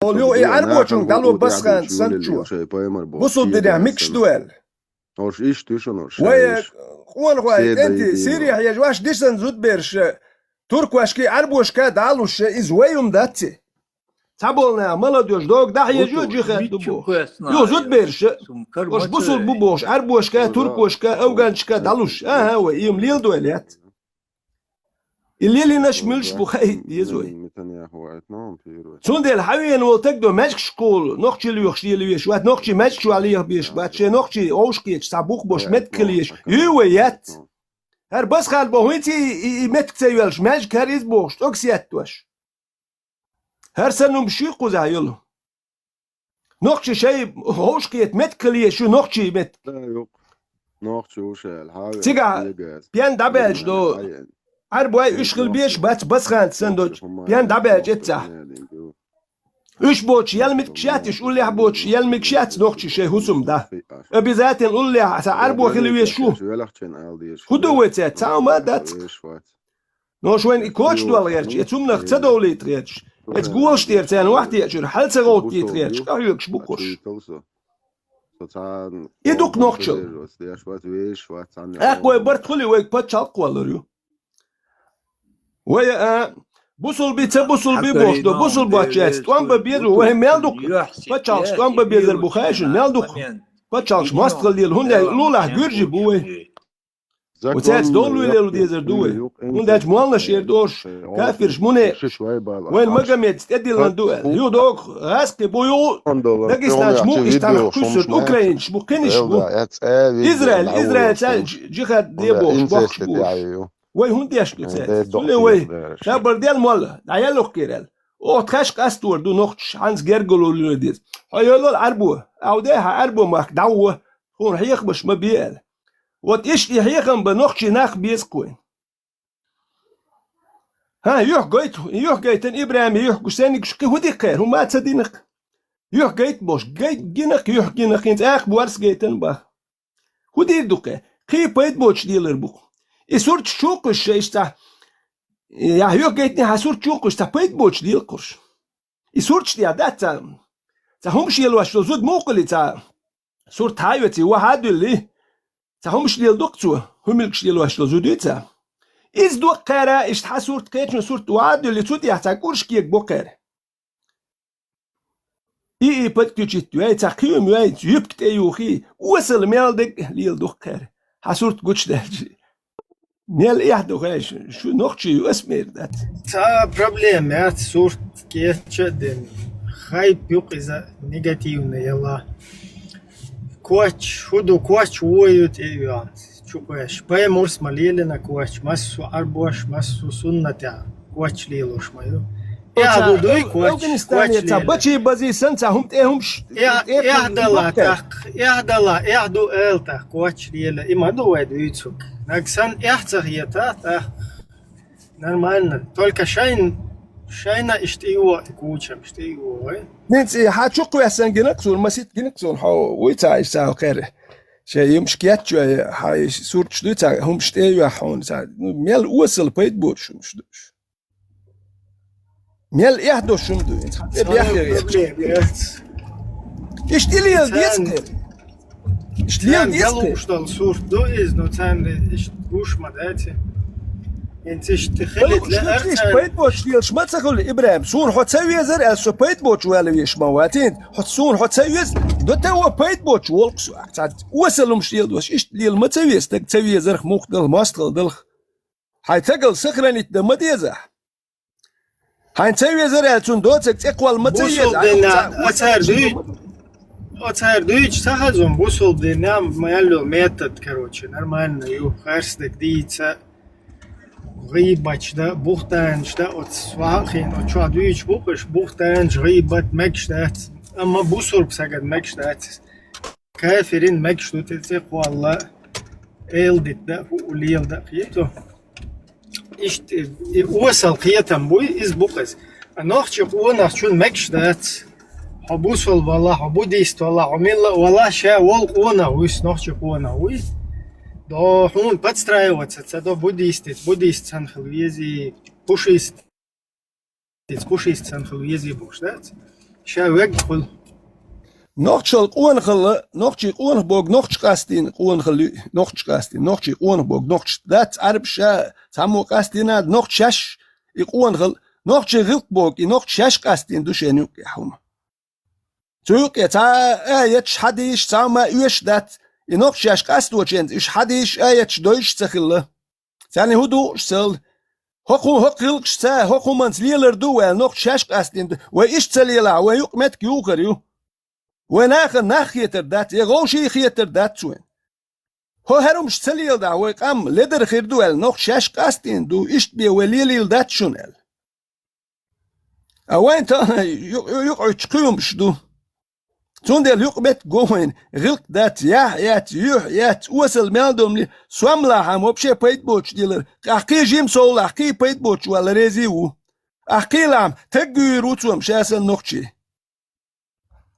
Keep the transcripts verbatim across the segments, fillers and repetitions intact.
Олу и Ӏарбочунга дӀало басханца санчо. Бусулба динехь мегаш ду аьлла. Ош иштта ду шуна, ош. Вай, къонахой, кӀентий, Сирехь езаш, ваш дисна зудбераш, туркошкий, Ӏарбошкий дӀалуш, иза вай хӀума дац. Цхьаболу наха молодёжь догу дӀахьежа, джихад ду бохуш. Юха зудбераш, ош бусулба бу бохуш, Ӏарбошкий, туркошкий, афганчашкий дӀалуш. Аха, вай, и хӀума леладой лаьтта. И лелийнарш муьлш бу хаийта деза вай. Цундела хьан вена волу таг до маьжгаш кхолу, нохчий лоьхуш лела веш вац, нохчий маьжгаш чохь леха беш бац, шен нохчий вовшахкхеташ цхьа бух бош меттиг хила еш, ю вай яц. ХӀара басхана бо хӀинца и, и, и меттиг ца йоьллуш, маьжгаш хӀара иза бохуш, цӀогас еттош. ХӀара санна хӀума шуьйкхузахь йолу. Нохчий шайн вовшахкхета меттиг хила еш ю, нохчий меттиг. Нохчий ву шаьлла, хьан вен. Цигахь пен дӀабаьлча до. Ӏарбой уьш хила беш бац, басханца санна доцу. Пен дӀабаьлча эццахь. Уьш боцуш ял меттигаш яц, уьш уллехь боцуш ял мегаш яц нохчий шайн хӀусам да. Обязательно уллехь цхьа Ӏарбо хила веш ву. ХӀун ду вай цаьрца? Цхьа хӀума а дац. Нош вайна и коча дол гӀерташ, и цумнах ца довлийта гӀерташ, эца голаш тӀера царна вахтечуьра хьал ца гӀовттийта гӀерташ, къахьоьгуш бу кхуш. И дукха нохчалла. Аккха вай барт хуьлий, вайга пачхьалкх кхоллар ю. Вай, а, бусулби ца бусулби бохуш до, бусулбачаьрца тӀом бан беза, вай мел дукха пачхьалкхаш тӀом бан безар бу хаьий шуна, мел дукха пачхьалкхаш мостагӀалла лела, хӀунда лулахь гуьржи бу вай. Оцаьрца долу лело дезар ду вай. ХӀунда аьлча молланаш эр дорш, кафирш муне, вайн Магомедца тӀедиллина ду аьлла. Ю догу гӀазкхи бу ю, Дагестанчу мукъ иштта хьалха кхуьссург, украинчаш бу, кхиниш бу. Израиль, Израиль ца джихад де бохуш, бохуш бу. Вай хӀунда деш ду цаьрца? Цуьнан вай, ша бар дел молла, дӀаяллухкхийра аьлла. Оха тхаьш къастор ду нохчаш, хьанца гергало луьра деза. Хьо йолал Ӏарбо, Ӏавде хьан Ӏарбо махка дӀагӀо, хьуна хьехамаш ма бе аьлла. Вот иштта и хьехам бан нохчий нах беза кхойн. ХӀан, юьхь гайта, юьхь гайтан ИбрахӀиме юьхь гуш, сенигаш кхин хӀун диккхера, хӀума а ца динакх. Юьхь гайта бохуш, гайта гинакх, юьхь гинакх, хӀинца акха борс гайтан бах. ХӀун дийр ду кхе? Кхин пайда боцуш лелар бу-кх. И сурташ чу кхуьссуш, иштта цхьа, яхь юьхь гайтний хьан сурт чу кхуьссуш, цхьа пайда боцуш лела кхуьссуш. И сурташ тӀехь дац цхьа, цхьа хӀумаш лелош долу зуда муха хуьлий цхьа? Сурт хьан а йоций, вахьа а дуьллий, цхьа хӀумаш леладо-кх цо, хӀумилгаш лелош долу зуда ю цхьа. Иза доккхара, иштта хьан сурт кхечун сурт вахьа а дуьллий, цу тӀехь цхьа кӀурш кегабо кхара. И, и подключить вай, цхьа кхин хӀума вай, юьпка тӀе юхий, осал мел дерг леладо-кх кхара. Хьан сурт гучудаьлча. Мел эхь ду хьаьжа, шу нохчий ю, ас мер дац. Цхьа проблема яц, сурт кеча а дина. Хайп ю-кх иза негативный яла. Коч, хӀун ду, коч вон ю тӀе а йоьгӀна. Чу кхоьш. Пай мурс ма лелина коч, массо а Ӏарбош, массо а суннатехь коч лелош ма ю. Эхь ду дуй коч, Афганистане коч цхьа лела. Бачий базий санна цхьа хӀума тӀе хӀумаш, тӀе хӀума тӀе эхь дала тӀаккха, эхь дала, эхь ду ала тӀаккха, коч лела. И ма ду вай дуьйцург. Наг санна эхь ца хета, тӀаккха нормально. Только шайн, шайна иштта йо, и кучам иштта йо вай. Нинций, хьан чу кхоьссина гинакх суна, масит гинакх суна, хьо вуй цхьа иштта цхьа кхера. Шайн юмаш кечвай, хьайн сурташ дуй цхьа, хӀумаш тӀе а йоьхна хьуна цхьа. Ну, мел осал пайда боцуш хӀумаш ду уьш. Мел эхь долуш хӀума ду, цхьа тӀе бехъяр яц. Иштта и лела деза кхера. Иштта лела деза кхера. Царна галуш долу сурт ду иза, но царна иштта гуш ма дац. ХӀинца иштта хилийта лаьара царна. Пайда боцуш лелаш ма ца хуьлу, ИбрахӀим. Суна хьо ца везара аьлла, со пайда боцуш ваьлла веш ма вац. Хьо суна хьо ца веза, до того пайда боцуш волу-кх со. Цхьа осал хӀумаш леладеш, иштта лела ма ца веза, стаг ца везарх, мухдалх, мостагӀалла далх. Хьайн стагал сохранить дан ма деза. Хьайн ца везара аьлла, цунна доцург цӀе кхолла ма ца еза. Бусулба динехь, оцара дуй-, оцара дуьйцуш ца хаза, бусулба динехь мел йолу метод, короче, нормально ю, харцдерг дийца. ГӀийбаташ дан, бухтанаш дан, оцу свахьа а хиъна, оцу чохь дуьйцуш бу-кх уьш, бухтанаш, гӀийбат мегаш дац, амма бусулба стагана мегаш дац иза. Кафирина мегаш ду тӀе цӀе кхолла, эладита дан а, хӀуъу лела дан а, кхету. Иштта и, и осал кхетам буй, иза бу-кх иза. А нохчи къонахчун мегаш дац. Хьо бусулба валахь, хьо буддист валахь, хьо милла а валахь, ша волу къонах вуьсу нохчи къонах вуй. До хьуна подстраиваться ца до буддистица, буддист санна хила везий, пушист, пушист санна хила везий бохуш дац. Ша вегга хуьлу. Нохчалла къонахалла, нохчий къонах боху нохча къастийна къонахалла ю, нохча къастийна, нохчий къонах боху нохча дац, Ӏарбаша цхьаммо къастийна, нохча шаьш и къонахалла, нохчий гӀиллакх боху, и нохча шаьш къастийна ду шайна юккъехь хӀума. Цу юккъе цхьа а аяташ, хьадисаш, цхьа а ма оьшуш дац, и нохча шаьш къасточуьнца уьш хьадисаш, аяташ дойуш а ца хилла. Царна хӀун ду уьш ца хилла? ХӀокху, хӀокху гӀиллакхашца, хӀокху хӀуманца лелар ду вай, нохча шаьш къастийна ду. Вай иштта ца лелахь, вай юкъ меттиг юхар ю. Вай нахана нах хетар дац, я вовшийн хетар дац вайн. ХӀо хӀара хӀумаш ца леладахь, вай къам ледар хир ду аьлла, нохча шаьш къастийна ду, иштта бен вай лелийла дац шуна аьлла. А вайн тахана ю-, ю-, юкъа Ӏуьттуш кхин хӀумаш ду. Цундела юкъ меттиг го вайна, гӀиллакх дац, яхь яц, юьхь яц, осал мел домли, сом лахьа-м вообще пайда боцуш дилар, ахь кхин жима сов лахь, кхин пайда боцуш вала реза а ву. Ахь кхин лахь-м таг гуьйр ву цо-м ша санна нохчий.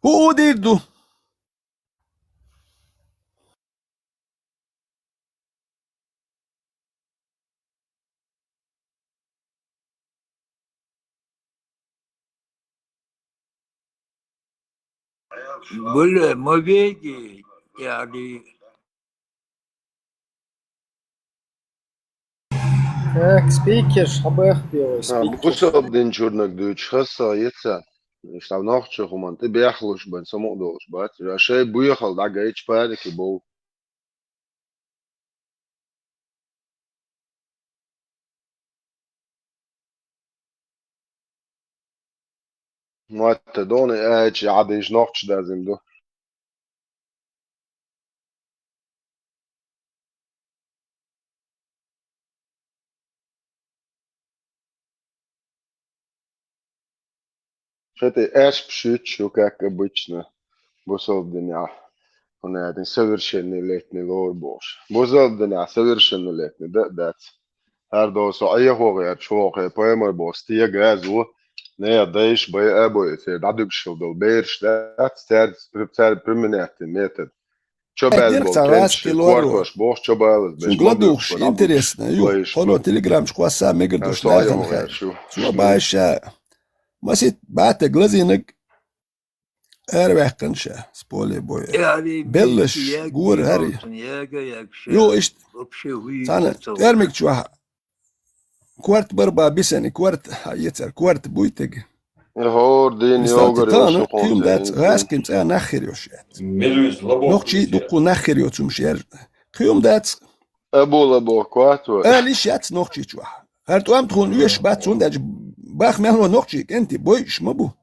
ХӀун удийр ду? Бля, ма веги, яри. Так, спикер, хьабаьхка бен вай, а, спикер. Бусалба дин чуьрниг дуьйцуш хаза ца хета. Иштта нохчийн хӀуманна тӀе бехлуш бен, самукъадолуш бац. Ша шайн боьхалла дӀагайча парики бов. Мотта дони аьлча, Ӏадийша нохча дазина ду. Хити аьшпаш юьтуш ю, как обычно, бусалба динехь, хӀунда аьлча совершеннолетний лор бохуш. Бусалба динехь совершеннолетний дан а дац. ХӀара долу со Ӏехо гӀерташ воху, пайхамар боху стеган аз ву, нехан дайша байа а бойу, церан дӀадуьгуш хила долу бераш дац, цаьрца, цаьрца применять метод. Чо баьлла болу кенташ, корпаш боху, чо балаза берш, ладугӀуш, интересно ю. Хьо телеграмчу кхосса мегар долуш нахана хаьа. Цо баьша. Масит бата глазинаг араваьккхина ша, с поля боя. Беллаш, гора хӀара. Ю, иштта. Цхьана тӀермиг чохь корта барба бисани, корта, хьан эцар, корта буй тега. ХӀора дийна йогар йолуш ю кхунца. Кхин дац, гӀаскхин цӀа нах хир йолуш яц. Нохчий дуккху нах хир йоцумаш яр. Кхин дац. Абула боху кхоттор. Ала йиш яц нохчий чохь. ХӀара тӀом тхуна оьшуш бац, хӀунда аьлча бах мел ван нохчий кӀентий бойуш ма бу.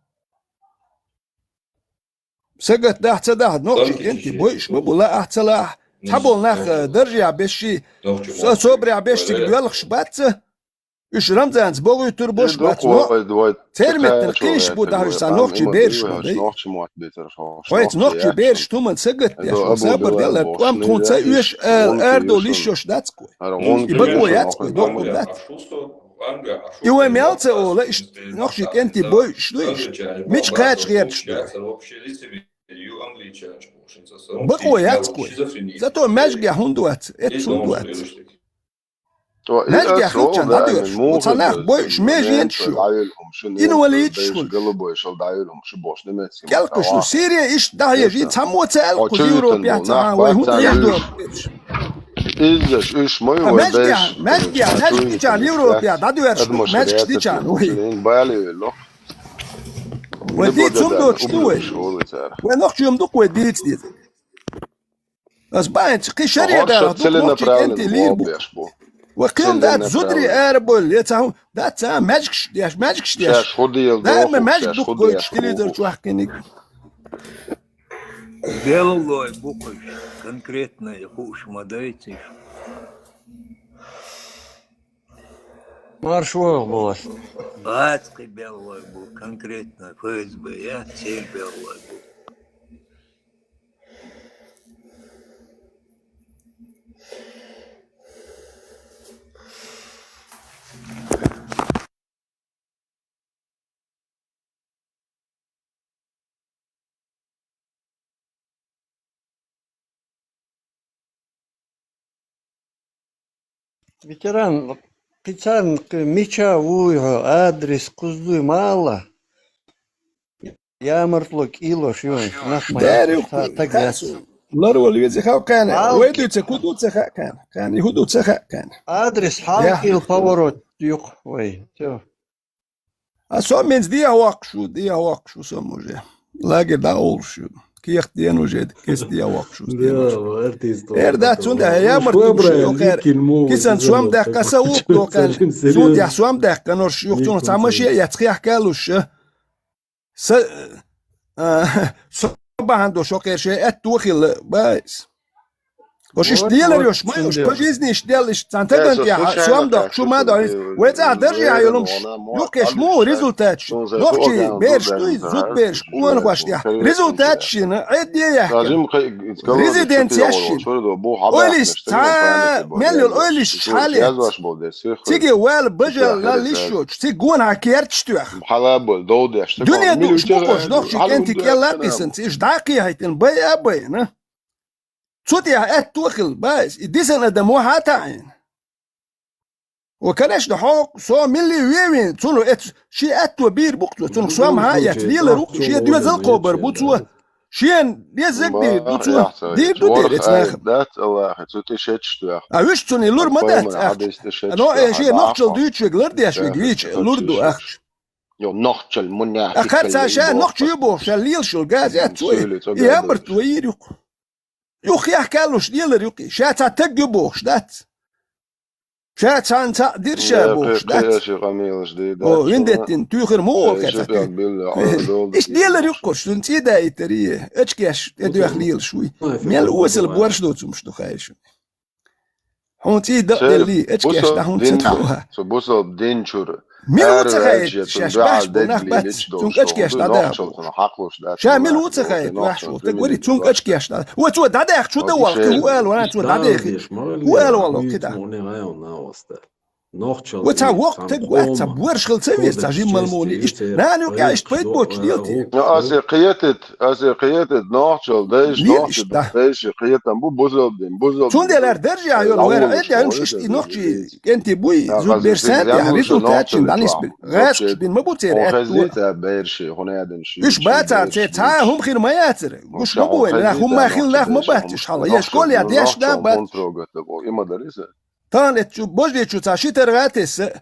Сагатдахь, ца дахь, нохчий кӀентий бойуш ма бу, лаахь, ца лаахь, цхьаболу нах, э, даржехь бешший, со-, собарехь бешший доьлхуш бац ца, уьш Рамзанца богӀуьйтур болуш бац, но церан меттана кхийш бу дахьаш сан нохчий бераш бу дай. Хьоьца нохчий бераш туман сагатдеш, ван сабар делла, тӀом тхуна ца оьш, а, арадовла йиш йолуш дац кхой. И баго яц кхой, доккхур дац. И вай мел ца ола, иштта нохчий кӀентий бойуш ду иш. Мича кхача гӀерташ ду? Бакъо яц кхой. Зато маьжгехь хӀунда вац? Эццу хӀунда вац? Маьжгехь хилча дӀадоьраш. Оцу нах бойуш меженаш ю. Инвалидаш хуьлуш. КӀелхуьш ду. Сирия иштта дӀахьежа, и цхьаммо ца аьлла кхуза Европехь ца хьан вай хӀунда хьежа дохуш. Иззаш уьш ма ю вай маьжгехь, маьжгехь, маьжгаш дичахьана Европехь дӀадоьраш ду, маьжгаш дичахьана вай. Вай дийца хӀума доцуш ду вай. Вай нохчий хӀума ду-кх вай дийца деза. Ас баьхьинчу кхин шаре далахь ду нохчий кӀентий лийр бу. Вай кхин дац зударий арабойла, я ца хӀун дац ца маьжгаш деш, маьжгаш деш. Даима маьжгаш ду-кх гойтуш телевизор чохь кхиниг. Беллой бу кхуьш, конкретно хууш ма дайцаш. Марш вогӀу боху. Бац кхин беллой бу, конкретно Ф С Б я, церан беллой бу. Ветеран, кхин царна кхин мича вуй хьо, адрес кхузлуй ма алла. Ямартло кӀийлош ю вайн, нах ма Дерриг яц, та-, таг яц. Ларвал веза хав кхана. Хьал- Вай дуьйца, ку ду ца ха кхана. Кхана, ху ду ца ха кхана. Адрес хьал Я. кӀийла поворот юкъ вай. Всё. А со менз дия ваккхуш ву, дия ваккхуш ву со уже. Лагерь дӀа олуш ю. Кехат дена уже, кес дия ваккхуш ву, дена уже. Эр дац, цунда ямартло ю кхер. Кисан сом даккха са вукх докхан. Цунда сом даккха норш юх цунах ца маши яц хехкалуш. Са, а, со бахьан до шо кхерше аьтту хилла, байс. Ош иш Вот, делар вот, йош, ма йош, по жизни иш дел иш, цан таган тя, сом дох, шу ма дох, вай цӀа даржи а йолумш, юхкеш му результат ши, нохчи берш дуй, зуд берш, куан хваш тя. Результат ши, на, э, де яхка. Резиденция ши. Ойлиш, ца, мел йол, ойлиш, шале. Циге вал бажал лал лишоч, циг гон хьа керчтоьх. Хьала бол, дов деш. Дуьне душ бу хош, нохчи кӀентий кӀелла а дисан, циш дӀакхехьайтина, бай а байна. Цу тӀехь аьтту хилла, бай, и дисан адам ваха а таӀийна. Ва, конечно, хьо, со милли вевин, цуну эц, ши аьтту бийр бу цо, цунах сом хьа а яц, лелар ву, шен доьзал кхобар бу цо. Шен дезаг дийр ду цо, дийр ду дер эц нахана. Дац Аллахе, цу тӀе шеташ тоьхна. А вуьш цунна лур ма дац ахча. Но, э, шен нохчал дуьйцуш вег лар деш вег вича лур ду ахча. Йо, нохчал муннехь. А харца ша нохча ю бохуш, ша лелаш йолу газет цо. И амбарт вайир юкъ. Юххехь каллуш лелар юкъе. Ша цхьа таг ю бохуш дац. Ша цхьаьна цхьаъ дира ша бохуш дац. О, виндеттин туьйхира ма вокхе цхьа таг. Иштта лелар юккъуш, цунна цӀий даийтарий, ачкеш тӀедоьхна лелаш вуй. Мел осал борш доцумаш ду хайшун. Хьуна цӀий дакъделлий, ачкеш дӀа хӀунда ца тхо? Цу бусалба дин чуьра. Мила ву ца хаийта, шаьш баьхьаш бу нах бац, цунга ачкеш дӀадахьа бохуш. Ша мила ву ца хаийта, ваьхьаш ву, таг вари, цунга ачкеш дӀа. Ва цо дӀадаьхча, хӀун дан валла, хӀун аьлла вара, цо дӀадехи. ХӀун аьлла валла, кхидӀа. Ва цхьа воккха таг вац, цхьа борш хила ца веза, цхьа жиммал муни. Иштта, нана юкъа иштта пайда боцуш лелте. Ну, аса кхетит, аса кхетит, нохчал дайш, нохчал дайш, кхетам бу, бузалдин, бузалдин. Цундела даржехь йолу вара, айда, уьш иштта и нохчий кӀентий буй, зуд берш санти, результат шин дӀанисбир. ГӀаскаш бин ма бу церан аьтту. Хезита берши, хӀун ядан ши. Уьш бацар церан, цхьа а хӀума хир ма яцара. Гуш ма бу вайн, нах хӀума хилла нах ма бац уьш хьала. Я школе деш нах бац. Тахана эцчу бождечу цхьа ши таргӀа тесса,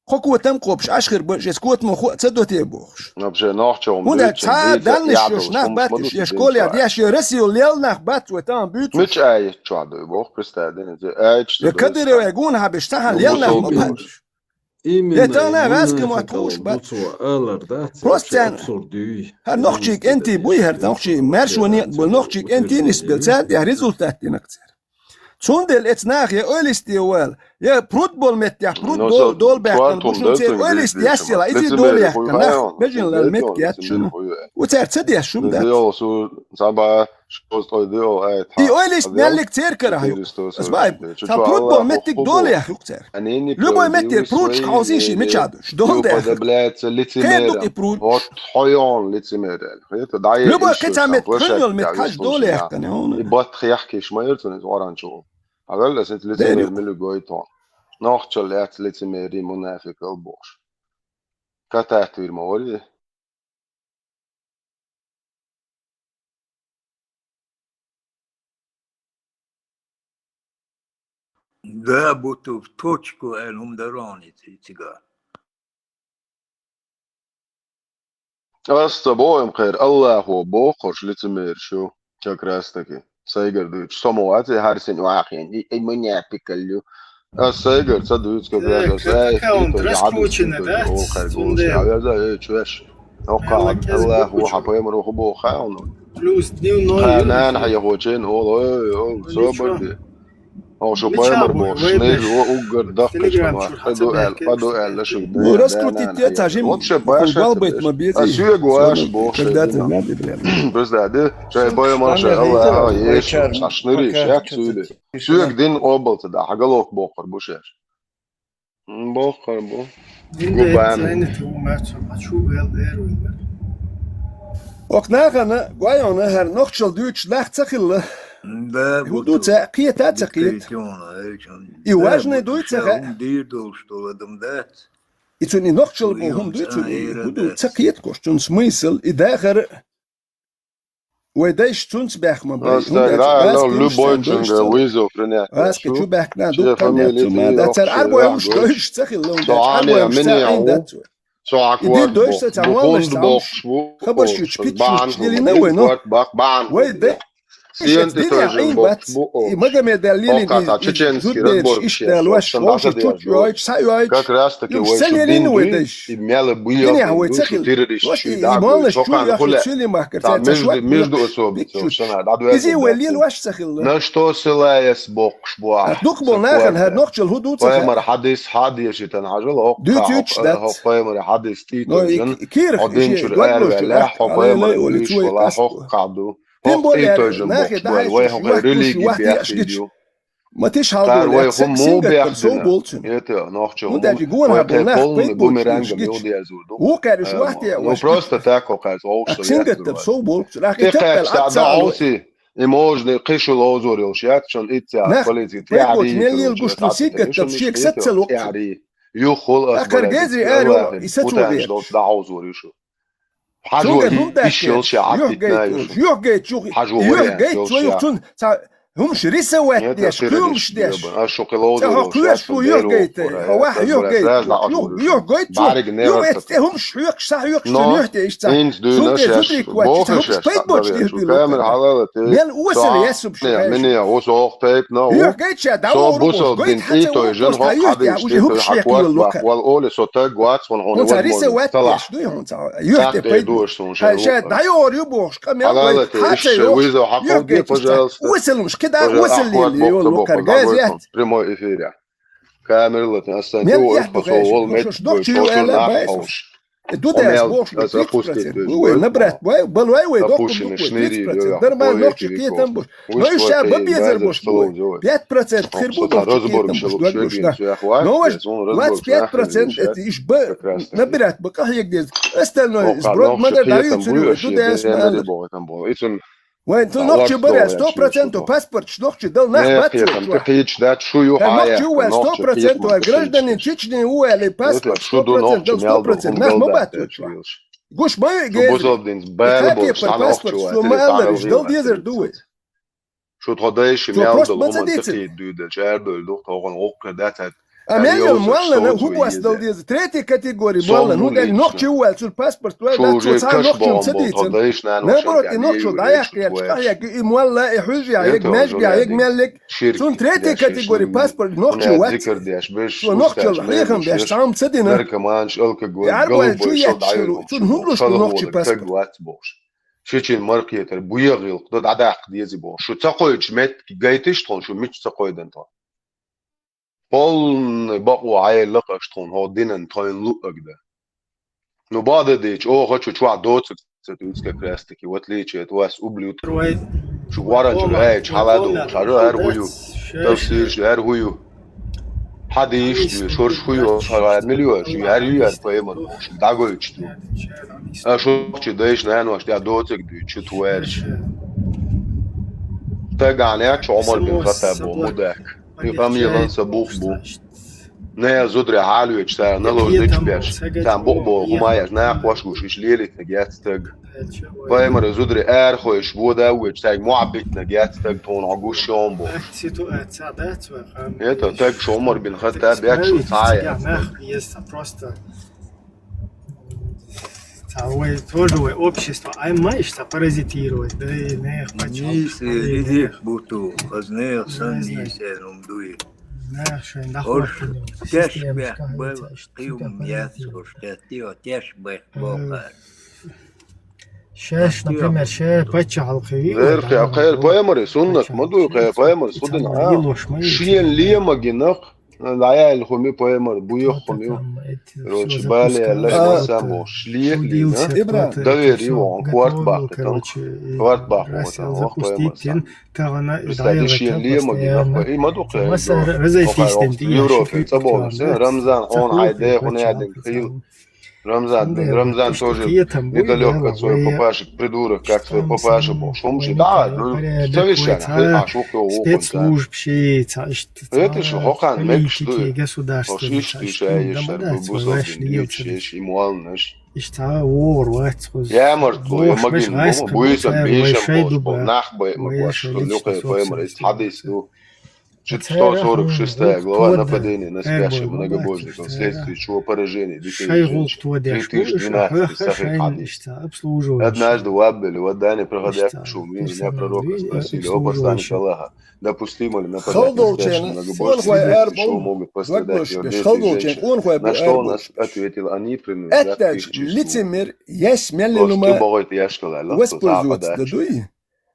кхо котам кхобуш, Ӏаш хир бу, шеца котамо хӀоа ца доте бохуш. Вообще, нохчо хӀума дуьйцу, цхьа а даннаш йош нах бац уьш, я школе деш, я Россия лел нах бац вай тахана буьйцуш. Мича аьтта чохь дуй боху, представь, дина, аьтта. Я Кадырове гуна хьабеш, цхьа а лел нах ма бац уьш. Я тахана гӀаскам мотт хууш бац. Просто царна хӀара нохчий кӀентий буй, хӀара нохчий маьршо некъ бу, нохчий кӀентий нисбелла, царна тӀехь результат динарг церан. Цундела эцу нахе ойла йисте вала. Я пруд болу меттехь, пруд дол-, долбаьхкина бу шуна церан ойла йисте яссела, иза долаехкина нах, бежанлал меттиг яц шуна. Ву цара ца деш шуна дац. И ойла йисте меллиг церан карахь ю. Ас бай, цхьа пруд болу меттиг долаех ю цара. Любой меттера прудаш хьовсийша мича ду. Долдаьхна. Кхин ду и пруд. Вот хьо йогӀун лицемер аьлла. Любой кхин цхьа метта хьуьнал метта хьажа долаехкана хьуна. И бат хехкиш ма яра цунна иза оранча ву. Хьавелла ас лицемер мила гойту. Нохчал яц лицемери, мунафикъал бохуш. Катаьтта вир ма вари. Да, будто в точку, э, хӀума дар вахана и цига. Ас ца боху-м кхера, Аллахо боху, хӀорш лицемераш ю, как раз таки. Сайгара дуьйцу, со ма вац и хӀара син вахийна, и, и мунепикалла ю. Ас сайгара ца дуьйцу, как раз ас аьлла, раскрученный, да? Цундела. Хьавеза, э, чоьш. Аллахо, хьан пайхамаро хӀун боху хаьа хьуна? Плюс дневной. Хьан нана хьехочун олу, ой, ой, собар де. Хьо шу пайхамар бохуш, нейла ву уггар даккхача хӀуманах къа ду аьлла, къа ду аьлла шуьга. Ну, раскрутить те ца жим, вообще баша. Ас соьга ваша бохуш. Когда ты надо, блин. Просто да, шайн пайхамар, шайн Аллах, еш, аш нури, шек суьйли. Соьга дин къобал ца да, хьан галох бохур бу шеш. М, бохкар бу. Губами. Окх нахана гойона хӀара нохчал дуьйцуш нах ца хилла. Да, и хӀун ду ца кхета, ца кхета. И важный дуй ца хаьа. Дийр долуш долу адам дац. И цунна и нохчалла бо хӀума дуй, цунна и хӀу ду, ца кхеташ, цунна смысл, и дахар вай дайша цунца баьхма бай. ХӀунда аьлча любой цунга вызов принять. Аска чу баьхкна ду, там я цу ма. Да цар арбой уж дойш ца хилла, хӀунда аьлча арбой уж ца хилла, да цу. И дин дойш ца, ца моллаш ца уж. Хабарш ючу, питчуш, лилина вай, ну. Вай дай. Сиенти тоже бокс бу. И Магомед Аль Лилин, и чеченский разбор, иштта лош, лош чуть йойч, са йойч. Как раз таки вай шу дин дуй, и меле буя, вай шу террорист, шу да, шу кан хуля. Там между, между особицев, шана, да, дуя. Изи вай лил ваш сахил. На что ссылаясь бокс бу? Дук бу нахал, хар нохчал хӀу ду ца. Пайхамар хадис, хадис итан хажал, хо. Дуй чуть да. Хо пайхамар хадис ти. Но и кир, один чур эр вела, хо пайхамар дуй шола, хо каду. Тем более, нахе да, вай хӀун религия бяхшич. Ма тиш хьал вай хӀун му бяхшина. Это нохчо. ХӀунда аьлча гонахьа бу нах пайда болчу бумерангом юлдаязур ду. Вукхариш вахте. Ну, просто так, хо кхайса вовшашта. Цингатлаб сов болчу. Нах и таппал да оси. И можно кхишул озор йолуш яц, шун итца политика. Пайда болчу мел лел гуш ду сигатлаб шек саццал вокчу. Юххул ас. Ахар гези аьлла, и сацо вер. Да озор юшу. Хьажо, и иш йолуш я, юхгайта, юхгайта, юхгайта, цун ца хӀумаш рисовать деш, хӀумаш деш. Ца хьо кхоьруш ву юхгайта, хьо ваха юхгайта, юхгайта, юхгайта, юхгайта, хӀумаш хьоькхуш, са хьоькхуш, цун юхте иш ца. Цунга зудрик вач, ца хӀумаш пайда боч дир билла. Камера хьалала те. Мел осал ясуб шу. Мени осох тайп на. Юхгайта ша, да со бусал бин и той жен хьо хьадиш, уже хӀумаш хьоькхуш вал оли со таг вац, вон хьо. Хьунца рисовать деш дуй, хьунца. Юхте пайда. Ша дайор ю бохуш, къамел вай хьаца йохуш. Юхте, пожалуйста. Осалумаш кида, осал лили, йолу каргазет. Прямой эфире. Камера латан асан. Мел яхь бу гайш, шо шдох чу ю аьлла байс. Ду деш бохуш, тридцать процент. Вай набрать, вай, балвай вай, дохуш бу, тридцать процент. Дарман нохчи кхетам бу. Но и ша бабезар бош бу. Пять процент хир бу, нохчи кхетам бу, дог бу шна. Но ваш двадцать пять процент это иш б набирать бу, къахьег дез. Остальное сброд мада даю цури, ду дес мада. Вай, ту нохчи баря, сто процентов паспорт, нохчи дал нах бацу. Кхич да, шу ю хая. Нохчи вай, сто процентов гражданин Чечни у, али паспорт, сто процентов, сто процентов нах ма бацу. Гуш ма гез. Бузовдин бел бу, паспорт, сто ма аллариш, дал дезер ду вай. Шу тхо дайши мял просто дал, ма ца дийци. Дуйдал, чардол, дух, тхо гон окка дацат. А мел йол молла, на хӀу бос дал деза. Третья категория молла, ну, гали нохчи вал, цур паспорт вал, да, цу ца нохчи ца дийци. Наоборот, и нохчо даяхкер, чкахьяк, и молла, и хьуж я, яг мяж я, яг меллик. Цун третья категория паспорт нохчи вац. Цу нохчо хьехам беш, сам ца дина. Наркоманш, алкоголь, голубой, чу яц, цун хӀун луш нохчи паспорт. Шичин маркетер буя гӀилкх ду дӀадаккха деза боху. Шу ца кхойчу меттиг гайтиш тхуна, шу мича ца кхойдан тхо. Полный бакъо хьаелла аша тхуна, хӀо динан тхойн луъаг дан. Ну, бада дечу, оха чу чохь доцург ца дуьйцу как раз таки, в отличие от вас, ублюдков. Шу гӀоранчуьра аьлча, хьала ду, хьажа, хӀара хӀу ю? Тафсирш, хӀара хӀу ю? Хьадийш ду, шорш хӀу ю, хьара мила ю, шу хӀара ю, хӀара пайхамар бохуш, дӀагойтуш ду. А шу чу дайша, наьнош тӀехь доцург дуьйцу, шу тхоьраш. Тагана яц, шу Ӏумар бин Хаттаб боху мудак. И къамелан са бух бу. Нехан зударе хьалавеча цара наложнича беш, царна букъ боху хӀума еш, нах хӀош гуш, иш лелийтинарг яц стаг. Пайхамара зударе арахойш вода а веча, цаьрга мохь биттинарг яц стаг, тхуна хьо гуш шома бохуш. Ситуация дац вай хам. Это так, шу Ӏумар бин Хаттаб яц, шу цхьа а яц. Нах еза просто. Ца вай тоже вай общество, ай ма иштта паразитировать, да и нех почему. Нийса, и нех буту, аз нех сан нийса, ум дуй. Нех шайн дахвар. Теш бех бел, кхиум яц, ош теш, теш бех бохар. Шеш, например, ше паччахьалкхе виъ. Вер кхе, кхе, пайхамаре суннат ма дуй, кхе, пайхамар судина. Шен лемагинах, дӀаяьлла хӀума ю, пайхамар буьйху хӀума ю. Короче, бале аьлла, и сан бохуш, ле а лийна. Доверие вон, корта баккхитан. Корта баккхитан, вах пайхамар сан. Представь, шен лемагинах, и ма ду кхе. Европе ца боху, Рамзан, хьуна хьайн дехуна яьдинг хил. Рамзан, Рамзан тоже недалёк от своего папаши, придурок, как своего папаша был. Что мы, да, ну, совещание, а что ты его спецслужб ши, ца ишт, это же хохаан мекш дуй. Государство ишт ишай ишар бусо дин ишеш имуалнаш. Ишта вор вац хуз. Я может, я могу, буйсан бишам бош, нах бай, могу, что люкай поймар, ишт хадис ду. Четыреста сорок шестая глава, нападение на спящих многобожников вследствие чего поражение детей и женщин. Три тысячи двенадцать, сахих хадис. Однажды в Абеле, в Адане, проходя к шуму, меня пророка спросили: «О посланник Аллаха, допустимо ли нападать на спящих многобожников вследствие чего могут пострадать его дети и женщины?» На что он ответил: «Они принадлежат к их числу». Лицемер, яс меллилума воспользоваться дадуй.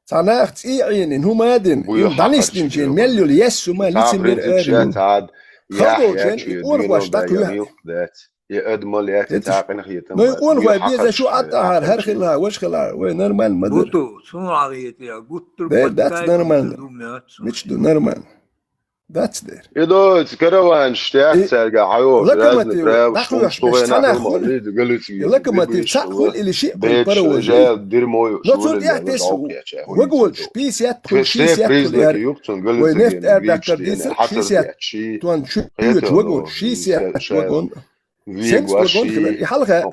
Цхьа нах цӀий Ӏийнин, хӀума дин, им дӀанисдинчийн мел йола яьссу ма лицемер аьрру. Хадолчен и къонахош дӀакхоьхьа. Но и къонахой беза шу Ӏаттахьар, хӀара хилла, важа хилла, вай нормально ма дара. Гуттар дац нормально. Мича ду нормально? Дац дер. И доц караванш тяхцарга хьайо, локомотив дӀахоьхьаш беш цхьа нах хуьлу. Локомотив цхьаъ хуьлу или шиъ хуьлу паровоз. Но цунна тӀехь тесса вагонаш, пятьдесят хуьлу, шестьдесят хуьлу яра. Вай нефть аьрдаккхар дийцар, шестьдесят тонн чу оьцу вагон, шестьдесят вагон. Сенц вагон хилар, и хьалха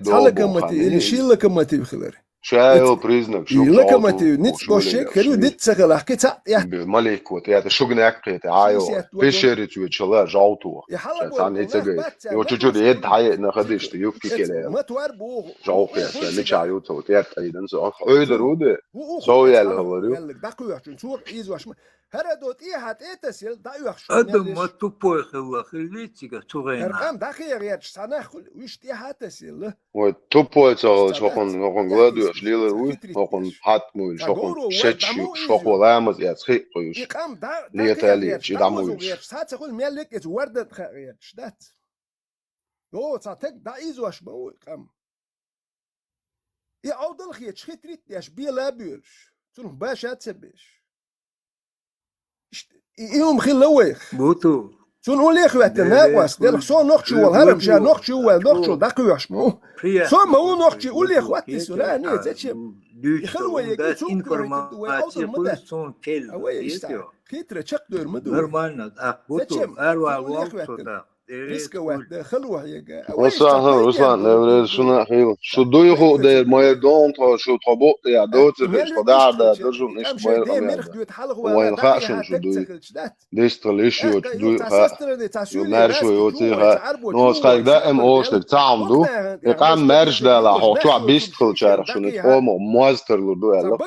цхьа локомотив или ши локомотив хилар. Ша йо признак, и локомотив ницкъ бошек хир ю, диц ца хилахь, кхин цхьаъ тӀехь. Малик вот, это шугнак это, а йо. Пещеры чуечала, жовту. Ша цан и цагай. Йо чуть-чуть ед хьае на ходишь, ты юбки келе. Жовту, я меча ю то, вот я тайдан со. Ойдар уды. Со я говорю. ДӀакхоьхьачун, цо изош ма. ХӀара до тӀехьа тӀетасел, дӀаоьхуш. Адам ма тупой хилла, хилли цига цугӀена. ХӀара къам дӀахеха гӀерташ, цхьа нах хуьлу, уьш тӀехьа тасел. Вай тупой ца гӀалаш, хӀокхун, хӀокхун гладуеш лелар вуй, хӀокхун хьатмуй, хӀокхун шечи, хӀокхо ламаз яц хиъ къуйш. И къам дӀа-, летали, дӀахеха гӀерташ, чи дӀамуй. Герш, цхьа ца хуьлу мел леккъец вардан тха гӀерташ, дац. Йо, цхьа таг дӀаизош ма вуй къам. И Ӏовдал хеташ, хитрит деш, бела а боьлуш, цунах баша а ца беш. Ишт-, и, и хӀума хилла вайх. Буту. Цунна уллехь хӀоьттина накъост, делах со нохчи вала, хӀара ша нохчи вала, нохчо дӀакхоьхьаш ма ву. Со ма ву нохчи, уллехь хӀоттий со, ра, не, зачем? И хала вай, яга цунна информация хуьлу, цунна келла. А вай иштта хитра чакхдойр ма ду. Нормально, ах, буту, зачем? Арвал вал со, да. Рисковать да, хало хьега. Васахан, Руслан, эврез шуна хил. Шу дуй ху дер, моя дом, тхо, шу тхо бу, я доци хиш, тхо дар да, дажу ниш, моя дем, мерх дует, хало ху, моя ха шун шу дуй. Дистал иш ю, дуй ха. Ю нар шу ю ци ха. Но скай да эм ош так цаам ду. И къам марш да ла, хо чуа бист хил чарах шун, омо, мозтер лу ду, я ла.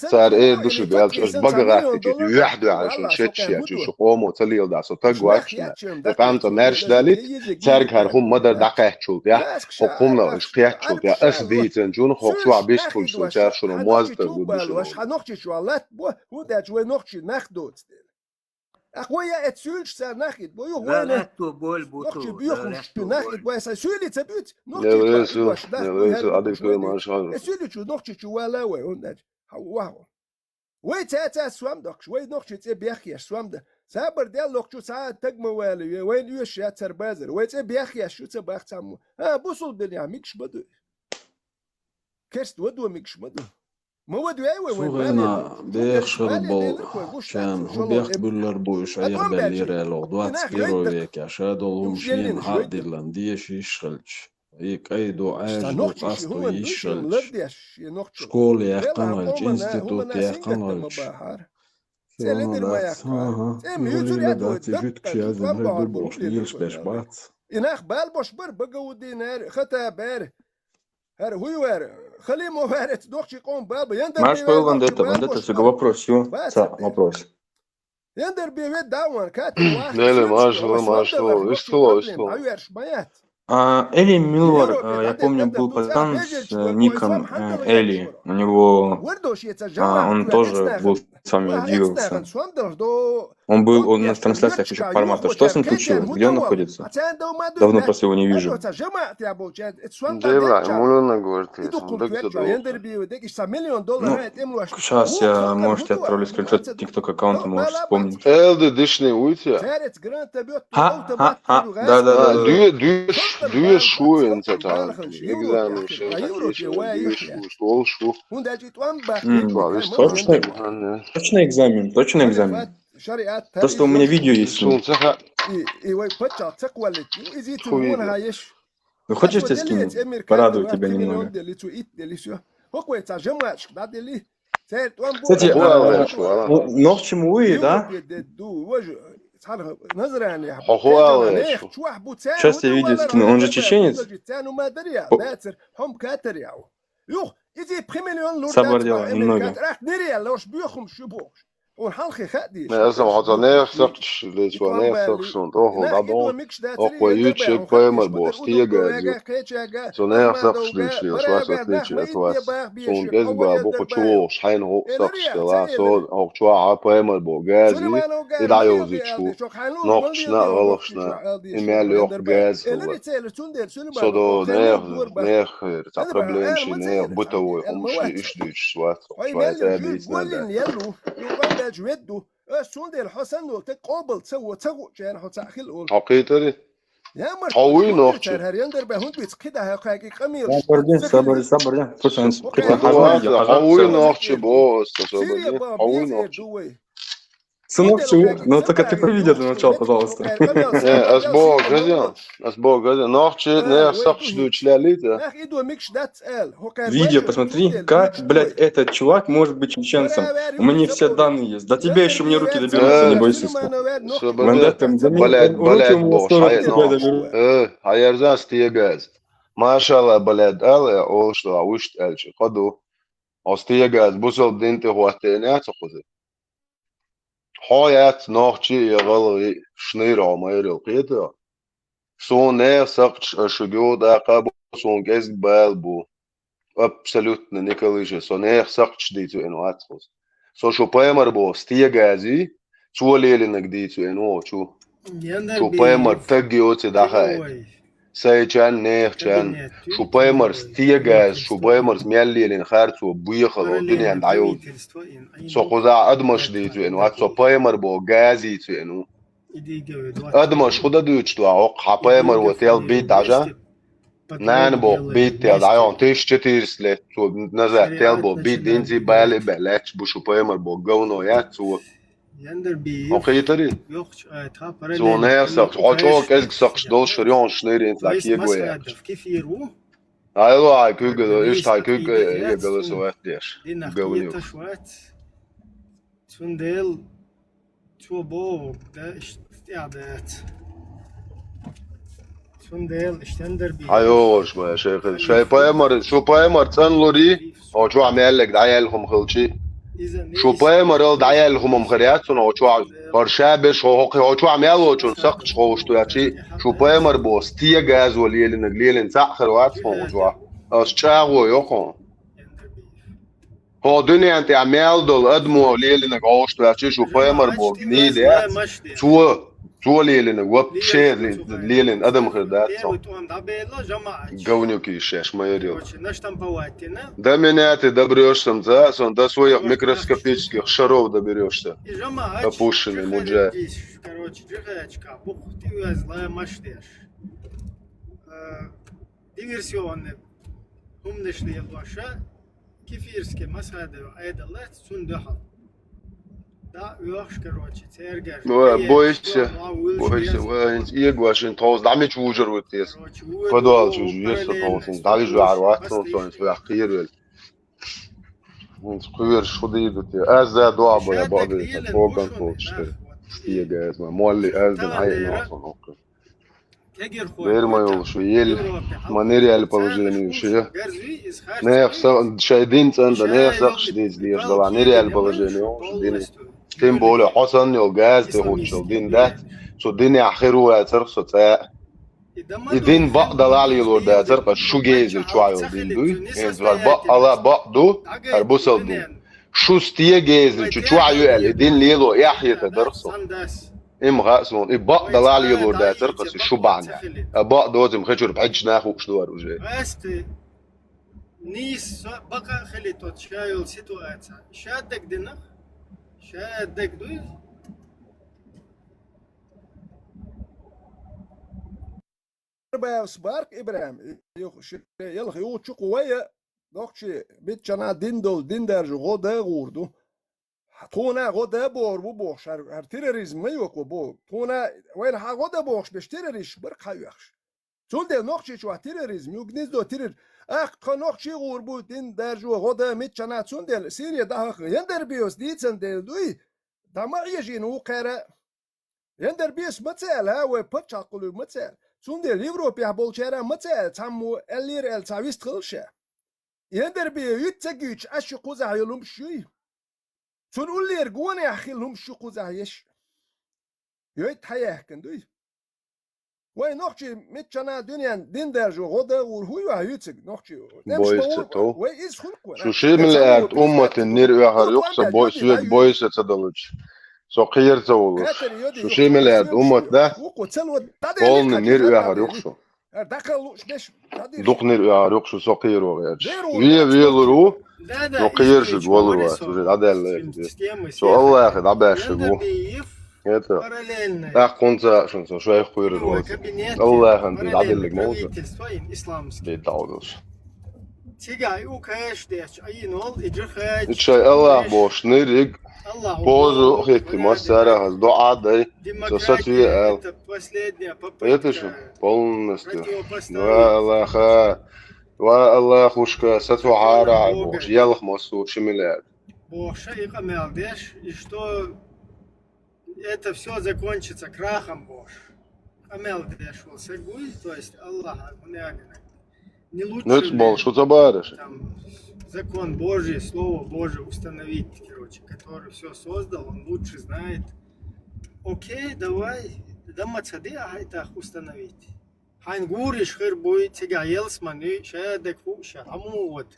Цар э души галч, аш бага гахти чит, юхь дуа шун, шечья чу, шу омо, цалил да, со таг вахшна. Э, къам ца марш далит, царг хар хум мадар дакъачул, я. Хо хумна, иш кхячул, я. Ас дийцен чун, хо чуа бис хул шун, чар шун, муазтар гуд шун. Ах, вай я эт сюльш ца нахит, бо, ю, вай на. Нохчи бюхуш, шу нахит, вай са сюли ца бюц, нохчи чу, адик вай марш хан. Э, сюли чу, нохчи чу, вала вай, он дач. Ха, вау. Вай цаьцаьс сом доккхуш, вай нохчий цӀе бехкеш сом да. Сабар дел лохчу цхьа а таг ма вала ве, вайна оьшуш яц цар базар. Вай цӀе бехкеш шу ца бах цхьаммо. А, бусулба динехь микаш ма ду. Керст вадо микаш ма ду. Ма вадо вай, вай. Цу гӀена бехшал бол, шен, хӀу бехк буьллар бу уьш айхбеллера лох, двадцать первый векехь, ша долу хӀума шена хьа а диллан, деша йиш хилча. И кӀай ду, Ӏаьржа ду, къасто йиш хилча. Школа яьккхина хилча, институт яьккхина хилча. Ага, гулийла дац, и жуьткаш яздан хир ду бохуш, лелаш беш бац. И нах бал бош бар, Багаудин эр, Хата бер. ХӀара хӀуй вара, Халимо вара, эца нохчий къом баба, яндар. Маш пойган дета, ван дета, сага вопрос ю, ца вопрос. Яндар бе вед даван, катин вахт. Неле, машалла, машалла, истхило, истхило. А, Эли Милвар, э, я помню, был пацан с, э, ником, э, Эли. У него, а, он тоже был с вами двигался. Он был, он на трансляциях еще формата. Что с ним случилось? Где он находится? Давно просто его не вижу. Дела, мулюна говорит, он дык задолго. Ну, сейчас я, может, я отправлю скриншот TikTok аккаунта, может, вспомнишь. Элды дышны уйти. Ха, ха, ха. Да, да, да. Дюш, дюш, шуен, цатан. Экзамен, шуен, дюш, шуен, шуен. Точно, точно экзамен, точно экзамен. То, что у меня видео есть. Ну, хочешь, тебе скину? Порадую тебя немного. Кстати, нохчи мууй, да? Сейчас я видео скину, он же чеченец. Сабар делай, немного. Аз ам хьо цо нех сакхташ лечва, нех сакхташ сунт, охо дадо, охо ючек паймар бо, стига зю. Цо нех сакхташ деш леш вас отличие от вас. Сун кез ба бу хо чу волш, хайн хо сакхташ дела, со ох чу а паймар бо, гази, и да йовзич ху. Нохчна, валахшна, и мя лёх газ хва. Со до нех, нех, ца проблем ши, нех бытовой, хомши, иш дюч вас. Хой мел жуй болин елу, юкъан бяч ведду. Ас цундел хасан нул те къобал ца во ца гучен хо ца хил ул. Хакъитари. Я мар. Хауй нохчи. Хар яндер бе хун биц кида ха каки къамил. Сабар дин, сабар, сабар дин. Пусан кита хавай. Хауй нохчи бо, сабар дин. Хауй нохчи. Сынок, но только ты по видео начал, пожалуйста. Э, ас бо газян. Ас бо газян. Нохчи, не сакхташ дюч лялита. Ах иду микш дац эл. Видео посмотри, как, блядь, этот чувак может быть чеченцем. У меня все данные есть. До тебя еще мне руки доберутся, не бойся. Блядь, блядь, бо, хай нохчи. Э, а я рзан стига газ. Машалла, блядь, ала, ол что, а уж альчи. Ходу. Остига газ, бусал дин ты хватте, не ацо хузи. Хьо яц нохчи я гӀалгӀи шнайра майрил кхета. Сун нех сакхташ аша гу дакъа бу, сун кӀезиг бал бу. Абсолютно никалыше. Со нех сакхташ дийцу эн вац хус. Со шу паймар бо стегази, цо лелинаг дийцу эн во чу. Шу паймар таг йоци дахай. Сайчан, нехчан, шу паймар стегаз, шу паймар мяллелин харцо буехало, дунян дайо. Со хуза адмаш дийцу эн, вац со паймар бо газийцу эн. Адмаш худа дучту, а ох, ха паймар во тел бит дажа. Нан бо бит тел дайо, тысяча четыреста лет назад тел бо бит динзи бали бе леч, бу шу паймар бо говно яцу. Яндер би. Окей, тари. Йохч, ай, та параллель. Зонер сакхташ, хо чо кӀезиг сакхташ долаш шарён шнырин та кие гуя. Кифиру. Айло ай куга, иш тай куга, я голосовать деш. Говнюк. Цундел, цо бо, да, иш, я, да. Цундел, иштен дер би. Айош, ма, шейх, шей паймар, шу паймар цан лури, о, чу амяллек, да, ял хум хилчи. Шу паймар ал да ял хумум хряцун, о, чу а, парша беш, хо, хо, о, чу амял, о, чун сакхташ хо, ушту ячи. Шу паймар бо, стия газ вал елинаг, лелин цахар вац, хо, чу а. Ас чагу, йохо. Хо, дунян ти амял дол, адмо, лелинаг, о, ушту ячи, шу паймар бо, ни де. Цо, цо лелинаг, вообще лелин, адам хрдат, цо. Говнюки шеш, майорил. Да меня ты добрёшься, да, сон до своих микроскопических шаров доберёшься. Опущенный муджа. Короче, жихачка, бух, ты злая машдеш. Диверсионный. Умнешли лоша. Кефирский масхадов айдалат цун дахал. Да, уйохш, короче, цергаш. Ва, бойся, бойся, ва, инц иегвашин тоз, дами чужер вот ес. Подвал чужер ес, тоз, дами жар ват, тон, тон, тон, яхир вел. Инц куйер шуды идут, я. Аз за дуа боя, боби, боган толчтер. Стига, аз ма, молли, аз ден, ай, но, сон, окей. Вермайол шу ел, ма нереаль положение шу. Нех са, шай дин цанда, нех сакхташ дин здеш дала, нереаль положение шу дин. Тем более, хосан йол газ те хучел дин да. Цо дин ахиру ацар со ца. И дин ба далал йол да ацар, ка шу гезе чуа йол дин дуй. Эн звар ба ала ба ду, ар бусал дин. Шу стегеза чу чохь ю аьлла, и дин лело эхь хета дара со. Им хаьа суна, и бакъ далахь лелор дацара кхаси шу бахьанехь. А бакъ доцу им хечур бӀаьдча нах хууш ду ара уже. Нийса бакъа а хили тот ша йолу ситуация. Ша дагадинах, ша дагадуй. Баьвс барх Ибрахим, юха ши-, ялх юхучу кху вай а, нохчий митчана дин долу, дин даржу гӀо да гӀур ду. Тхуна гӀо да бохур бу бохуш, хӀара, хӀара терроризм ма йоку боху. Тхуна вайна хьан гӀо да бохуш беш террористаш бара хьан оьхуш. Цундела нохчий чохь терроризм ю, гнездо террор. Ах, тхо нохчий гӀур бу, дин даржо, гӀо да митчана, цундела Сирия дахьаха, яндар биос дийцан дела дуй, да ма хьежийна ву кхара. Яндар бес ма ца аьлла, вай пачхьалкхалуьй ма ца аьлла. Цундела Европехь болчара ма ца аьлла, цхьаммо аьллера аьлла цхьа вист хилла ша. Яндар бе юьтта ца гуьйчу, аш шу кхузахь йолу хӀумаш юй. Цунна уллера гонехь хилла хӀумаш шу кхузахь еш. Йойт хьаяьхкина дуй. Вай нохчий митчана дуьнен дин даржо гӀо да гӀур хӀун юьйцург нохчий? Бойса тов. Вай иза хуьлу кху. Шу ши миллиард умматан нир оьхур юкъ со бой, соьга бойса ца долуш. Со кхера ца волуш. Шу ши миллиард уммат да? Полный нир оьхур юкъ шу. Дукха нир оьхур юкъ шу со кхеро гӀерташ. Ве велур ву, но кхершиг валур вац, уже дӀадаьлла. Со Аллахе дӀабаьшшиг ву. Это. ТӀаккха хӀунца шун со шайх кхуьйрар вац. Аллахьан тӀе дӀаделлиг ма ву со. Де дӀавадалш. Цигахь и укхаш деш, айинол, и джихад. Ит шай Аллах бохуш, нириг, позу хетти массара хаз, дуӀа дай, со сацве ал. Это шу полностью. Ва Аллаха, ва Аллахушка, сацвахьара бохуш, ялх массур ши миллиард. Бохуша и къамел деш, и что это всё закончится крахом бохуш. Къамел деш вол саг вуй, то есть Аллаха, хӀунда аьлла, не лучше ли болуш ву ца бараш? Там закон Божий, Слово Божие установить, короче, который всё создал, он лучше знает. Окей, давай, дамма ца де ахьайтах установить. Хьайн гуриш хир буй, цигахь ялсман юй, ша дерг хууш, хьан муха вада?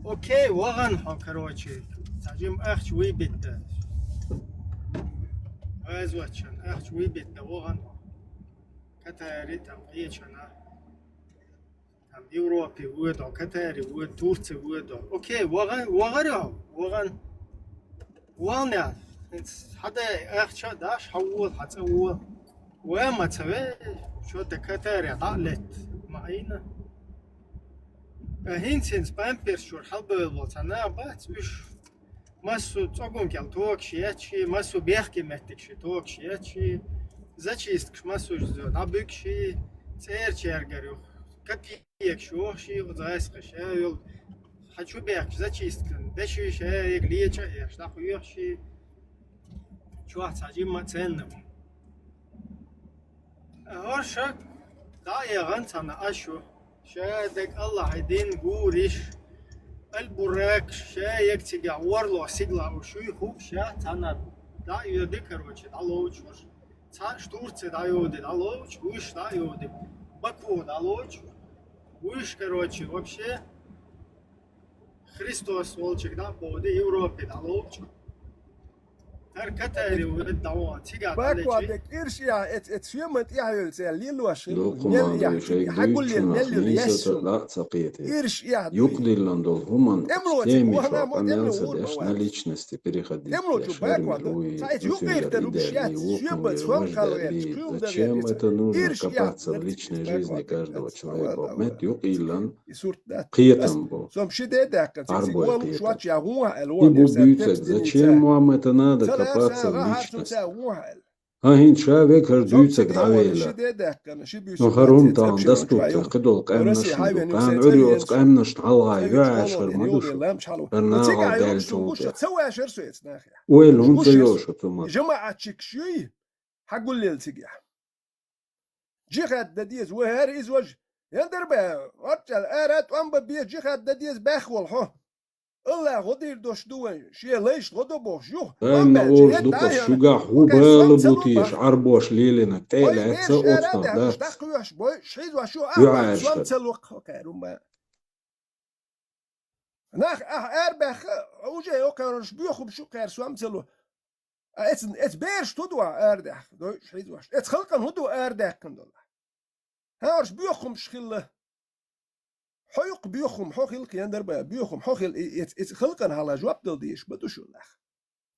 Окей, вахана хьо, короче, цхьа жима ахча вуй битта. ГӀазотчан ахча вуй битта, вахана хьо. Катари там къечана. Там Европе воьду, Катари воьду, Турци воьду. Окей, вахана, вахара хьо, вахана. Ванна, хьан дай ахча даш, хьан вол, хьан цӀа вол. Ва ма ца ве, чо тӀе катаре дӀа а летта, ма айна. Э, хӀинца-хӀинца памперс чуьра хьалабевлла цхьа нах бац, уьш массо а цӀогун кӀел тогаш етташ, массо а бехке меттигаш тогаш етташ, зачисткаш массо а дӀабуьгуш, цӀерачаьргара юха капи- Егаш йохуш и, оцу гӀаскхаша йолу, хьан чу бехкаш зачисткан дешиш, э, ега леча а еш, дӀакхоьхуш и, чохь цхьа жимма а ценна. ХӀорша дӀа а яхана цхьана ашу, ша дерг Аллахье дин гуриш, аль-Бурак, ша ега цигахь ворло сигла уш юй хууш, ша цхьана дӀа а йоьди, короче, дӀалоучу хӀорш. Цхьаъ Турци дӀайоди, дӀалоучу, вуьш дӀайоди, Баку дӀалоучу, вуьш, короче, вообще Христос волчуьнга дӀа а боди, Европе дӀалоучу. ХӀара Катари ву дӀаван, цигахь Баку дӀалечи. Бек ирш яхь, эц, эц шеман тӀехьа йолу цӀе лелош, Дукха мел ма яхь, дуьйш, хьагуллел, хьайгуйчунах мел яхь, нийсатан ясу. ДӀа а ца кхетий. Ирш яхь дуьйш. Юкъадиллина долу хӀуманна стеми чохь къамел ца деш, на личности переходить деш, хӀара мир вуй, цу синчара и даьллий, вукхунга важа даьллий, зачем это нужно копаться в личной жизни каждого человека? Мет юкъ йиллан кхетам бу. Арбой кхетам. И бу буьйцург, зачем вам это надо, копаться в личности? ХӀан хӀинца ша вега хӀара дуьйцург дӀавелла. Ну, хӀара хӀума тахана даступ ца кхидолу къаьмнаш ма ду. Кхана Ӏуьрре оцу къаьмнашна хьалха юьхьӀаьржа хӀара ма ду шу. ХӀара нахал даьлла чӀогӀа тӀе. Ойла хӀунда ца йо шу цу ма? Жамаатчикаш юй, хьагуллел цигахь. Джихад дан деза, вай хӀара иза важа. Яндар бе, орчӀал ара тӀом бан беза, джихад дан деза баьхвала хьо. Аллах гӀо дийр долуш ду вайн, шен лайшна гӀо до бохуш юха. Тайна олуш ду-кх ас шуьгахь, хӀун бала бу теша, Ӏарбоша лелийнарг тӀе а лаьцна оцунах дац. ДӀакхоьхьуш бой, шхьийзош ю, ахьа сом ца локха хьо кхаьрун бан. Нах, ахь арабаьхха, уже окхараш боьхум шу кхер сом ца лу. А эц, эц бераш ту дуа арадаьхка, дойш хьизваш. Эц халкъан хӀу ду арадаьхкан дола. Хьарш боьхумш хилла. Хьо юкъ боьхум, хьо хилла кхен дар бай, боьхум, хьо хилла, и, и, и халкъан хьала жоп дал дийш, ба ду шу нах.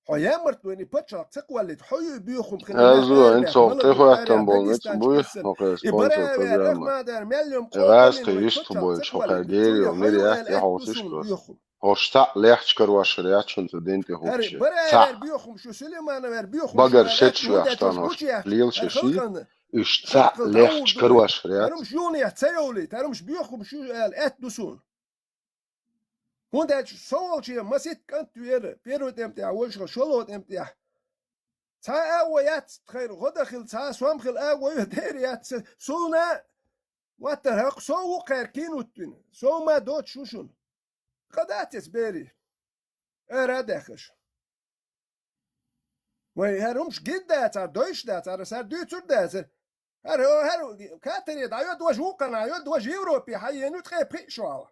Хьо ямарт вайни пачалх ца кхоллит, хьо ю боьхум хилла. Азу, ин цо тӀехӀоттам болнаш буй, хьо кхес И спонсор баравер, программа. Ахмадар, меллюм, Э, къогалин, гӀаскхи вай йиш пачалх ту бойч, ца хьо кхоллит, кхер гери, цу мири яхь, яхь, яхь, яхь, усиш кор. Боьхум. Хьош цхьаъ лехч карвашар яц шун цу дин тӀе Ари, хӀутташ. Баравер, Цхьаъ. Боьхум шу, Сулейманов вер, боьхум Багар шу, шечу аьлла, яхь, ну, штан деш хӀуш, вучу яхь, лел ари шеши, халкъан, иш цхьаъ халкъан лехч гӀур ду, карвашар яц. Арумш юнех ца йовли, арумш боьхум шу, аьлла, эт ду сун. ХӀунда аьлча со волче масит кӀант вера, первый тӀем тӀехь, вожа шоло тӀем тӀехь. Цхьа а во яц, тхайр гӀода хил, цхьа сом хил а во дер яц, суна ваттар хьакъ, со ву кхер кинуттуьн, со ма доч шу шун. Къадатес бери. Ара дехаш. Вай, хӀарумш гид дацар, дойш дацар, сар дуьйцур дацар. ХӀар, хӀар, катаре дӀайод вож вукхана, йод вож Европе хьайену ткъе пхи шоала.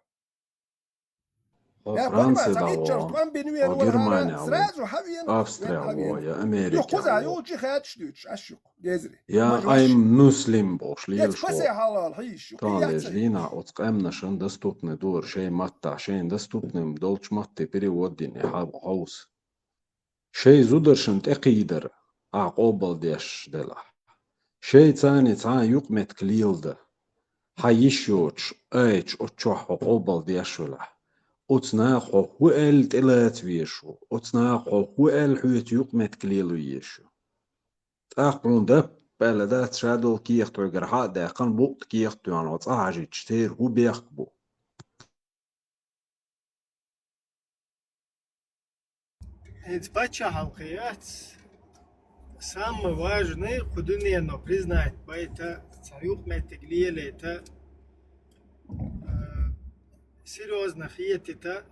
Хьо Я Франция бакъма, дӀавола, ца иччалц тӀом бин вен хьо вала Германия хьара, ву, сразу хьавен, Австрия вен ву, хьавен. Я Америка Юхуза ву. Юлчи хатш дуьч, ашук, гезри. Я Мажуш. Айм муслим бош, Ец лиел шо. Пасе халал хиш, Тан леш яцай. Дина оц къаьмнашан доступный дур, шей матта, шейн доступный долч матте перевод дин, и хьав хаус. Шей зударшан тӀекхийдар, а къобал деш делахь. Шей цани цхьа юкъметк лелда. Хьа йиш йоч, айч, оцчохь хьо къобал деш велахь. Оц наха хьо хӀу аьлла тӀелаца вешу, оц наха хьо хӀу аьлла хьоьца юкъметк лелу ешу. ТӀаккха хьуна даппаьлла дац ша долу кехат хьоьгара хьа а даьккхана, букъ кехат тоьхна, цӀа хьажийча, церан хӀу бехк бу. ХӀинца паччахьалкхе яц самое важное, кху дуьнено признать байта, цхьа юкъаметтиг лелайта, э, серьёзно хетита.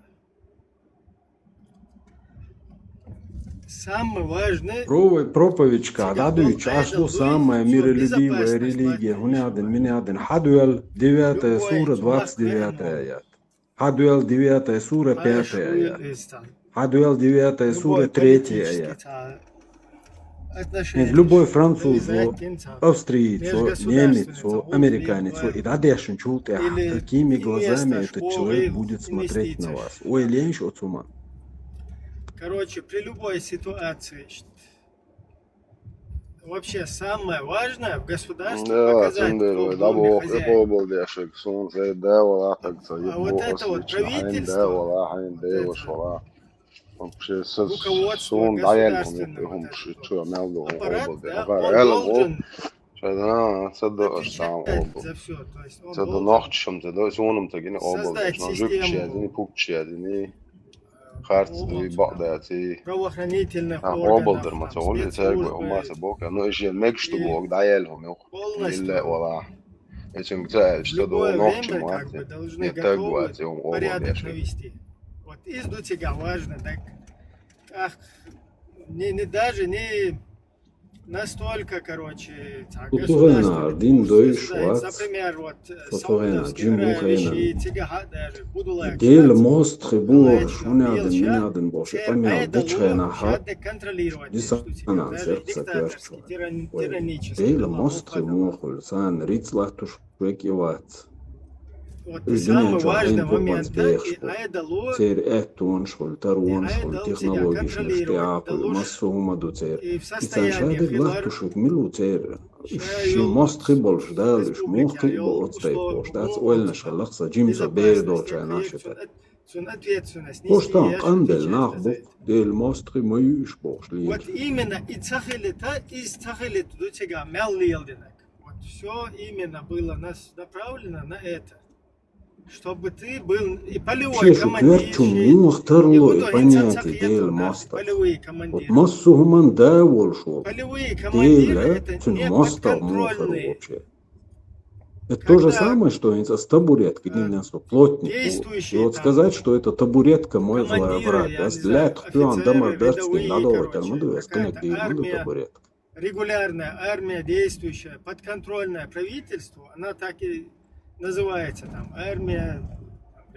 Самое важное, Прове-, проповедька дӀадуьйчу, аш ду самая миролюбивая религия, хӀунехдина, минехдина, хьадоьлла девятая сура, двадцать девятая аят. Хьадоьлла девятая сура, пятая аят. Хьадоьлла девятая сура, третья аят. ХӀинца любой француз ву, австриец ву, немец ву, американец ву, и дӀадешначул тӀаьхьа, какими глазами этот человек будет смотреть на вас? Ойла еш оцу хӀуманна. Короче, при любой ситуации, вообще самое важное в государстве Да, показать, цундела кто в доме дабо хозяин. Къобал деш верг, суна хӀе да вала хьагца, А вот это вот правительство, да вала хьайн, вот да это вала. Вообще, со-, руководство суна дӀаяьлла хӀума государственного хӀума вот шу этого чу мел ду аппарат, къобал де. Да, Ахара он аьлла гӀо. Должен Ша да, ца до аш там отвечать обал. За всё. То есть он Ца до должен нохчам, ца до сунам ца гини обал. Создать систему, жугчи язини, пукчи язини. Харц дуй бакъдаци. Правоохранительных органов, Обал дар ма ца гули церг ва ума ца бока. Но иши мегш ту бок даял хум юх. Полностью. Илле вала. Эчунг ца аьлча ца до нохчам ваци. Не таг ваци, он обал деш. Вот из ду цига важно, так. Ах, не, не даже не Настолько, короче, так, Цу тӀегӀанна государство дин дойш вац, например, вот, э, Саудовская Аравия, Шииция, даже Будулак, Дела мостагӀий бохуш, хӀунехдина, минехдина бохуш, къамел дечу хенахь, диссонанс яра ца коьртачу. Вай, Дела мостагӀий муха хуьлу, царна рицкъ латтуш век и вац. Уьш дуьнен чохь хьайна бу-, бац бехаш бу. Церан аьттонаш хуьлу, таронаш хуьлу, технологиш тӀеӀакхуьлу, массо а хӀума ду церан. И царна ша дерг латтуш верг мила ву церан? Уьш шен мостагӀий болуш Дала уьш муха кхиъ бо оцу тайпа бохуш дац, ойланаш хилла-кх сан, жима со бер долчарна а ши тайпа. Ош тахана къанделла нах бу-кх, Делан мостагӀий ма ю уьш бохуш лелаш. Вот именно и ца хилита, иза ца хилита ду цига мел леладинарг. Вот всё именно было нас направлено на это. Чтобы ты был и полевой командир, Шешу коьртачун муха тарло и понятие Делан мостагӀ? Вот массо а хӀуманна да волуш волу Дела, цуьнан мостагӀ муха хир ву вообще? Это то же самое, что хӀинца аса табуретка гина со, плотник ву. И вот сказать, что это табуретка мой вра-, враг. Ас лаьтта тоьхна дамар дарц гина дӀадовла тера ма ду, ас къинаг дийр ма ду табуретка. Регулярная армия действующая, подконтрольная правительству, она так и называется там, армия, там,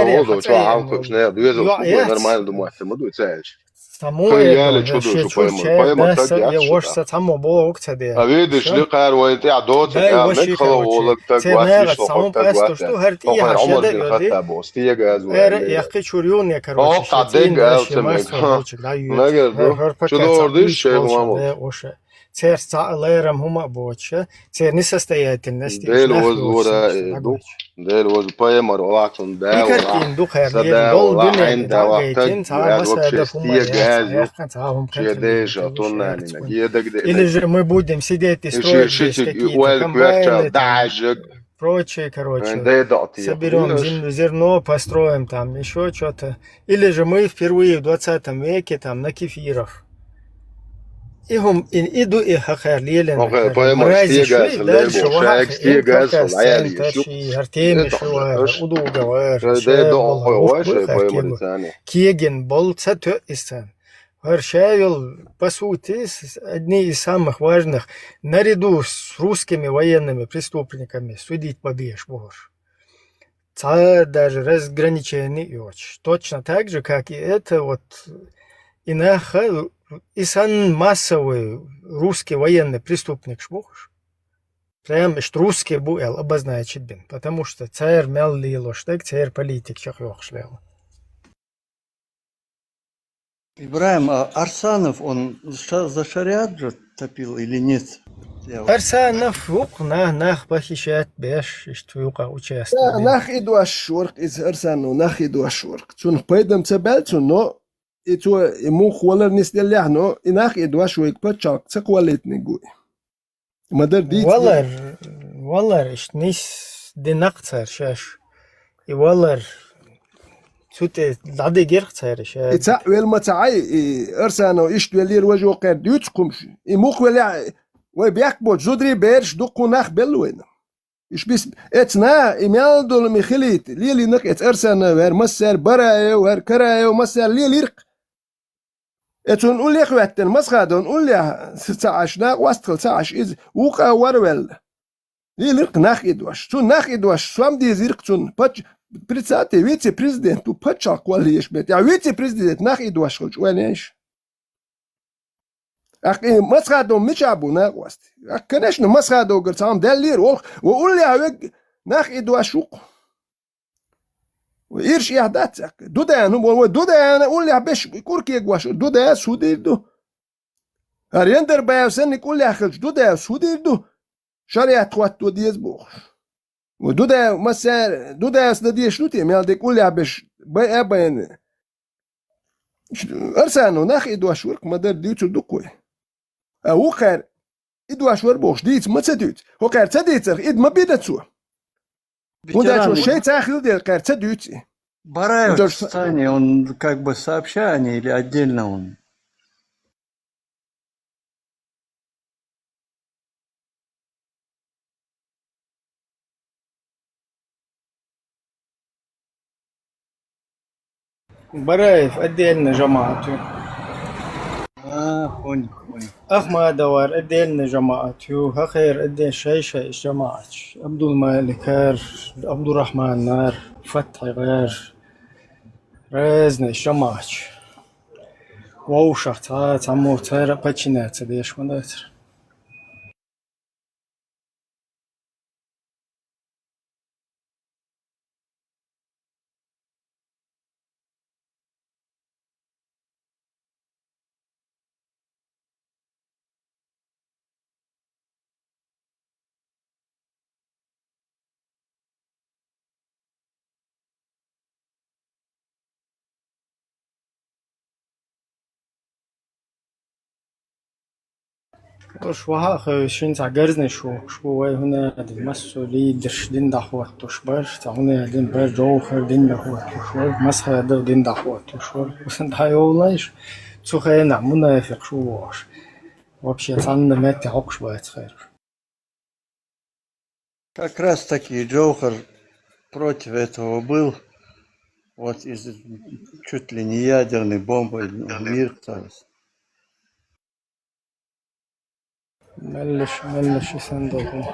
со возо, чо хьалкхуш, не, дуьйза, нормально думать, ма дуй цаьлча. Само я, я лечу душу, пойма, пойма, так я вош са цхьаммо бо ук ца де. А видишь, ли кхар вайн тӀехь доцу, я, мег хала волаг, так вац, иш лохаг, так вац. Цхьаммо къаьстуш ду, хӀара тӀехьа шеда йоди. Бо стига аз ваьлли. Эр, яхкхи чур юн я, короче, о, къаддег гаьлца мег. Нагар ду. Чу дор диш, шех маму. Оша. Церца лерам хӀума а боцуша, церан несостоятельность Дела вазлора, э, ду. Дела вазу пайхамар валахьцун И да картина валахь, ду хьер, са лерина да долу валахь, дуьнен хьайн да валахь, дӀагайтина, цхьа масса да хӀума стега яц, яз ю. Яхкан цхьа хӀума Ше контролировать дежа тун нанина, гедагде. Или же мы будем сидеть и строить здесь какие-то комбайны, там, прочее, короче. Соберём зерно, построим там ещё чё-то. Или же мы впервые в двадцатом веке там на кефиров. И хӀум-, и, и ду и хьакхер лелен. Охе, хьакхер. Поймаш мразишь стегас, вы, лебо, дальше шаек вахахи, стегас, кокас лаяли центр шу. Ши, хартеми шу вара, удуга вара, ше вара, ух, хартеми. Кегин бол ца тё и сцен. Вара шайл, по сути, с-, одни из самых важных, наряду с русскими военными преступниками судить побьешь, боже. Цхьа даже разграничение йоцуш. Точно так же, как и это, вот, и нах, и сан массовый русский военный преступник шбухуш. Прям иштта русский бу эл обозначить бин, потому что цер мел лилош даг, цер политик чехъёхуш лел. Ибрахим, а Арсанов, он ша-, за шариат же топил или нет? Я вот Арсанов вукх на-, нах похищать беш, иштта юкъа участвовать. Да, нах и дош шорк, из Арсанов нах и дош шорк. Цун пайдам ца бел цун, но и цо, и мух валар нис деллях, но и нах и дош вайг паччалк ца кхоллитниг гуй. Ма дар дийца Валар, валар, иштта нис динакх цар шаьш. И валар, цу тӀе дӀадигирх цара шаьш. И цхьаъ вел ма ца Ӏай, и Арсанов иштта веллера важа кхер дуьйцу кхумаш. И мух веллехь, вай бехк боцу зударий бераш дуккха нах белла вайна. Иш бис, эцна, и мел долу ми хилийта, лелийнарх эца Арсанов вер, массаьр Бараев вер, Караев, массаьр лелийрх. Э, цунна уллех а хӀоьттина, Масхадовна уллех ца Ӏаш, накъост хила ца Ӏаш, иза вукъа варвелла. Лелиркх нах и дош. Цунна нах и дош, сом дезиркх цунна. Пач-, представьте, вице-президент ву паччалкх кхоллаеш бен. Я вице-президент нах и дош хилча, ойла еш. Аккха и Масхадов мичахь бу накъост? Аккха, конечно, Масхадовгара цхьа хӀума даьллера, олх, ва уллех вег нах и дош ву-кх. Ирш эхь дац аьлла. Дудаевна хӀума, вай Дудаевна уллехь беш куркег ваша. Дудаев судийр ду. ХӀара Яндарбаев санник уллехь хилча, Дудаев судийр ду. Шариат хӀотто деза бохуш. Вай Дудаев, масса, Дудаевс дан дезаш ду те, мел дерг уллехь беш, бай а байна. Арсанов нах и дош варх ма-дарра дуьйцур ду-кх вай. А вукхара и дош вар бохуш дийца ма ца дуьйцу. ХӀокхара ца дийцарх, ида ма бина цо. ХӀунда аьлча шайца хила дела кхара ца дуьйцу и. Бараев Даже в состоянии, он как бы сообща о ней или отдельно он? Бараев отдельно жамаӀат ю. А, понял, понял. Ахмадовар отдельно жамаӀат ю. ХӀокхара отдельно шай-шай жамаӀаташ. Абдулмаликар, Абдурахманнар, Фатхьигар. Разные жамаӀаташ. Вовшах цхьа, цхьаммо цара а подчиняться деш ма дацара. Уьш ваха а хевшина цхьа гарзнаш ву, уьш бу вай хӀунда аьлла массо а лидерш дин дӀахӀоттуш бар, цхьа хӀунда аьлла дин бар, Джовхар дин дӀахӀоттуш вар, Масхадов дин дӀахӀоттуш вар. ХӀусам дӀайоллайш, цу хенахь мунафикъаш ву вохуш. Вообще цхьанна метте хьокхуш бац хир. Как раз таки Джовхар против этого был. Вот из чуть ли не ядерной бомбой мир царис. Меллиш, меллиш и сан долу.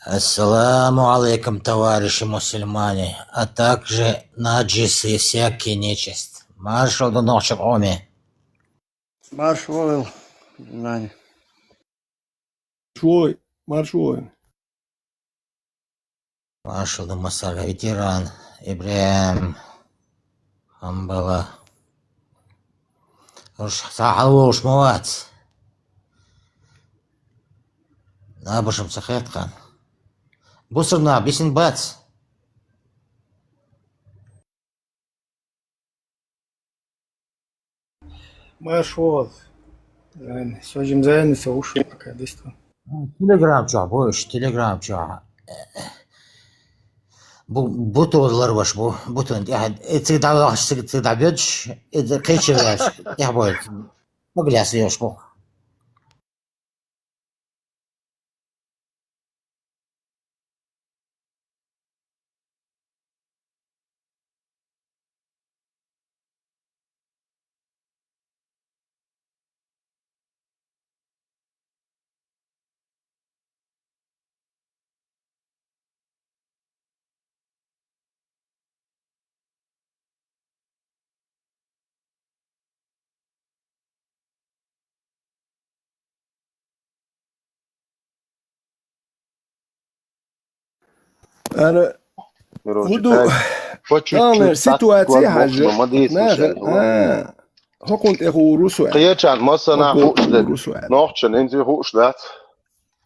Ассаламу алейкум, товарищи мусульмане, а также наджисы и всякие нечисть. Маршал ду нохча къоме. Маршал, Нани. Маршалла, маршалла. Маршалла ду массаьрга, ветеран Ибрахим Хамбала. Уж схьа хьалаволуш ма вац. Набашам ца хетта хан. Бусурнах бисина бац. Марш вол. Зайна. Со жим зайна, со уш пока дисту. Телеграм чохь бу, уьш, Телеграм чохь. Бу, бутон ларваш бу, бутон тӀехь. Э, цига дӀавахаш, цига, цига дӀабоьдуш, э, кхечи ваьш, тӀехь бойту. Магалес йош бу. Ара, Короче, хӀун ду? По чуть-чуть, тахана ситуация хьажа, ма дийца нахана, а, хӀокхунна тӀе хуур ву со аьлла. Кхечарна массанхьа хууш дерг. Нохчан инзи хууш дац.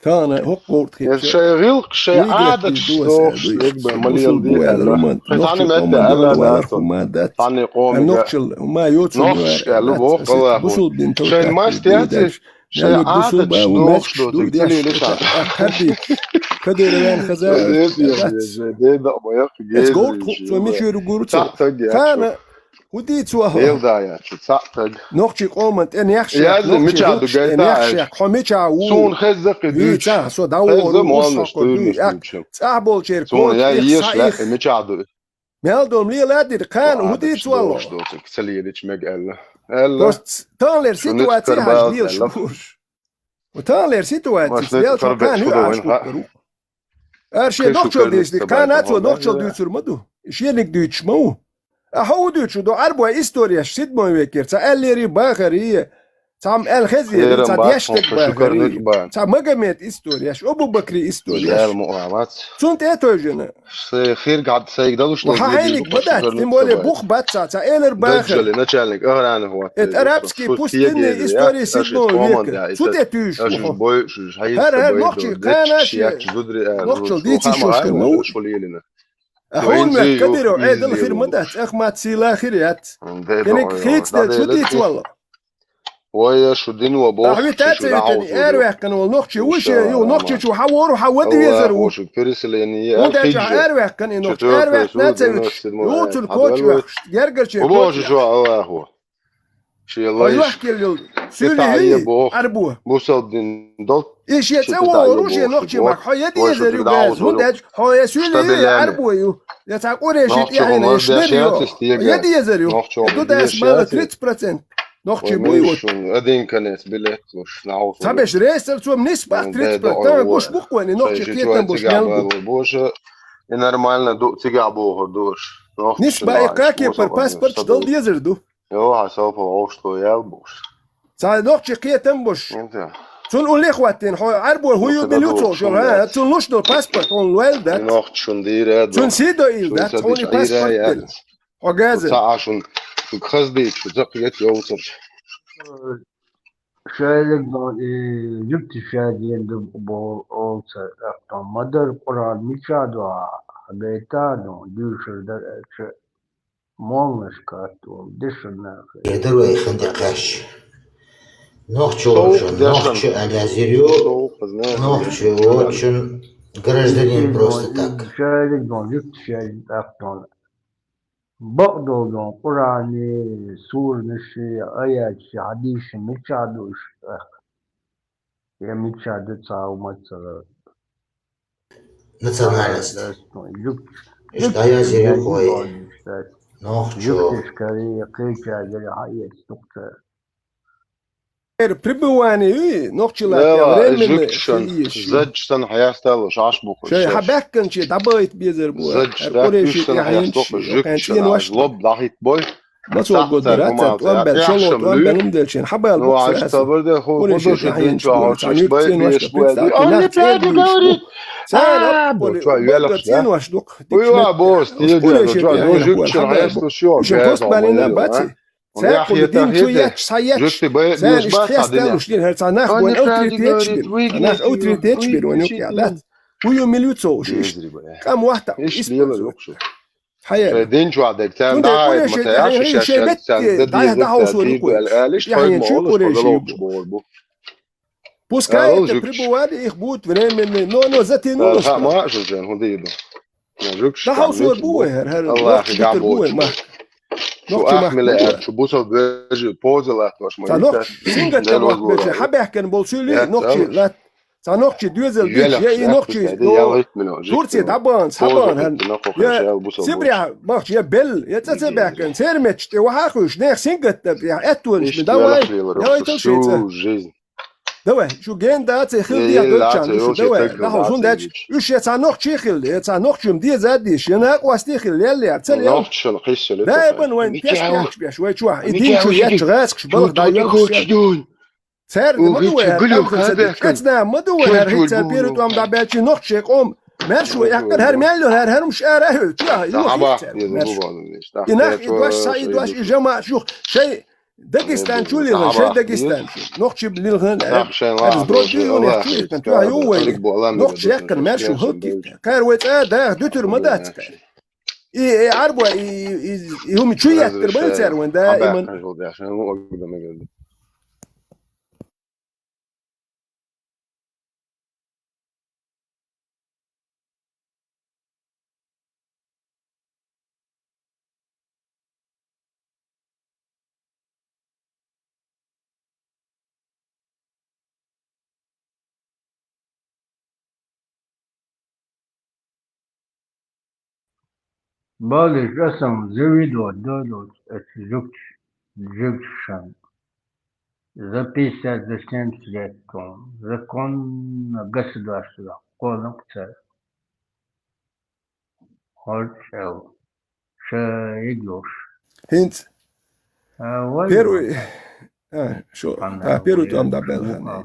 Тахана хӀокху гӀовт хетча. Шайн гӀиллакх, шайн Ӏадаташ дохуш дерг бен ма леладе аьлла. Кхин цхьанна метта аьлла дац. Цхьанне къомига. Нохчал хӀума йоцу. Нохчаш аьлла боху АллахӀа. Шайн маста яц. Шайн Ӏадаташ дохуш доцург ца лелийча. Кадырован хаза. Эс гӀовт ху-, цо мичара гур цо. Хана, хӀун дийцу ахьа? Лелда яц, цхьаъ таг. Нохчий къоман тӀе нехшех, нохчий гӀуллакхаш тӀе нехшех, хьо мича ву? Суна хеза кхин дуьйцу. Ца, со дӀавогӀур ву, хьо дуй, цӀахь болчеран коч я еш лаьа, мича ду? Мел долу лела дира, кхана хӀун дийца валло? Ца лелича мега аьлла. Аьлла. Просто таханлера ситуация хьажа лелаш буш. Таханлера ситуация, велча кхана хӀун Ӏаш хӀуттур ву? Ара шен нохчалла дийцинарг, кхана цо нохчалла дуьйцур ма ду. Шениг дуьйцуш ма ву. А хьо хӀун дуьйцуш ву? Ду Ӏарбой историяш, седьмой векера, цхьа Аьллери бахари, цхьа Аьлхезери, цхьа Дешдаг бахари, цхьа Магомет историяш, Абу-Бакри историяш. Цунна тӀе а тевжина. Сайн хирг хьан сайга далуш долу хьан хьайниг ма дац, тем более бух бац цхьа, цхьа элар бахар. Начальник охраны хӀотта. Это арабский пустынный история седьмого века. Цу тӀе туьйш ву хьо. ХӀара, хӀара, нохчий кхана шен. Нохчалла дийцина шош хир ма ву. А хьуна моьтту Кадыров Ӏедал хир ма дац, Ахмат сийла хир яц. Кхиниг хийцаделча хӀун дийца валло? Вай, шу дин ва боху. Ахьа витаца витани, араваьккхина волу нохчи ву шен, ю, нохчи чу хьан вору, хьан вада везар ву. Переселение. ХӀунда аьлча хьан араваьккхина и нохчи, араваьккхина ца виташ, юцург коча ваьккхаш, гергарче коча ваьккхаш. Божа Аллаху. Шен лайш. Хьо юхкеллал, суьйли ю, Ӏарбо. Бусалба дин дол. И шен цӀа вогӀур ву шен нохчи мах, хьо я дезар ю баьза, хӀунда аьлча хьо я суьйли ю, я Ӏарбо ю, я цхьа къуреши тӀехьенаш мер ю, я дезар ю. Ду дас мала тридцать процент. Нохчий буй вот. Один конец билет луш, нахуй. Цхьаберш рейсал цо нисбах тридцать процент. Тахана гуш бу-кх вайна, нохчий кхетам бу-кх мел ду. Божа, и нормально ду, цигахь бохур ду уж. Нисбах и кхакепара паспорташ дала дезар ду. Йо, хьан салфа вовшахтоха ял бу уж. Цхьа нохчий кхетам бу уж. Цунна уллехь хӀоттийна, хьо Ӏарбо хӀун ю, мила ю цо, хьо, цунна луш долу паспорт хьуна лойла дац. Нохча шун дийр а ду. Цунна сий до ил дац, хьуна и паспорт дела. Хьо газа. Ца а шун, шуьга хаздийча, шу закъ геча йовцарш. Шайлиг дон и жуьгти шаден ду боху олцар, ахтон ма дар Къуръан мича ду, гайта ду, дуьйшур дар аьлча, молланаш катта волу дешан нахе. Эдар вай хин де кхаьш. Нохчо волчун, нохчо аьлла язйир ю, нохчо волчун гражданин просто так. Шайлиг дон жуьгти шаден ахтон. Бакъдолу дон Къуръани, суранаши, аяташи, хьадисаши мичахь ду уьш тӀаккха? Я мичахь ду цхьа а хӀума ца гӀерта? Национальность. Иштта дӀаязйир ю-кх вай. Нохчо. Жуьгташкара, кхечаьргара хьаэца ду-кх цара. Эр пребывание ю, нохчи латтар, временно жуьгташан, заджашан хьаястало шаьш бу-кх. Шайн хьан баьхканче дӀабахийта безар бу. Заджаш даьхкаш санна хьаястало-кх жуьгташан, лоб дӀахӀитта бой. Мацо год дара, цхьа тӀом баьлла, шолгӀа тӀом баьлла, хӀума делчина, хьан бала бу-кх цара? Къурайши тӀехьенчу, шуьш бай, беш бу, цхьа цӀенош ду-кх. Уй, ва, бос, тегара, чуа, жуьгташан хьаястало шо, уьш пост балийна баци. Цаьркхула дин чу етташ, схьаетташ, царна иштта хесталуш дин, хӀара цхьа нах вайн авторитеташ бира, цхьа нах авторитеташ бира вайн юкъе дац. Ху ю мил ю ца уш иштта. Къам вахта, иштта лела юкъ шу. Хьая. Шай дин чу а дег, царна дӀа а ма тай, шай шай шай шай дӀа-, дӀахьовсо юкъе. Аьлиш, яхьин чу куре ши юкъе. Пускай это пребывали их будут временные, но оно затянулось. Ха, ма, шу жен, ху диду. Жук, да, хау сур бу, хер, хер, Аллах, нохчи гитар бу, ма. Нохчи мах бу. Шу бусал бежи, поза лат, ваш ма. Ца нохчи, сингат ца нохчи бежи, хабехкен бол сюли, нохчи лат. Ца нохчи дуэзел дич, я и нохчи, Турция дабан, сабан, хер. Я, сибря, махчи, я бел, я ца ца бехкен, сермеч, те вахахуш, нех сингат, я, этуэн, давай, давай, туши, ца. Жизнь. Давай, шу ген дац, хил диа дочан, шу давай, да хо зун дач, уж я ца нохчи хил, я ца нохчим диа задиш, я накъвасти хил, лел лер, цел лел. Нохчи шал хиссел. Да, бан вайн пеш пеш пеш, вай чуа, и дин шу я чгаск, ш балх да я. Цер ма ду вай, кам ца ди. Кац да ма ду вай, хер хица перут вам да бячи нохчи ком. Мер шу я кар хер мел хер хер муш ара ху, чуа, и нохчи. Инах и дуаш са и дуаш и жама шу, шей Дагестан чу лилгӀан, шей Дагестан чу. Нохчи лилгӀан, сброд ю, нохчи чу итан, чу ю вай. Нохчи яккан мер шу хӀалки. Кар вай цӀа, да, дутур ма дац кар. И, и арба, и, и, и хӀуми чу яттар бал цар ван, да, иман. Балиш, аса завидовать дойлуц эцу жугташ-, жугташан. За пятьдесят, за семьдесят лет, законно государство, кхоланкъ цар. Хорчел. Ша йигуш. ХӀинца. А, вай первый, а, шо, а, первый там да бел хана.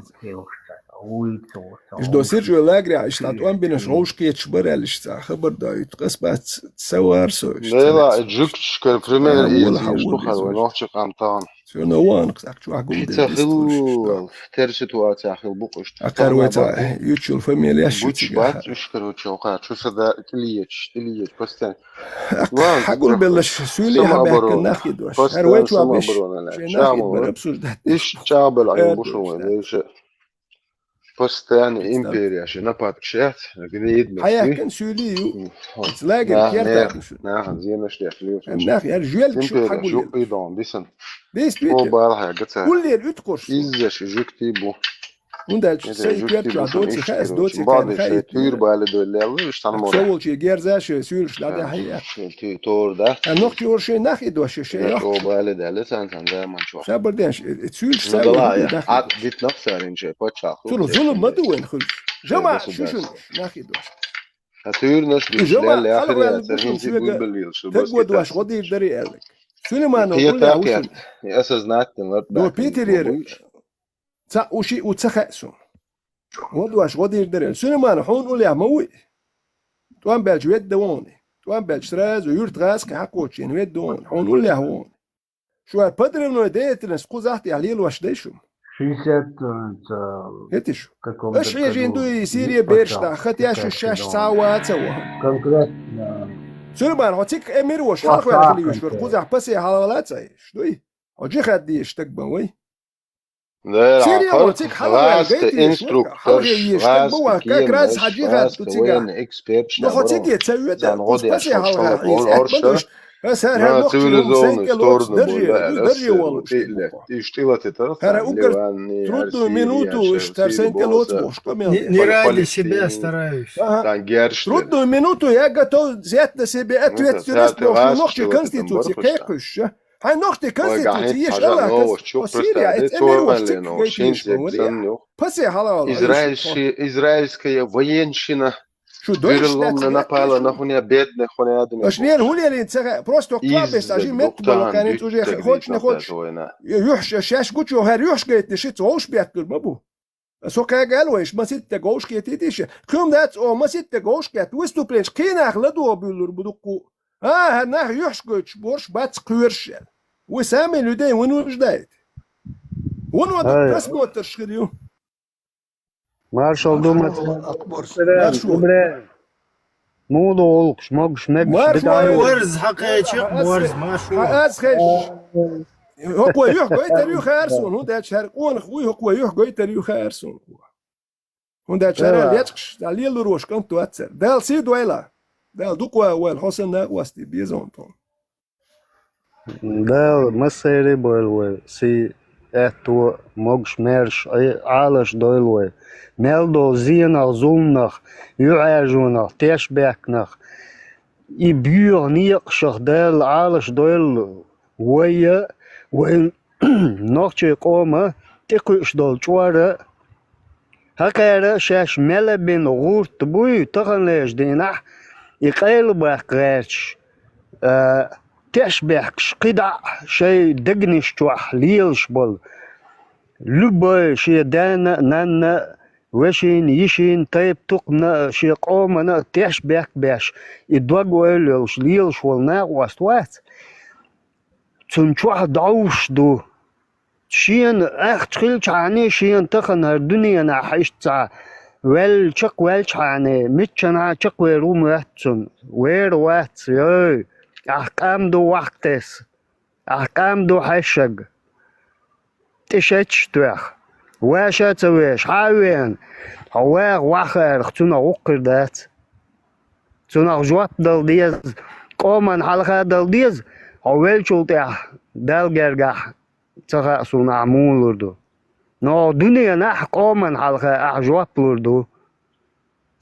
Иш до сиржу лагря, иш лат он бинаш гӀовш кечу барал иш ца хабар да, ит къас бац савар со иш. Лела, жугташ кар пример, а, и вала иш хавур бухар, вай нохчи къам тан. Всё равно ван, кстати, чувак гулдер. Ца хил, тер ситуация хил букъуш. А кар вай ца, ючул фамилия ши буч цига бац, уш, короче, оха, чу сада тилиеч, тилиеч, постоянно. Хагул беллаш, сюли хабехка нахи дош. Хар вай чуа беш. Шей нахи бар обсуждать. Иш чабел ай бушун вай, вай ше. Постоянно империя ше нападкшат, гнид. Хаяхкан сюли ю. Лагерь керта. Нах, зенаш дяхли. Нах, яр жуэл шу хагул. Идон, дисан. Действительно. О, балха, гаца. Уллер уткош. Изза ши жугти бу. Унда сай кер чуа доци хас, доци кер хай. Тюр бали дойллялы, уж сан мора. Со волчи герза ши сюлш да да хай. Тюр тор да. А нохчи орши нах и дош ши. О, бали дали сан сан да ман чуа. Сабр ден ши, сюлш сабр да. Ат бит нах сарин ши, пачах. Тур зулум маду вен хулш. Жама шушун нах и дош. А тюр наш бит. Жама, алгал бушун сюга. Так вот ваш годир дари элек. Сулейманов, я так. Я осознательно. До Питерер. Ца уши у ца хасу. Вот ваш годир дари. Сулейманов, хун улия ма уй. Туан бельч вед да вони. Туан бельч сразу юрт газ ка хакочин вед да вони. Хун улия вони. Шу ар подрывной деятельность кузахт я лил ваш дешум. Шестьдесят, э, это ж. Каком-то году. Аш хежин дуй Сирия бершта, хотя шу шаш сава цава. Конкретно. Сулейман, хоцик эмир вош, халхвал хилиш вар, кузах пасе халвала цай. Дуй. О джихад диш так бан вай. Да, Сирия хоцик халвал гайти инструктор, халвал еш так бан, как раз хаджихад ту цига. Военный эксперт. Но хоцик е цавета, пасе халвал. Цивилизованную сторону. Даже, даже волу. Хара угар трудную минуту, иш тарсен те лоц бошка мел. Не, не ради себя стараюсь. Ага. Трудную минуту я готов взять на себя ответственность, но нохчи конституции кекуш. Хай нохчи конституции еш ала кас. Сирия, это эмир вош цик. Пасе халал. Израильская военщина. Шу дойш переломно напала на хуня бедных хуня адами. Аш нер хулелин цеха, просто квабес, ажи мет балаканин уже хоч не хоч. Юхш, шаш гучо хар юхш гайтни шит, оуш бяттур бабу. Со кагал вайш, маситте гоуш кетитише. Кюм дац о маситте гоуш кет, выступление, кинах ладо бюллур будукку. А, нах юхш гоч, борш бац кюршел. Вы сами людей вынуждаете. Вон вот Ай. Просмотрш хир ю. Маршал думать. Маршо. Муду олуш, могуш, мегуш, Маршо. Битари. Варз хьакхечи, варз, маршо. Аз хеш. Хоква юх гойтар ю херсон, ху дач хер къонах, уй хоква юх гойтар ю херсон. ХӀунда аьлча хӀара лечкъаш, да лелур вош кӀант вацар. Дала сий дойла. Дала дукха вай вайл, хьо санна а васти безон тхо. Дала массайри а бойла вай, сий, аьтто, могуш, маьрша, Ӏе-, Ӏалаш дойла вай. Мел долу зенах, зуламнах, юьхьӀаьржонах, тешбаьккхинах, и боьха некъашах Дала Ӏалаш дойла вай а, вайн нохчийн къоман тӀекхуьуш долу чкъор а, хӀокхара а шаьш мел а бина гӀурт буй таханлерчу дийнахь, и къайлабаккха гӀерташ, а, тешбехкаш кхидӀа а шайн дегнаш чохь лелаш болу. Любой шен дена а, нанна а, вешина, йишина, тайп-тукхамна а, шен къомана а тешбехк а беш, и дог-ойла йолуш лелаш волу накъост вац. Цунна чохь дӀовш ду. Шена ахча хилчхьана, шена тахана хӀара дуьненахь иштта цхьа ваьлла чекхваьлчхьана, миччанхьа чекхвер ву моьтту цунна. Вер вац, йой, ахь къам ду вахка тесса, ахь къам ду хьаьшшаг. ТӀе шеташ тоьхна. Ваша а ца веш, хьа а веана, хьо ваха вахарах цунах гӀуккхур дац. Цунах жоп дала деза, къоман хьалха а дала деза, хьо веллачул тӀаьхьа Далла гергахь ца хаьа суна ахь муха лур ду. Но дуьненахь къоман хьалха ахь жоп лур ду.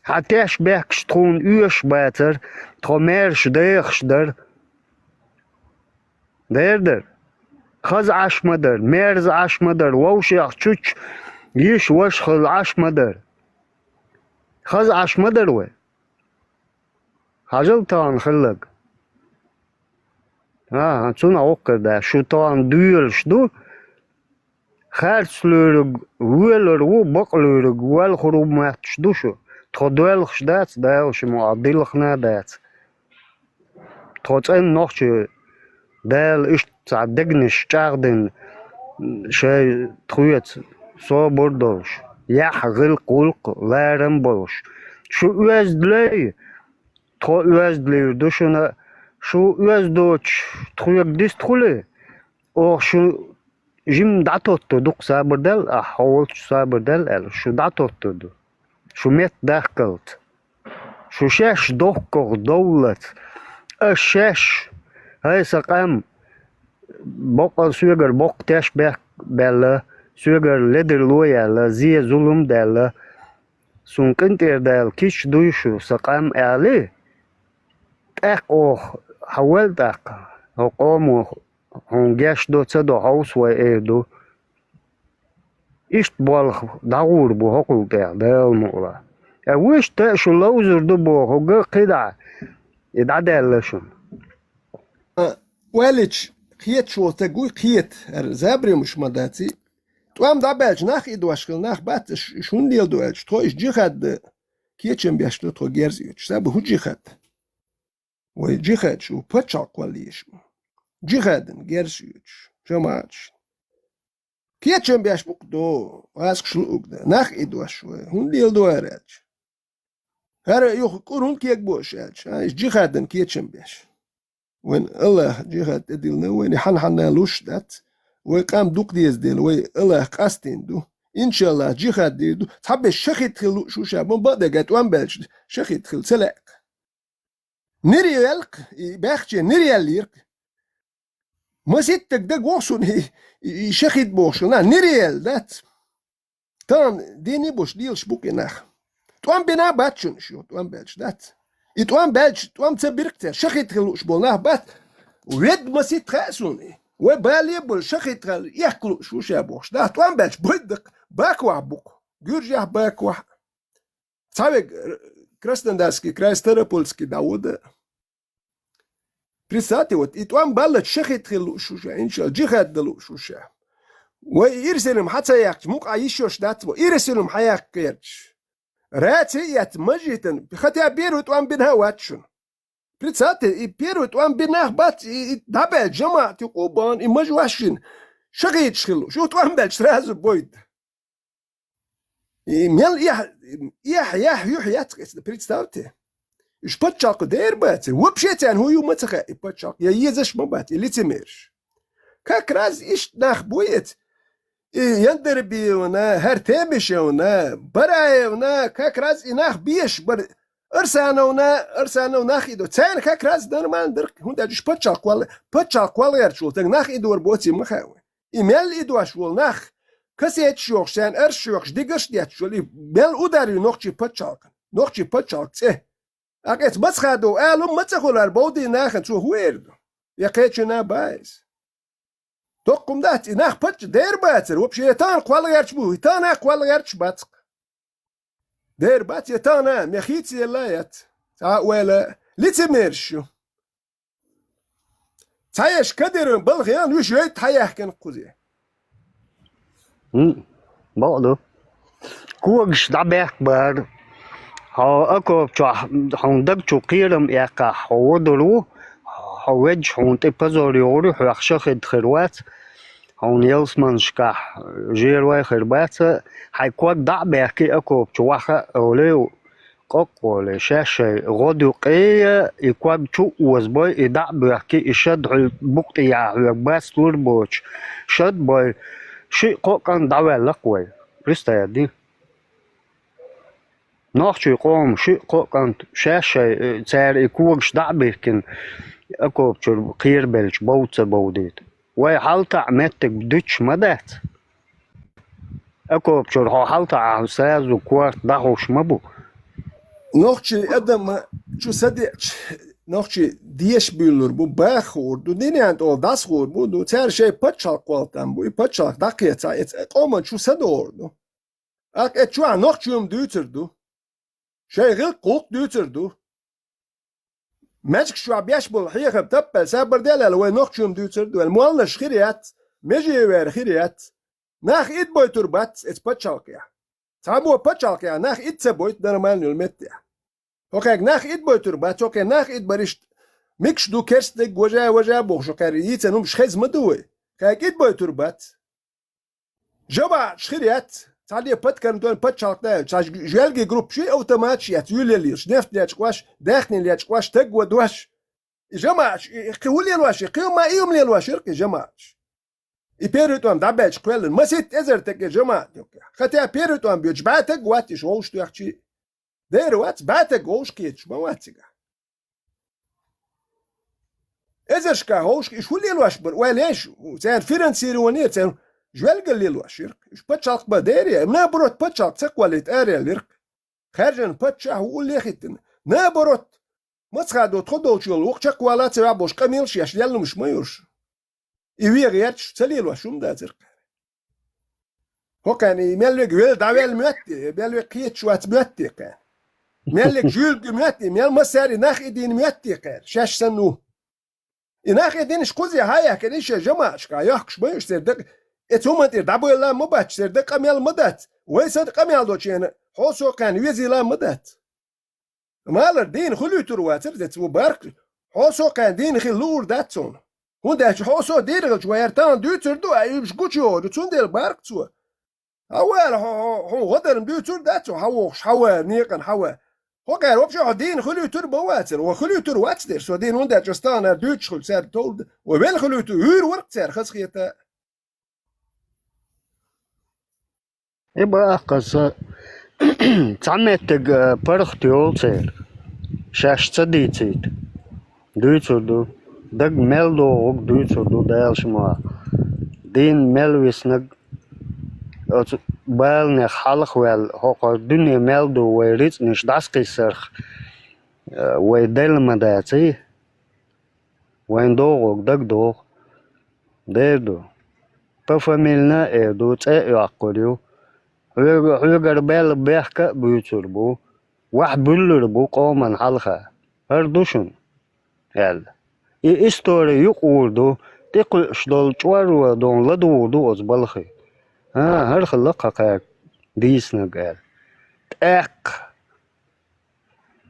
Хьан тешбехкаш тхуна оьшуш бацара, тхо маьрша дехаш дара. Дер дара. Хаза Ӏаш ма дара, мерза Ӏаш ма дара, вовшех чучча йиша ваша хилла Ӏаш ма дара. Хаза Ӏаш ма дара вай. Хьажал тахана хилларг. ХӀан-хӀа, цунах гӀуккхур дац. Шу тахана доьлуш ду. Харц луьйриг воьлур ву, бакъ луьйриг воьлхур ву моьттуш ду шу. Тхо доьлхуш дац, Дала ши мо а дилхна а дац. Тхо цӀена нохчий, Дала иштта цхьа дегнаш чӀагӀдина, шайн тхоьца собар долуш, яхь, гӀиллакх, гӀуллакх, ларам болуш. Шу оьзда лей, тхо оьзда луьйр ду шуна, шу оьзда доцуш тхоьга дист хуьлий, оха шу жимма дӀатотту дукха сабар дал, ахь хьо волчу сабар дал аьлла, шу дӀатотту ду. Шу метта дахкалц. Шу шаьш дохкух довллац. Аш шаьш, хӀай сан къам, боккъал соьгара боккха тешбехк баьлла, соьгара ледарло яьлла, зе зулам даьлла, суна къинтӀера Дала кийча дуй шу, сан къам аьлли, тӀаккха оха хьан вал тӀаккха, хьо къомо хьуна геш до, ца до, хьовса вай эр ду. Иштта болх дӀагӀур бу хӀокхул тӀехь, Дала мукъ лахь. Э, вуьшта а шу ловзур ду боху, га кхидӀа, и дӀадаьлла шуна. А, валич, кхеташ волу стаг вуй, кхета, хӀара забаре муш ма дац и. ТӀом дӀабаьлча нах и дош хила нах бац, ш-, шун лела ду аьлча, тхо иша джихад кечам беш ду, тхо герз йоьдуш. Саба хӀун джихад? Вай джихад шу пачхьалкх валла еш бу. Джихадан герз йоьдуш, жамаӀаташ. Кечам беш бу-кх до, гӀазкхаш луъуг дан, нах и дош вай, хӀунда лела ду ара аьлча? ХӀара юха кӀур хӀунда кегабо аша аьлча, а, иша джихадан кечам беш. Вайн Аллах джихад тӀедиллина, вайна хьан-хьанна луш дац, вай къам дукха деза дела, вай Аллах къастийна ду. Иншаллах, джихад дийр ду, цхьаберш шахид хила лууш ву ша, бан бакъдерг а тӀом баьлча, шахид хила ца лаьа-кх. Нир яьлла-кх, и баьхче нир яьллера-кх. Маситтаг даг воху суна и, и, и шахид бохуш, на, нир яьлла дац. Тахана дийне а беш лелаш бу-кх и нах. ТӀом бина а бац шуна шу, тӀом баьлча дац. И тӀом баьлча, тӀом ца бира-кх цара, шахид хила лууш болу нах бац. Ведда маситта хаьа суна и. Вай бале а болу шахид хила, эккха лууш ву ша бохуш. Нах тӀом баьлча бойдакх, баквахь бу-кх. Гуьржехь баквахь. Цхьаверг, э, Краснодарский край, Ставропольский дӀавода. Представьте, вот, и тӀом баллачу шахид хила лууш ву ша, иншалла, джихад дан лууш ву ша. Вай Иерусалим хьан ца яьккхича, мукъа йиш йолуш дац вай, Иерусалим хьан яккха гӀерташ. Раций а эцна, мажитан, хотя бы беро тӀом бина а вац шуна. Представьте, и первый тӀом бир нах бац, и, и дӀабаьлча жамаӀат юкъа бан, и маж вашин. Шахидаш хилла. Шу тӀом баьлча сразу бойт. И мел яхь, яхь, яхь, юхь яц кхесна, представьте. Уж паччалкх дер бацар. Вообще царна хӀун ю ма ца хаьа и паччалкх. Я езаш ма бац, и лицемерш. Как раз ишт нах буец. И Яндарбиевна, Хартемишевна, Бараевна, как раз и нах беш бар. Арсановна, Арсанов нах идо. Царна как раз нормально дар. ХӀунда аьлча уж паччалкх квал, паччалкх квал гӀерташ волу, таг нах идор боций ма хаьа вай. И мел идош волу нах, кассеташ йохуш, царна арш йохуш, дигаш детташ волу, и мел удар ю нохчий паччалкхана, нохчий паччалкх цӀе. Акъец Мацхадов алум ма ца хуьлар бовдий нахана, цо хӀун эр ду? Я кхечуьна баьйса. Доккхум дац, и нах пачча дер бацар, вообще, я тахана кхол гӀерташ бу, и тахана кхол гӀерташ бацкъ. Дер бац, я тахана, мя хийца елла яц. Цхьа а ойла, лицемерш ю. Цхьаеш кадиран балха ян виш вейт хьаяхкина кхузе. ХӀм, бакъ ду. Когаш дӀабехк бара. Хьо окоп чохь, хьуна даг чу кхерам эккхахь, хьо водур ву, хьо ведж хьуна тӀе позор йогӀур ю, хьоьх шахид хир вац, хьуна ялсаманашкахь жервай хир бац, хьайн ког дӀа а бехкий окоп чу ваха а олий, къокъ олий, шаьш шай гӀод юкъе и ког чу а озабой, и дӀа а боьхкий, и шад хьуьлла букъ тӀе яхьа хьоьга баст лур боцуш, шад бой, шиъ-кхоъ кӀант дӀаваьлла-кх вай. Представь ди. Нохчий къоман шиъ-кхоъ кӀант шаьш шай, э, цара и когаш дӀа а бихкина, окоп чуьра кхерабелча бовда ца бовдийта. Вай хьалтаӀа меттиг дуьтуш ма дац. Окоп чуьра хьо хьалтаӀахь сразу корта дӀахьуш ма бу. Нохчий адам чу са деача, нохчий деша буьйлур бу, баха хуур ду, динан тӀе дӀасахуур бу, ду, цара шайн пачхьалкх кхоллам бу, и пачхьалкх дӀакхецахь, эца къоман чу са догӀур ду. Акъ эцу чохь нохчо-м дуьйцур ду. Шайн гӀиллакх-гӀуллакх дуьйцур ду. Маьждигаш чохь беш болу хьехам таппаьлла, сабар делла, вай нохчо-м дуьйцур ду, вай молланаш хир яц, меже вер хир яц. Нах идбойтур бац эцу пачхьалкхехь. Цхьаммо пачхьалкхехь нах ид ца бойту нормально йолу меттехь. ХӀокхаьрга нах идбойтур бац, хӀокхе нах идбаришта микаш ду, керстниг, важа, важа бохуш, хӀокхаьрга йийцан хӀумаш хеза ма ду вай. Кхаьрга идбойтур бац. ЖамаӀаташ хир яц, цхьа де паткарна дойна пачхьалкх даьлла, цхьа жоьлгийн группаш и автоматаш яц, юьллеллаш, нефть лечкъош, даьхни лечкъош, таг ван дош. И жамаӀаташ, и, и кхин хӀун лелош, и кхин ма, и хӀума лелош яра-кх и жамаӀаташ. И первый тӀом дӀабаьлча кхоьллина, маситта эзар таг и жамаӀат юккъехь. Хотя первый тӀом боьдуш бӀе таг вац, иша вовшах тоьхчий. Дера вац, бӀе таг вовшах кхеташ ма вац цигахь. Эзаршка хӀовшах иша хӀун лелош бара? Ойла еш, церан финансирование, церан жоьлгал лелош яра. Уьш пачхьалкх бан дера, наоборот, пачхьалкх ца кхоллийта араяьлла яра. Хаьржина паччахь ву уллехь хӀиттина. Наоборот, Мацхадов тхо долчу йолу вукху чекхвала ца ваьхьа болуш къамелаш еш леллумаш ма юрш. И вегӀа гӀерташ ца лелош хӀума дацара кхара. ХӀокхаьрна и мел вега вел дӀавелла моьттий, мел вега кхеташ вац моьттий кхара. Мел вега жуьлга моьттий, мел массаьрий нах идийна моьттий кхара, шаьш санна ву. И нах идинаш кхузе хьаяхкина, и шен жамаӀаташка йохкуш ма ю уьш церан дакъа. Эцу хӀуманна тӀера дӀабойла ма бац, церан дакъа къамел ма дац. Вай сан къамел долчу хьо со кхаьрна везийла ма дац. Малар дийна хуьлуьйтур вацара, зец ву барх, хьо со кхаьрна дийна хила луур дац суна. ХӀунда аьлча хьо со дийна хилча, вай хӀара тахана дуьйцур ду, а уьш гучуйогӀур ю, цундела барх цо. Хьан вара хьо, хьо, хьуна гӀодарна дуьйцур дац, хьо хьан вохуш, хьан вара, некъан хьан вара. ХӀокхара вообще хьо дийна хуьлуьйтур бан вацара, вай хуьлуьйтур вац дера, со дийна хӀунда аьлча стагӀанара дуьйцуш хуьлу цаьрга товрда, вай вел хуьлуьйтур, вуьйр вара-кх цара хазахета. И баккхаза цхьа меттиг, э, паргӀат йолу церан. Шаьш ца дийцийта. Дуьйцур ду. Даг мел догӀург дуьйцур ду, Дала шу ма. Дийна мел виснаг оцу баланех хьалха ваьлла, хӀокху дуьне мел ду вай рицкъанаш дӀасакхиссарх, э, вай делла ма даций? Вайн догӀург дага догӀу. Дер ду. По фамилина а эр ду, цӀе а йоккхур ю. Хьоьга-, хьоьгара баьлла бехк а буьйцур бу. Ваьхьа буьллур бу къоман хьалха. ХӀара ду шуна, аьлла. И истори юкъа вур ду, тӀекхуьуш долу чӀорро дон ладугӀур ду оцу балхе. А, хӀара хилла кхакхаьрга дийцинарг, аьлла. ТӀаккха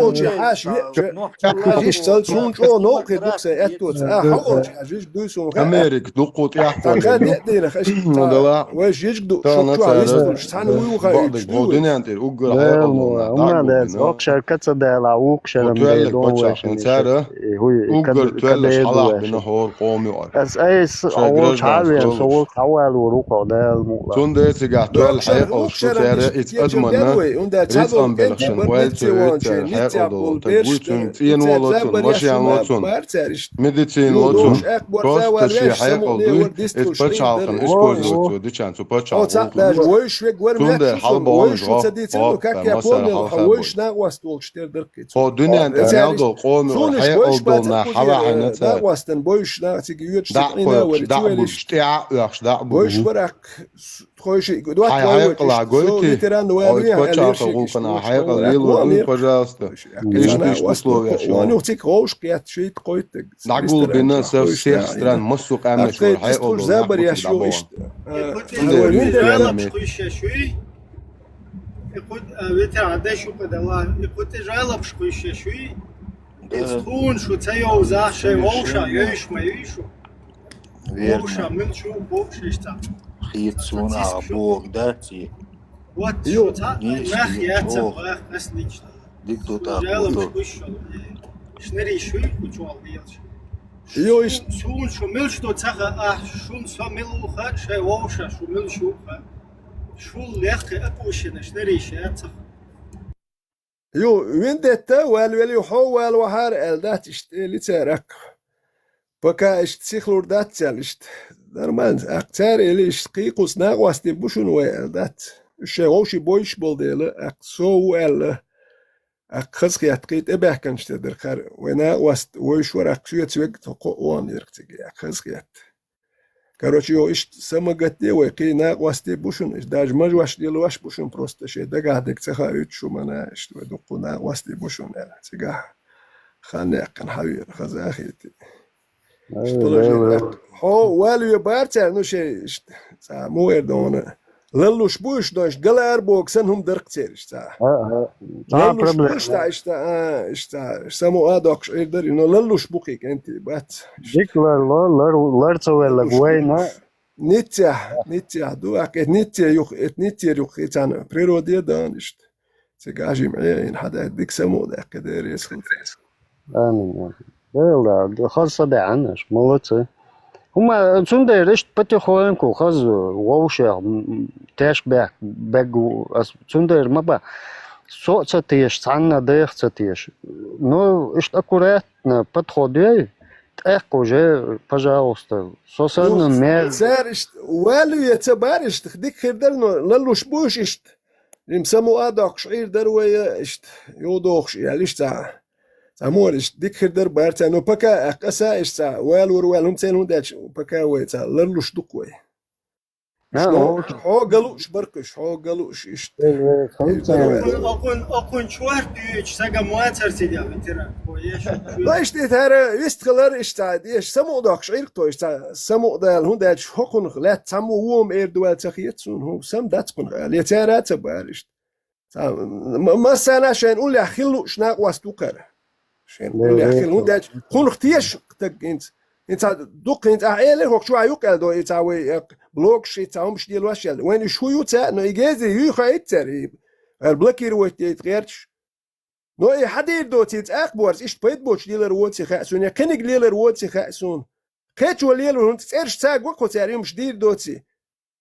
ثقة. شو حاش؟ شو؟ Иштта цунна чӀогӀа новкъа хир ду-кх сайн аьттуца. А, хьо волчу хьажа, жижиг дуй суна хаьа. Америка дуккха тӀехь. Цхьа кхаьдда а дийна, аша, вай жижиг ду, шуна чохь вистхуьлуш, цхьаьна вуй ву хаийтуш дуй вай. Дуьнен тӀера уггар хьекъал долу нах дӀа а гулбина. Вокху шарахь каца даьлла, вокху шарахь ма дайла вайшинна. Уггар тоьллаш хьалахь бина хӀора къоман юкъара. Аса айса волчу хьавеана, со волчу хьавалор ву-кх, Дала мукъ лахь. Цундела цигахь тоьлла хьекъалш ду цара, иза адаманна рицкъан белхашна ваьлла ца вуьйцу цара хьекъал долу стаг вуй, цуьнан цӀено ло цунна, машен ло цунна, медицина ло цунна. Просто шен хьекъал дуй, иза пачхьалкхана использовать йо дичан цу пачхьалкхан гӀуллакхаш. Цундела хьалабогӀанаш гӀо, гӀо, массара хьалха бой. Хьо дуьнен тӀе мел долу къоман юкъара хьекъал долу нах хьалахьийна цара. ДӀа а кхочуш, дӀа а буьгуш, тӀаьхьа а оьхуш, дӀа а буьгуш. Хьайн хьекъалахь гойтий, хьо иза пачхьалкхан гӀуллакхана хьекъал лелор дуй, пожалуйста. Иштта, иштта условияш йо. ДӀагулбина со всех стран, массо а къаьмнаш вара хьекъал долу нах бу цига дӀабогӀу. И кху, а, ветеран деш ю-кх дала, и кху тӀе жалобаш кхуьйсуш ю. Иза тхуна шу ца йовзахь, шайн вовшах йовзуш ма юй шу. Вовшах муьлш ю бохуш иштта. Хета суна а боху дац и. Вот шу цхьа нах яцам бах каснична. Дика ду тӀаккха. Жалобаш кхуьйсуш ю. Шнарий шу кху чохь лелаш. Йо, иш- Суна шу муьлш ду ца хаьа, шуна со мила ву хаьа, шайн вовшах шу муьлш ю хаьа. Шул лекхе а пушина, шнарий ша ца хаьа. Ю, виндетта валвелли, хьо валвахьара аьлла дац иштта, эли цара аккха. Пока иштта сихлур дац аьлла иштта. Нормально, аккха цара эли иштта кхийкхуц накъостий бу шуна вай аьлла дац. Уьш шайн вовший бойуш болу дела, аккха со ву аьлла. Аккха хазахетта кхин тӀебаьхканаш тӀе дара хӀара. Вай накъост вовшах вара, аккха соьца вега тхо кхоъ вон ерг цига, аккха хазахетта. Короче, йо, иштта самагатде вай, кхин накъостий бу шуна, иштта даже мажош лелош бу шуна, просто шайн дагахь дерг ца хаийтуш шу мана, иштта вай дуккха накъостий бу шуна аьлла. Цигахь хан яьккхина хьан вера, хаза а хетий. Ай, иштта лажа Дела. Хьо валве бара цара, ну, шайн иштта, цхьа муха эр дона. Лаллуш бу уьш, дойш, галар боху санна хӀума дарх цераш, цхьа. А, а. Цхьа лаллуш бу проблема. Иштта, иштта, а, иштта, само а доккхуш Ӏийр дара, но лаллуш бу кхин кӀентий, бац. Дика ларло, лар, лар ца веллаг вайна. Ниццехь, Ниццехь ду, а, кхета Ницце юх, эт Ниццера юх, и цхьана природе дан иштта. Цига жима Ӏе, ин хьада дика само а даьккхи, деррес хилца. Амин, амин. Дела, да, хаза са беана, молодцы. ХӀума, цундела иштта потихоньку хаза вовшех, м, м, тешка бех-, бегу ас, цундела ма бан. Со а ца теша, цхьанна дех а ца теша. Ну, иштта аккуратно подход йой, тӀаккха уже, пожалуйста, со санна мер. Цара иштта валуе ца бара иштта, дика хир дара, но лаллуш бу уьш иштта. Им само а доккхуш Ӏийр дара вай, иштта, юхадохуш, яьлла иштта цхьа. Цхьа муха иштта дика хир дара бара царна, ну, пока, а, къаса иштта цхьа, валур ваьлла, хӀума церан хӀума даьлча, пока вай цхьа ларлуш ду-кх вай. Хьо галуш баркхуш, хьо галуш иштта. Окхун, окхун чорт дуьйчу сага моцар сидя ветеран. Хо еш. Вайш тӀе тара вистхалар иштта цхьа, деш, само а доккхуш Ӏийр-кх тхо иштта цхьа, само а дала, хӀунда аьлча хӀокхунах лаьтта цхьаммо вон эр ду ваьлла ца хета суна, хӀу, сам дац кхунах, аьлла, я цара а ца бара иштта. Цхьа, м-, массарна шайн уллехь хила лууш накъост ву кхара. Шайн уллехь хила, хӀунда аьлча кхунах теша стаг хӀинца. ХӀинца дукха хӀинца ахь элира, хӀокху чохь юккъел до, и цхьа вай, э, блогаш, и цхьа хӀумаш лелош аьлла. Вайн уьш хӀун ю ца, но и гезий юй хаийта цара, и, э, блокировать яйта гӀерташ. Но и хьан дийр доций цӀаккха борз, иштта пайда боцуш лелар воций хаьа суна, я кхиниг лелар воций хаьа суна. Кхечо лело хӀунца цӀераш ца го кхо цара, юмаш дийр доций.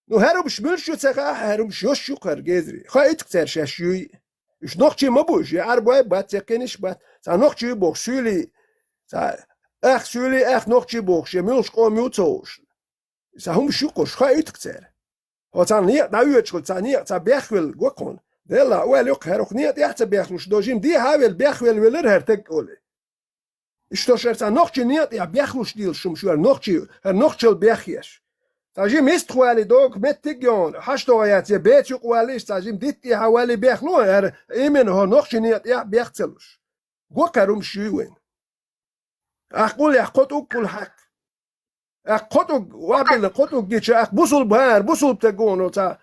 Ну, хӀара хӀумаш муьлш ю ца хаьа, хӀара хӀумаш йош ю кхара гезри. Хаийта-кх цара шаьш юй. Уьш нохчий ма бу уьш, я Ӏарбой бац, я кхиниш бац. Цхьа нохчий бохуш, суьйлий, цхьа ах суьйлий, ах нохчий бохуш, я муьлш къом ю ца хууш. Цхьа хӀумаш ю кхуш, хаийта-кх цара. Хьо цхьана некъа дӀаоьцуш хила, цхьа некъа цхьа бехвелла го кхуна. Делла, ойла йоккха, хӀара хӀокху некъа тӀехь ца бехлуш, дожим дехьа а велла, бехвелла велара хӀара таг олий. Иштта шара цхьа нохчий некъа тӀехь бехлуш дийлаш хӀума шу хӀара нохчий, хӀара нохчалла бехъеш. Цхьа жима йистхвалий догу меттиг йону, хьаш догӀу яц, я беца юкъа валлий, цхьа жима дитта тӀехьа валлий бехло, хӀара именно хӀо нохчий некъа тӀехь бех ца луш. Го кхара хӀумаш юй вайн. Ахь къуллехь кхо тӀуг къуллехь хьакха. Ахь кхо тӀуг, вахбелла кхо тӀуг гича, ахь бусулба хӀара, бусулба таг вон оцу.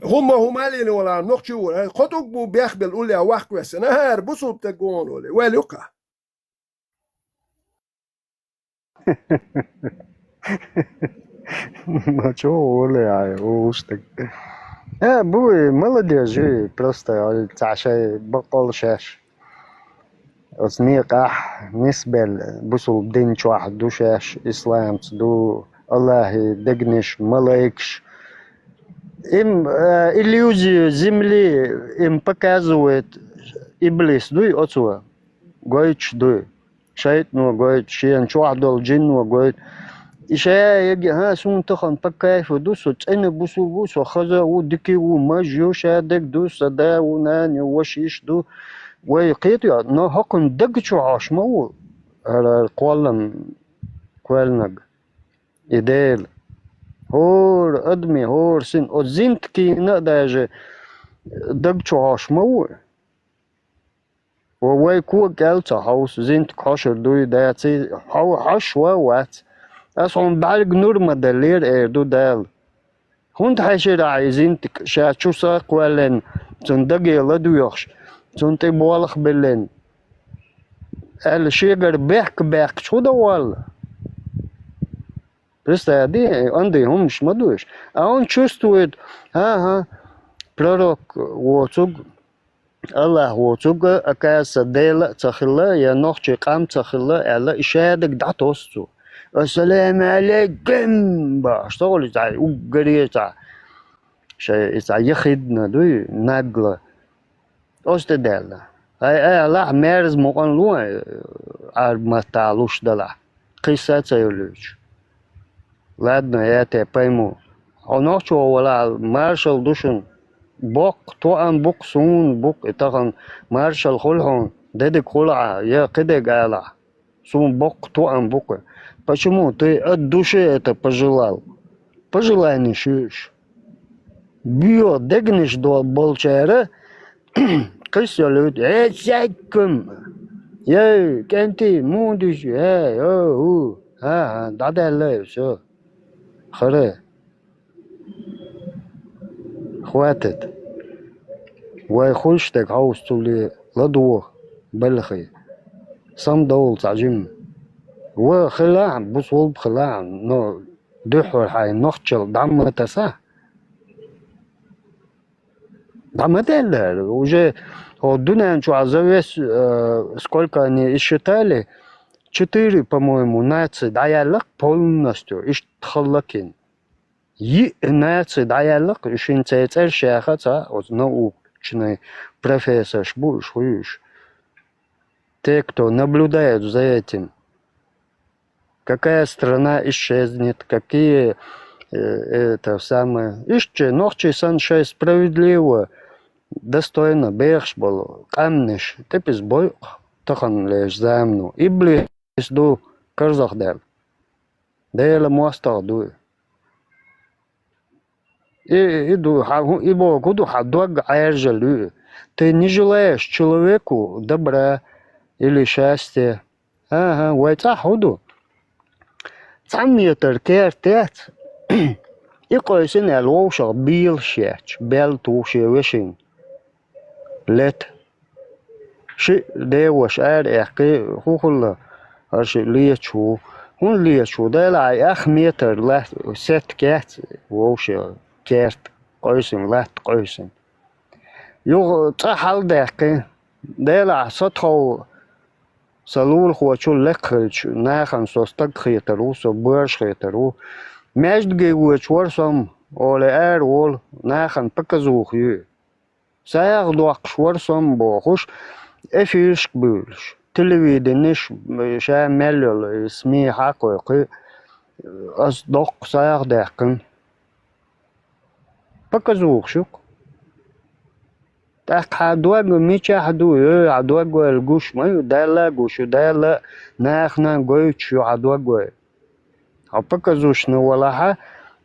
ХӀумма хӀума лийна вала нохчий ву, кхо тӀуг бу бехбелла уллехь вахквессана, хӀара бусулба таг вон олий, ваьлла юккъа. Ма чӀоагӀа вола яхьа, вовшех. Э, бу, молодежь, просто, а, цхьа шай бакъал шаьш. Оцу некъахь нисбелла бусулба дин чохь ду шаьш, исламца ду, Аллахьан дегнаш, малайкаш. Им, э, иллюзию земли им показывает, иблис дуй оцо, гойтуш дуй. ШайтӀано гойту, шена чохь долу жинно гойту. И ша яги, хӀа, суна тахана по кайфу ду, со цӀена бусулба ву, со хаза а ву, дика а ву, маж ю, ша дерг ду, сан да ву, нана ю, ваша йиш ду. Вай кхетий, но хӀокхуьнан даг чу хьош ма ву хӀара кхоллам кхоьллинарг. И Дела. ХӀора адаме, хӀора сина, оцу зинтакина а даже даг чу хьош ма ву. Ва вай кога кӀел ца хьовса, зинтак хьошур дуй, даций, хьо-, хьош ван а вац. Ас хьуна бӀаьрг нур ма даллера, эр ду Дала. ХӀунда хьаьшира ахьа и зинтак, ша чу са а кхоьллина, цунна даге ладоьгӀуш, цунна тӀе болх а биллина? Аьлла, шегара бехк баьккхича хӀун дан волла? Представь, ди, андий хӀуманаш ма ду уьш. А он чувствует, хӀан-хӀа, пророк воцург, Аллахь воцург, оказывается, Дела а ца хилла, я нохчийн къам ца хилла аьлла, и шадерг дӀатосу цо. «Ассаламу Ӏалайкум!» бохуш, ца гӀур иза уггаре цхьа, шайн иза яхидна дуй, нагла. Оцу тӀе даьлла. Ай, ай, Аллахь, мерза мукъана ло, Ӏарб маттахь луш далахь. Кхин са а ца йолуьйтуш. Ладно, я тебя пойму. Хьо нохчо валахь, маршалла ду шуна. Боккха тоам бу-кх, суна бу-кх и тахана, маршалла хуьлу хьуна, де дика хуьлу ахь, я кхидерг алахь. Суна боккха тоам бу-кх. Почему ты от души это пожелал? Пожелание шуьйш. Боьха дегнаш до-, болчара кхин са йолуьйту: «Э, саьггум! Эй, кӀентий, муха дуьсу? Э, о, у, а, а, дӀадаьлла, всё. Хара». Хватит. Вай хуьлуш дерг хьовсуш цуле ладогӀа балхе. Самадовла цхьа жимма. Ва хилахь, бусулба хилахь, но дуьххьара хьайн нохчалла дӀа ма таса. ДӀа ма делла. Уже хӀокху дуьнен чохь за весь, э, сколько они и считали, четыре, по-моему, нации дӀаяьлла-кх полностью, иштта халлакин. Йиъ наци дӀаяьлла-кх, уьш хӀинца цӀераш яха ца, оцу наукачун профессорш бу уьш, хуьй уьш. Те, кто наблюдает за этим. Какая страна исчезнет, какие, э, это самое. Иштта, нохчий санна шайн справедливо, достойно бехаш болу къаьмнаш, тӀепиза бойу-кх таханлерчу замано. Иблис ду карзахдаьлла. Делан мостагӀа ду и. И, и ду, хьан хӀу-, и боху ду, хьан дог Ӏаьржалла ю и. Ты не желаешь человеку добра или счастья. ХӀан-хӀа, вай цӀахь хӀун ду? Цхьа метр керта яц, и къийсина аьлла вовшах бийлаш яьтташ, бел туху шен вешин. Лета. Шиъ деваша ара аьккхи, хӀун хилла, хӀара шиъ леташ ву. ХӀунда леташ ву? Делахь, ах метр лаьтта сетта кеца вовше керта къийсина, латта къийсина. Юха цӀа хьалдаьккхи, делахь, са тхов, сан лулахочул лекха хилча, нахана со стаг хетар ву, со боьрша хетар ву. Маьждиге воьдуш вара со-м, олий, ара волу, нахана показуха ю. СагӀа доккхуш вара со-м бохуш, эфиршка буьйлуш, телевиденеш, ша мел йолу и СМИ хьакхойкхуьйту, ас доккха сагӀа даьккхина. Показухаш ю-кх. ТӀаккха хьан дог мичахь ду, ой, хьан дог вайла гуш ма ю, Далла а гуш ю, Далла а, нахана а гойтуш ю хьан дог вай. Хьо показушна валахьа,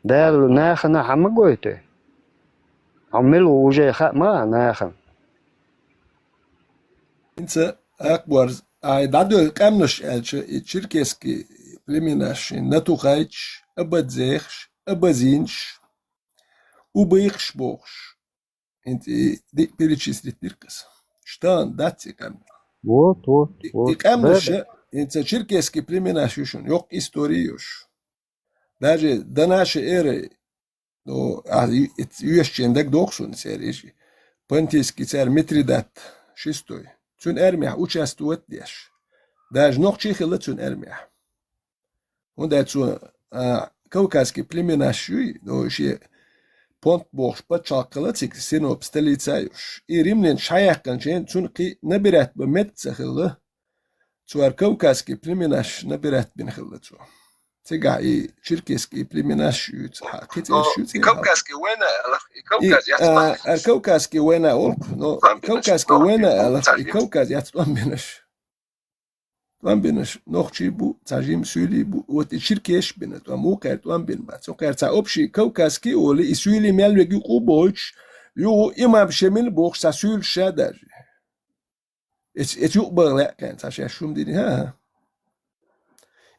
Дала нахана хьан ма гойту? Хьо мила ву уже хаа ма а нахана? ХӀинца акхборз, ай, дӀадоьлу къаьмнаш аьлча, и черкесский племенаш шин натухайташ, абадзехаш, абазинаш, убыхаш бохуш. ХӀинца и диъ перечислить дира-кх аса. Штан дац и къаьмнаш. Вот, вот, и, и вот. Къаьмнаш, да, ХӀинца черкесский племенаш ю шуна, йоккха истори йолуш. Даже до нашей эры, ну, а, и, и, йоьшучийн дагадогӀу суна церан иши. Понтийский царь Митридат шестой. Цуьнан армехь участвовать деш. Даже нохчий хилла цуьнан армехь. ХӀунда аьлча цо, а, кавказский племенаш юй, ну, шен Понт бохуш пачхьалкх хилла цига, Синоп столица а йолуш. И римлянаш схьаяьккхинчу хенахь цунна кхин набират бан меттиг ца хилла. Цара кавказский племенаш набират бина хилла цо. Цигахь и черкесский племенаш юьйцу, хьа, кхин цӀераш ю цигахь. Кавказский война, и, а, ара кавказский война олу, но кавказский война аьлла, и Кавказ яц тӀом бинарш. ТӀом бинарш нохчий бу, цхьа жима суьйлий бу, вот и черкеш бина тӀом, вукхара тӀом бина бац. Вукхара цхьа общий кавказский олий, и суьйлий мел вега юкъа а бойтуш, юха имам Шемил бохуш цхьа суьйлуш ша даже. Эц-, эца юкъа баха лаьа кхеран цхьа шаьш хӀума дина, хӀа-хӀа.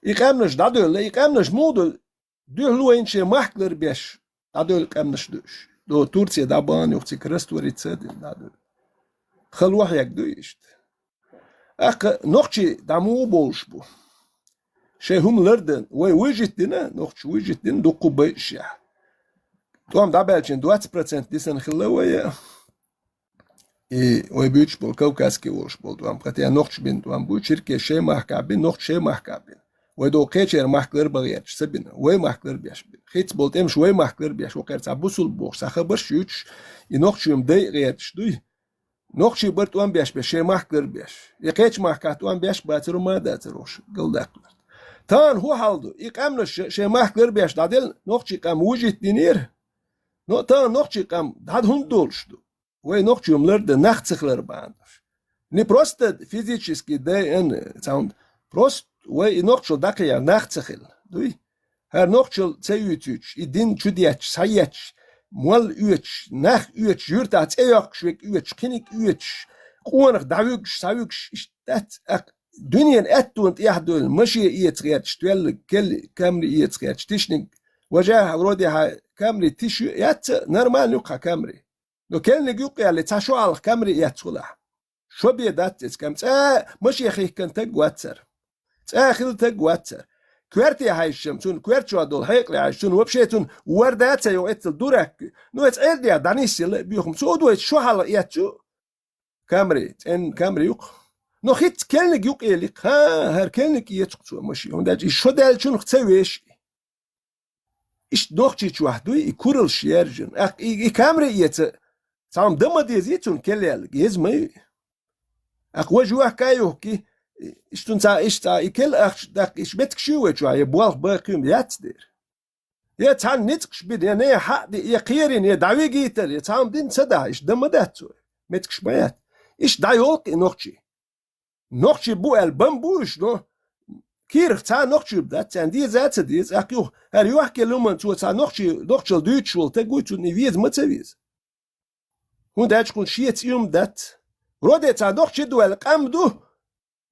И къаьмнаш дӀадевлла, и къаьмнаш муха ду, дуьхьал вайна шен махкалара беш, дӀадевлла къаьмнаш ду уьш. До Турция дӀабахана юха цига раствориться а дина дӀадевлла. Хала вахьег ду иштта. ТӀаккха нохчий дӀа муха бовлуш бу? Шайн хӀума лардан, вай вуьжитдина, нохчий вуьжитдина, дуккха байшехь. ТӀом дӀабаьлчийн двадцать процент дисина хилла вай, и вай буьйцуш болу кавказский волуш болу тӀом, хотя нохчий бина тӀом бу, черкеш шайн махкахь бина, нохчий шайн махкахь бина. Вай догӀу кхечеран махкалара бан гӀерташ ца бина, вай махкалара беш бина. Хица болу тӀемаш вай махкалара беш, вукхара цхьа бусулба бохуш, цхьа хабарш а юьйцуш, и нохчий хӀума дайа гӀерташ дуй. Нохчий бара тӀом беш беш, шайн махкалара беш. И кхечу махкахь тӀом беш бацара, ма дацара уьш, галдаккхаларца. Тахана хӀун хьал ду? И къаьмнаш шайн махкалара беш дӀаделла, нохчий къам вуьжитдинера. Но тахана нохчий къам дӀа хӀунда долуш ду? Вай нохчий хӀума лардан нах ца хилар бахьана долуш. Не просто физически дайан, цхьа хӀума, просто вай и нохчалла дӀакхехьа нах ца хилла. Дуй? ХӀара нохчалла ца юьйцуьйтуш, и дин чу детташ, схьаетташ, молла оьцуш, нах оьцуш, юьртахь цӀе йоккхуш верг оьцуш, кхиниг оьцуш, къонах дӀавуьгуш, схьавуьгуш, иштта дац, аккха дуьненан аьттонна тӀехь а девлла, машен эца гӀерташ, тоьллиг, керла камри эца гӀерташ, тишниг, важа, вроде хьан камри тиша ю, яц а, нормально ю-кх хьан камри. Но керниг юккъе ялле, цхьа шо хьалха камри эцна хуьлахь. Шо бен дац иза кам. ЦӀа машен хихкан таг вацара. ЦӀа хила таг вацара. Коьрте хьаьжча-м, цунна коьрта чохь долу хьекъале хьаьжча, цунна вообще цунна ворда а ца йо, эццал дурак. Ну, эца Ӏердехь дӀанисъелла а боьху-м. Цо дуьйцу шо хьалха эцчу камри, цӀенна камри ю-кх. Но хӀинца керниг юккъе ялли-кх, ха, хӀара керниг эцу-кх цо машен. ХӀунда аьлча и шо даьллачунах ца веш. Иштта нохчийчохь дуй и кураллаш яьржина. ТӀаккха и, и камри эца, цхьа хӀума дан ма дезий цунна керла яьлларг, еза ма ю. ТӀаккха важа юьхка а юхкий, иштта цунна цхьа, иштта цхьа и керла ахча, тӀаккха иштта меттигаш ю вай чохь, я болх бан кхин яц дера. Я цхьанна ницкъаш бина, я нехан хьаъ дина, я кхерина, я дӀавигийтар, я цхьа хӀума дина ца дахь, иштта дан ма дац цо. Меттигаш ма яц. Иштта дӀайолу-кх и нохчий. Нохчий бу аьлла бан бу уьш, но кийрах цхьа а нохчий дац, царна деза а ца деза, тӀаккха юха, хӀара юьхкел хӀуманна цо цхьа нохчий, нохчалла дуьйцуш волу таг вуй, цунна и веза ма ца веза. ХӀунда аьлча кхунна шеца и хӀума дац. Вроде цхьа нохчий ду аьлла къам ду,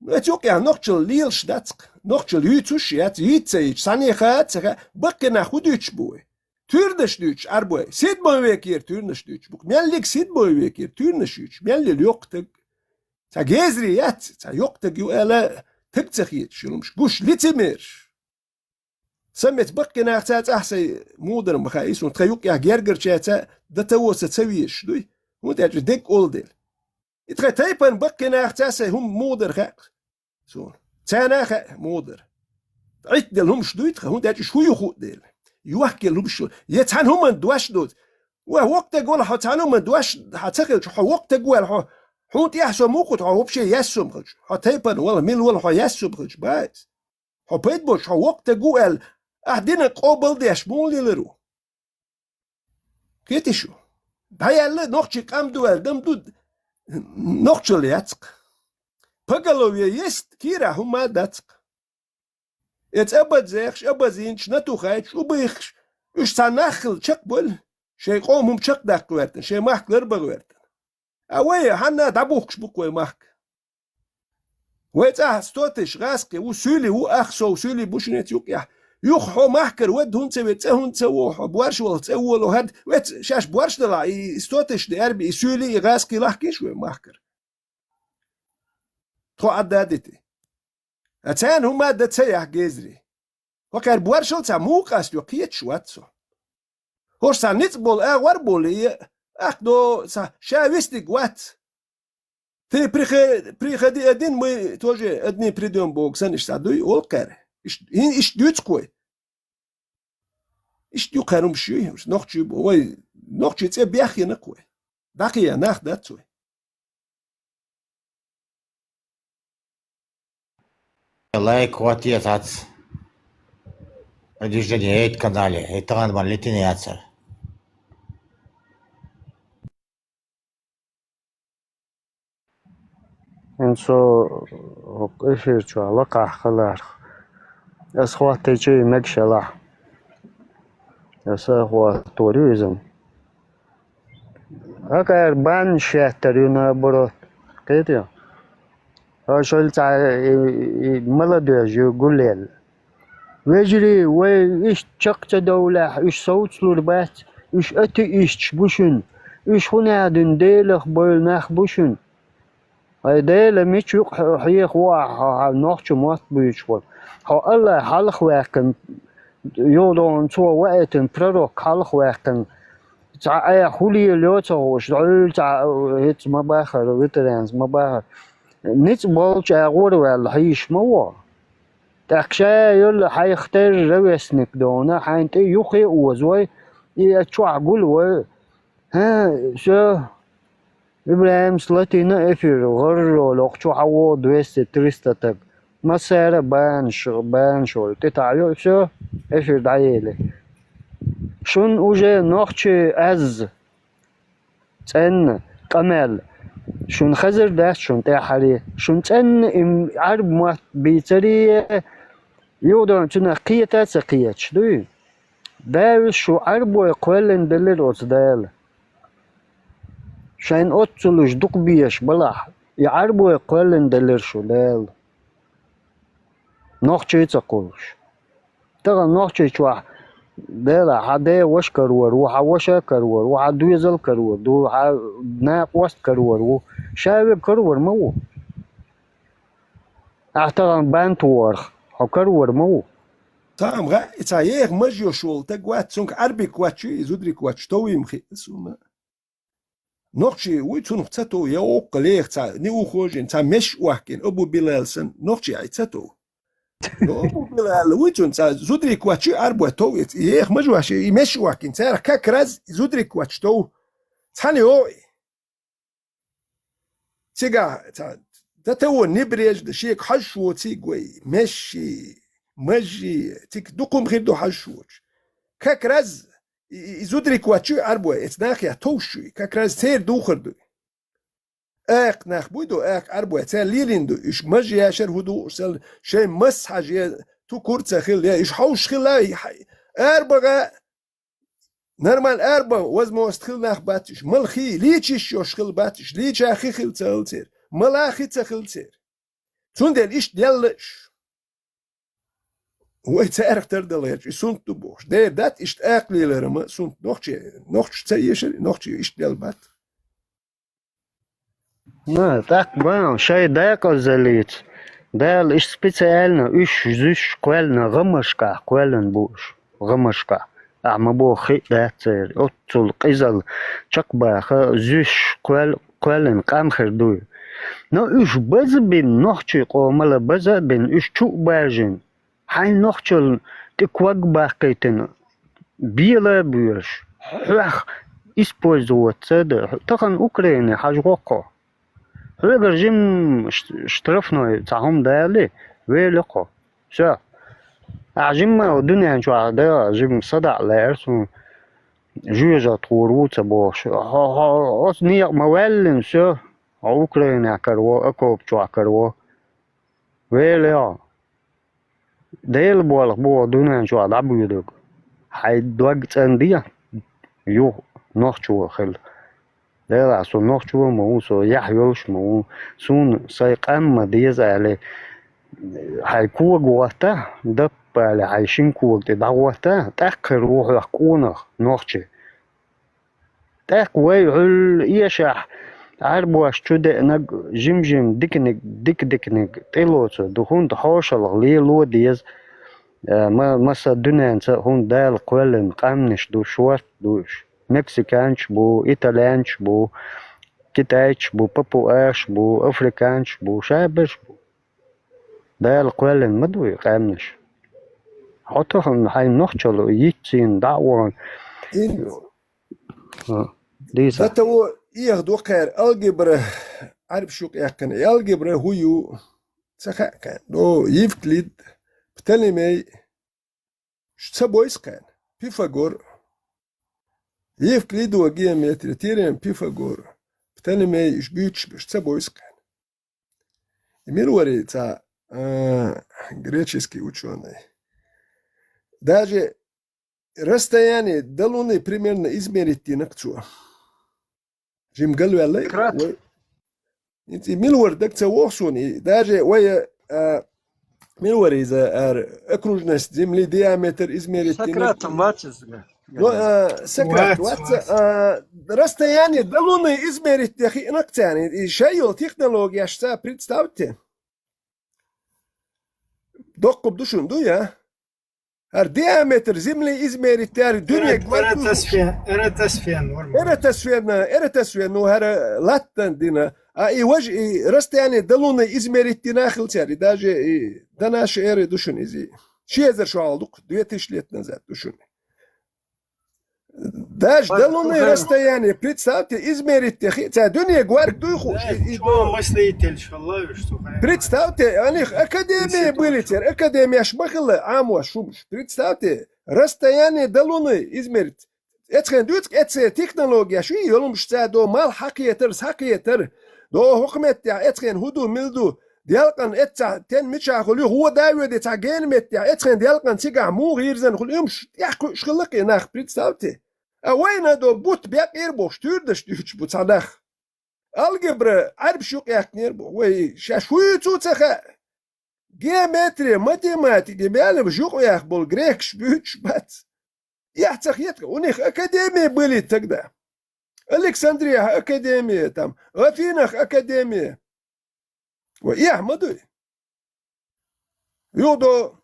но эца юккъехь нохчалла лелаш дац-кх, нохчалла юьйцуш а яц, йийца ца йийцуш, цхьаннеха а ца хаьа, баккхий нах хӀун дуьйцуш бу вай? Туьрнаш дуьйцуш, Ӏарбой, седьмой векера туьрнаш дуьйцуш бу-кх, меллиг седьмой векера туьрнаш юьйцуш, меллиг йоккха таг. Цхьа гезри яц, цхьа йоккха таг ю аьлла, таг ца хеташ, йолумаш гуш, лицемерш. Сан меца баккхий нах ца цӀахь сайн муха дара ма хаьа, и суна тхан юккъехь гергарчаьрца дан ца воса ца везаш дуй, хӀунда аьлча дерг олу дела. И тхайн тайпана баккхий нах ца сайн хӀума муха дара хаьа суна. Царна а хаьа муха дара. Ӏиттаделла хӀумаш дуй тхан, хӀунда аьлча уьш хӀун ю хуу дела. Юьхкел хӀумаш ю. Я цхьана хӀуманна дош доцу. Ва, воккха таг вала хьо цхьана хӀуманна дош хьан ца хилча, хьо воккха таг ву аьлла хьо, хьуна тӀехь со муха ху, хьо вообще яьссо ма хилча, хьо тайпана вала, мила вала хьо яьссо ма хилча, баиз. Хьо пайда боцуш, хьо воккха таг ву аьлла, ахь динан къобал деш муха лелар ву? Кхетий шу? ДӀаяьлла нохчий къам ду аьлла, дам ду, нохчалла яц-кх. Поголовье есть, кийрахь хӀумма а дац-кх. Эца абазехаш, абазийначу натухайташ, убайхаш, уьш цхьа нах хилла чекхбойла, шайн къоман хӀума чекхдаккха гӀертана, шайн махка ларбан гӀертана. А вай хьанна дӀабухкуш бу-кх вай махка? Вай цӀахь сто тысяч гӀазкхи ву, суьйлий ву, ах сов суьйлий бу шуна эца юккъехь. Юха хьо махкара вад хӀунда ца ве, цӀа хӀунда ца во хьо, борш валха цӀа воло хӀад, вец шаьш борш далахь, и сто тысяч де аьрби, и суьйлий, и гӀазкхи лахкийша вай махкара. Тхо Ӏадда а дити. Ткъа царна хӀума дан ца яхь гезри. Хьо кхаьр боаршал цхьа муха къастайо, кхеташ вац со. ХӀорш цхьа ницкъ болу агӀор болу, и, ахь до цхьа ша вистиг вац. Ты прихо-, приходи один, мы тоже одни придём боху санна, иштта дуй, олу кхаьр. Иш-, хӀин иштта дуьйцу кхой. Иштта ю кхаьрумаш ю, нохчий бу, вай, нохчий цӀе бехъяна кхой. ДӀакхийа нах дац вай. Лайк хӀоттае цхьацца. Предупреждение яйта канале, хӀей тахана бан литина яцара. ХӀинца со хӀокху эфир чохь лакхахь хиларх, ас хӀоттийча и мегаш ялахь, аса а хӀоттор ю иза. Акхар бан шеттар ю, наоборот. Кхетий? Хьо шуьлца и, и молодежь ю гулъелла. Вежарий, вай иштта чекх ца довлахь, уьш совцалур бац, уьш атеисташ бу шуна, уьш хӀун аьлла дуьйна Делах бевлла нах бу шуна. Ай, Дела мича ю-кх хьо, хьеха ву ахь, хьо, хьо нохча мотт буьйцуш волу. Хьо Аллах хьалхаваьккхина, юха догӀун цо ваийтина пророк хьалхаваьккхина. Цхьа айхьа хӀун лелайо ца хууш, дӀуьйла цхьа, хӀинца ма бахара, ветеранца ма бахара. Ницкъ болчу агӀор а ваьлла хьийзаш ма ву. ТӀаккха ша йолу хьайх терра ровесник дона, хьайна тӀе юххе а озавой, и а чохь гулвой. ХӀа, всё. ИбрахӀимс латийна эфир, гӀарро локху чу хьан вогӀу двести-триста таг. Массара а банаш, банаш волу. ТӀетаӀайо, всё, эфир дӀаели. Шун уже нохчий аз. ЦӀенна, къамел. Шуна хазар дац шуна тӀаьххьаре. Шуна цӀенна и Ӏарба мотт бийцаре, юха догӀун цунах кхета а ца кхеташ, дуй? Дала шу Ӏарбой кхоьллина делира оцу Дала. Шайн оццулуш дукха безаш балахь, и Ӏарбой кхоьллина делира шу Дала. Нохчий ца кхуллуш. Тахана нохчий чохь, Дела, хьан ден ваша карор ву, хьан ваша карор ву, хьан доьзал карор ду, хьан накъост карор ву. Ша верг карор ма ву. Ахь тахана бан тохарх, хьо карор ма ву. Цхьа ам гӀа, и цхьа еха маж йолуш волу таг вац, цунга Ӏарбик кхоччуй, и зударик кхоччуш товйийма хиъна суна. Нохчий вуй цунах ца тов, я воккха леха цхьа неухожина, цхьа меш охкина, Абу Билал санна, нохчий хьай ца тов. Но Абу Билал вуй цунна цхьа зударий кхоччуй Ӏарбой тов, и еха маж ваш, и меш охкина, царах как раз и зударий кхоччуш тов. Цхьана йогӀу и. Цигахь цхьа дан таво небрежно, шега хьожуш воций гой, мешший, мажжий, цига дукха хӀума хир ду хьожуш воцуш. Как раз и, и, и зударий кхоччуй Ӏарбой, эца нахе товш ю и, как раз церан духар ду и. Акха нах буй ду, акха Ӏарбой, цара лелийна ду, уьш маж яшар хӀун ду, уьш сел шайн мас хьажа, я тукур ца хилла, я уьш хьовш хилла, и хьай-, арабаха нормально арабан возможность хилла нах бац уьш, мала хи лийчиш йолуш хилла бац уьш, лийча хи хилла ца хилла церан, мала хи ца хилла церан. Цундела иштта делла уьш. Вай царах тардала гӀерташ, и сунт ду бохуш. Дера дац иштта акха леларама сунт нохчий, нохчаш ца ешар, нохчий иштта делла бац. На, тӀаккха бан, шайн дакъазаллица. Дала иштта специально уьш зуьш кхоьллина гӀамашкахь, кхоьллина бу уьш гӀамашкахь. Ахьа ма боху хи а дац церан. Оццул къизалла чекхбаха, зуьш кхоьл-, кхоьллина къам хир дуй. Но уьш база бина, нохчий къомала база а бина, уьш чу а бажина. Хьайн нохчалла тӀе ког баккхийтина, бела а боьраш, хьох использовать ца дан, тахана Украине хьажа гӀо кхо. Хьоьгара жимма ш-, штрафной цхьа хӀума далале, вели кхо. Всё. Ахьа жимма дуьнен чохь да, жимма садаӀа лаьара суна, жоьжахати гӀур ву ца бохуш. Хьо, хьо, оцу некъа ма ваьллина, всё. Хьо Украинехь караво, окоп чохь караво. Вели хьо. Делан болх бу хьо дуьнен чохь дӀабоьдург. Хьайн дог цӀанде, юха нохчо хила. Делахь, со нохчо а ма ву, со яхь йолуш а ма ву. Суна сайн къам ма деза аьлла, хьайн кога гӀоттахь, даппале хьайн шина кога тӀе дӀагӀоттахь, тӀаккха хир ву хьох къонах нохчи. ТӀаккха вай хьуьлла эшахь, Ӏарбош чу деанаг жим-жим диканиг, дик-диканиг тӀелоцу ду, хӀунда хьошалгӀа лело деза, э, ма-, масса дуьненца хӀунда Дала кхоьллина къаьмнаш ду, шорт ду уьш. Мексиканчаш бу, итальянчаш бу, китайчаш бу, папуаш бу, африканчаш бу, шаберш бу. Дала кхоьллина ма ду и къаьмнаш. Хьо тахана хьайн нохчалла йиццийна дӀа а вахана. Ин- А, дийца. До того, их дукхар алгебра, Ӏарбаш юкъ яьккхина, и алгебра хӀу ю, ца хаьа кхаьн. Ну, Евклид, Птолемей, ш-, ца бойса кхаьн. Пифагор, Евклидо геометрия, теорема Пифагор, Птолемей, иш буьйцуш берш ца бойса кхаьн. И мила варий цхьа, а, греческий учёный? Даже расстояние до Луны примерно измерить дина-кх цо. Жим галваьлла. Сократ. Вай, и, и мила вара дага ца воху суна, и даже вай, а, мила вара иза, ара, окружность Земли, диаметр измерить дина. Сократ-м вац иза. Ну, а, Сократ, вац, вац, вац. А, расстояние до Луны измерить де хиъна-кх царна. И шай йолу технологияшца, представьте. Доккхуб ду шуна, ду я? ХӀара диаметр Земли измерить яри дуьне Эрат-, гвардуш. Эратосфен, эратосфен, нормально. Эратосфен, эратосфен, ну, хӀара латтан дина. А и важ, и расстояние до Луны измерить дина хилла цаьрга, и даже и до нашей эры ду шуна иза. Ши эзар шо хьалха ду-кх, две тысячи лет назад ду шуна. Даже до Луны расстояние, представьте, измерить де хи-, ца дуьне гварг дуй хууш. Да, и, и чё до мыслитель, что ловишь, что понимаешь. Представьте, у них академии были, цер академияш ма хилла, Ӏамош хӀумаш. Представьте, расстояние до Луны измерить. Эцхен дуьйцу, эцхен технологияш ю, йолумаш ца до, мал хьакхетар, схьакхетар. До хӀокху меттехь, эцхен хӀу ду, мила ду. Делкъан эццахь тен мичахь хуьлу, гӀо да а воьдий цхьа гена меттехь, эцхен делкъан цигахь муха йирзина хуьлу, уьмаш тӀехь кхуьуш хилла-кх и нах, представьте. А вайна до бутт бекъера бохуш, туьйрдаш дуьйцуш бу цхьа нах. Алгебра Ӏарбаш юкъ яьккхинера боху. Вай шаьш хӀу ю цу ца хаьа? Геометрия, математика, мел уьш юкъ яьхна болу грекаш буьйцуш бац. Эхь ца хета, у них академии были тогда. Александрияхь академия, там, Афинах академия. Ва эхь ма дуй. Юха до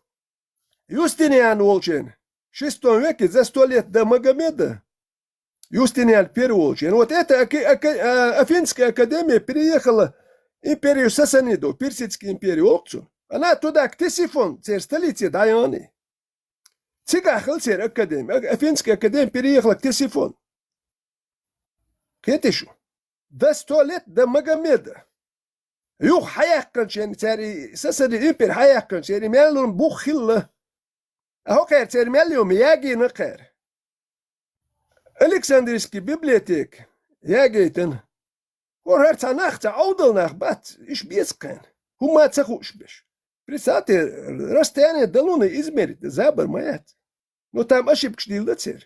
Юстиниан волчийн, шестом веке, за сто лет до Магомеда, Юстиниан Первый волчийн. Вот эта ака-, ака-, а, Афинская академия переехала империю Сасаниду, Персидскую империю, олу цо. Она туда, к Ктесифон, церан столице дӀаяхана. Цигахь хилла церан академи. А-, Афинская академия переехала к Ктесифон. Кхетий шу? До сто лет до Магомеда. Юха хьаяьккхинчеран церан и Сасани импери хьаяьккхинчеран и мел лун бух хилла. А хӀокхара церан мел юма ягийна кхара. Александрийский библиотека ягийтина. ХӀора хӀара цхьа нах, цхьа Ӏовдал нах бац, иш беза кхаьна. ХӀумма ца хууш берш. Представьте, расстояние до Луны измерить, забар ма яц. Ну, там ошибкаш дилла церан.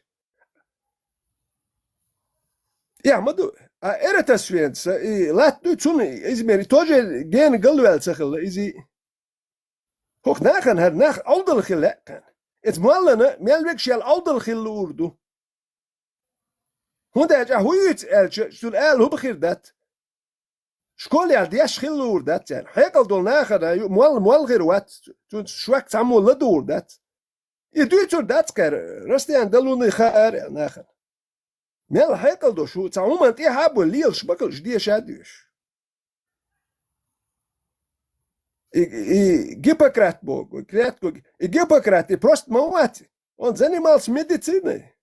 Эхь ма ду. А Эратосфенца и латта дуй, цунна измерить, тоже гена галваьлла ца хилла иза. ХӀокху нахана хӀара нах Ӏовдал хила лаьа кхаьна. Эца моллана мел вегаш ял Ӏовдал хила луур ду. ХӀунда аьлча ахь хӀун юьйцу аьлча, цуьнан ала хӀума хир дац. Школехь деш хила луур дац царна. Хьекъал долу нахана ю-, молла, молла хир вац, цуьнца шок цхьаммо ладугӀур дац. И дуьйцур дац кхара, расстояние до Луны хаьара нахана. Мел хьекъал долуш ву, цхьа хӀуманна тӀаьхьа а бу, лелаш ма хилча, деша а доьшу. И, и Гиппократ боху, клятву, и Гиппократ, и просто ма вац. Он занимался медициной.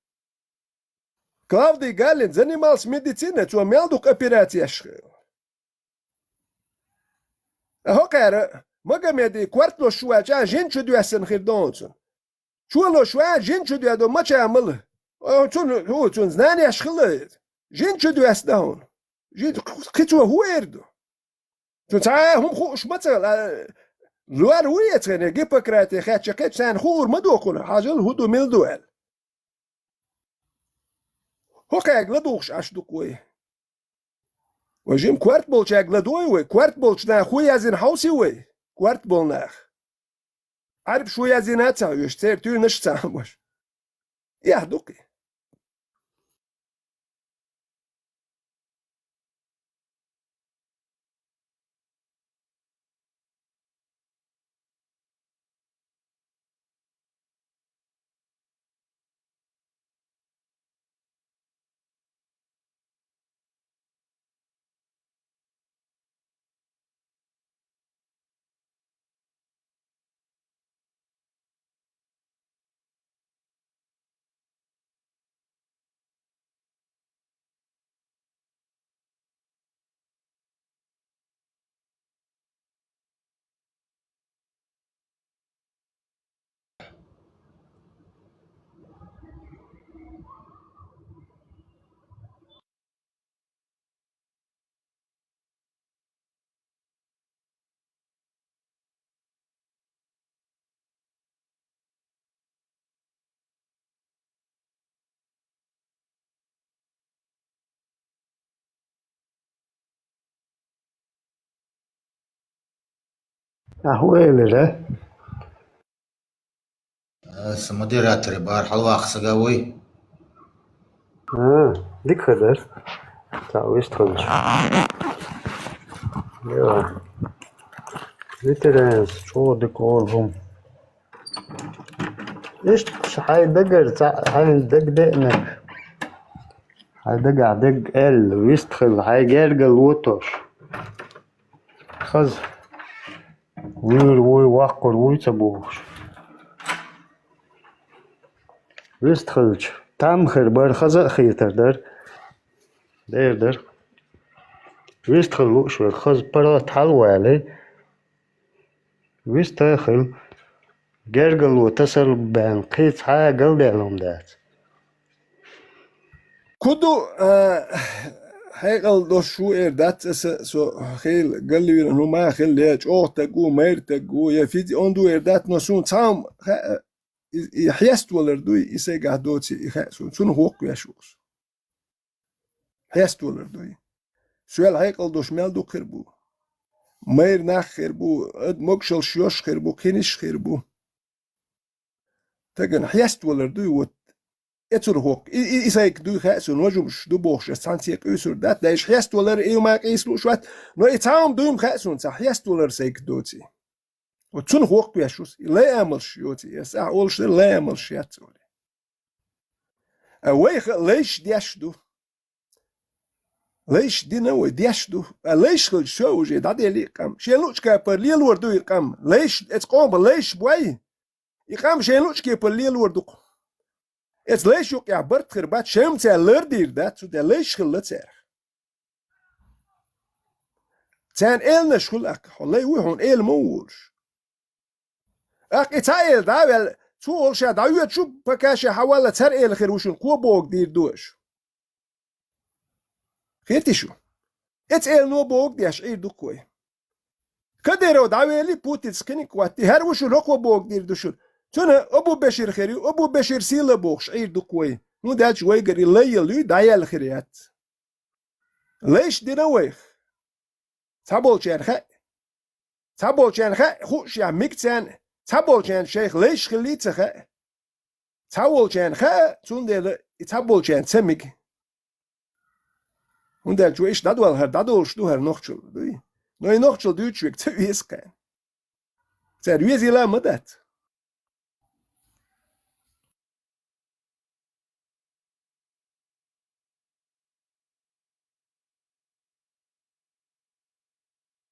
Клавдий Галлин занимался медициной, цо мел дукха операцияш. А хӀокхара Магомеде корта лозуш ваьлча, жин чу доьссина хир ду хьуна цунна. Чу лозуш ваьлча, жин чу доьдо мача а мала. О, цунна, хӀу, цунна знанеш хилла. Жин чу доьссина хьуна. Жин кхин цо хӀун эр ду? Цу цхьа а хӀума хууш ма ца, а, лор ву эцхене, Гиппократе хаьттича кхечу царна хуур ма ду кхунах, хьажал хӀун ду, мила ду аьлла. ХӀокхаьрга ладугӀуш Ӏаш ду-кх вай. Вай жима корта болчаьрга ладогӀий вай, корта болчу наха хӀун яздина хьовсий вай, корта болу наха. Ӏарбаш хӀун яздина а ца хьоьжуш, церан туьйранаш а ца хьамош. Эхь ду-кх и. Ахьа ву элира? Аса модератор бара, хьалваккха сага вай. А, дика хир дара. Цхьа вист хилча. Йо. Ветеранс, чӀогӀа дика олу хӀума. Иштта хьайн дагара цхьа, хьайна дага деанарг. Хьайн дагахь дерг аьлла, вист хила, хьайн гергарло тош. Хаза. Вуьйр вуй, воккхур вуй ца бохуш. Вист хилча, там хир бара, хаза а хетар дара. Дер дара. Вист хила лууш верг, хаза паргӀат хьалавалий. Вист а хила. Гергарло тасалла баьнна, кхин цхьа а галдаьлла хӀума дац. Кху ду, а, хьекъал долуш ву эр дац аса, со хила галвина хӀума хила, я чӀогӀа стаг ву, майра стаг ву, я физи онда ву эр дац, но суна цхьа хӀума хаьа, и, и хьеставалар дуй, и сайгахь доций, и хаьа суна, цунах воккхавеш ву со. Хьеставалар дуй. Соьл хьекъал долуш мел дукха хир бу. Майра нах хир бу, ад-, могушаллаш йолуш хир бу, кхиниш хир бу. Стагана хьеставалар дуй, вот, эцур хӀокху. И, и, и сайга дуй хаьа суна, важумаш ду бохуш, ас цхьаьнцце къуьйсур дац, дайша хьеставалар, и ма къийса лууш вац, но и цхьа хӀума дуй ма хаьа суна, цхьа хьеставалар сайга доций. Вот цунах воккхавеш ву со, и лай амалш йоций, ас ахь олуш дара, лай амалш яц олий. А вайха лайш деш ду. Лайш дина вай, деш ду. А лайш хилча, всё, уже дӀаделли и къам. Шен луъчу кепара лелор ду и къам. Лайш, эца къоман лайш бой, и къам шен луъчу кепара лелор ду-кх. Эца лайш юкъехь барт хир бац, шайм цара лардийр дац, цу тӀе лайш хилла царах. Царна эланаш хуьлу аккха, хьо лай вуй, хьуна эла ма ву олуш. ТӀаккха и цхьа эла дӀа а ваьлла, цо олу ша дӀавоьдуш ву, пока ша хьавалла цара эла хир ву шуна, кхо бога дийр ду аша. Хетий шу? Эца элано бога деш Ӏийр ду-кх вай. Кадыров дӀавели, Путинца кхиниг хӀоттий, хӀара ву шуна, хӀокхо бога дийр ду шуна. Цуьнан Абу Бешир хир ю, Абу Бешир сийлахь бохуш Ӏийр ду-кх вай. ХӀунда аьлча вайгара и лай яла юй, дӀаяьлла хир яц. Лайш дина вайх. Цхьаболчарна хаьа. Цхьаболчарна хаьа, хууш яхь мега царна, цхьаболчарна шайх лайш хиллий ца хаьа. Цхьаволчарна хаьа, цундела и цхьаболчарна ца мега. ХӀунда аьлча вай иштта дӀадолу хӀара, дӀадолуш ду хӀара нохчалла, дуй? Но и нохчалла дуьйцуш верг ца веза кхаьна. Цара везийла а ма дац.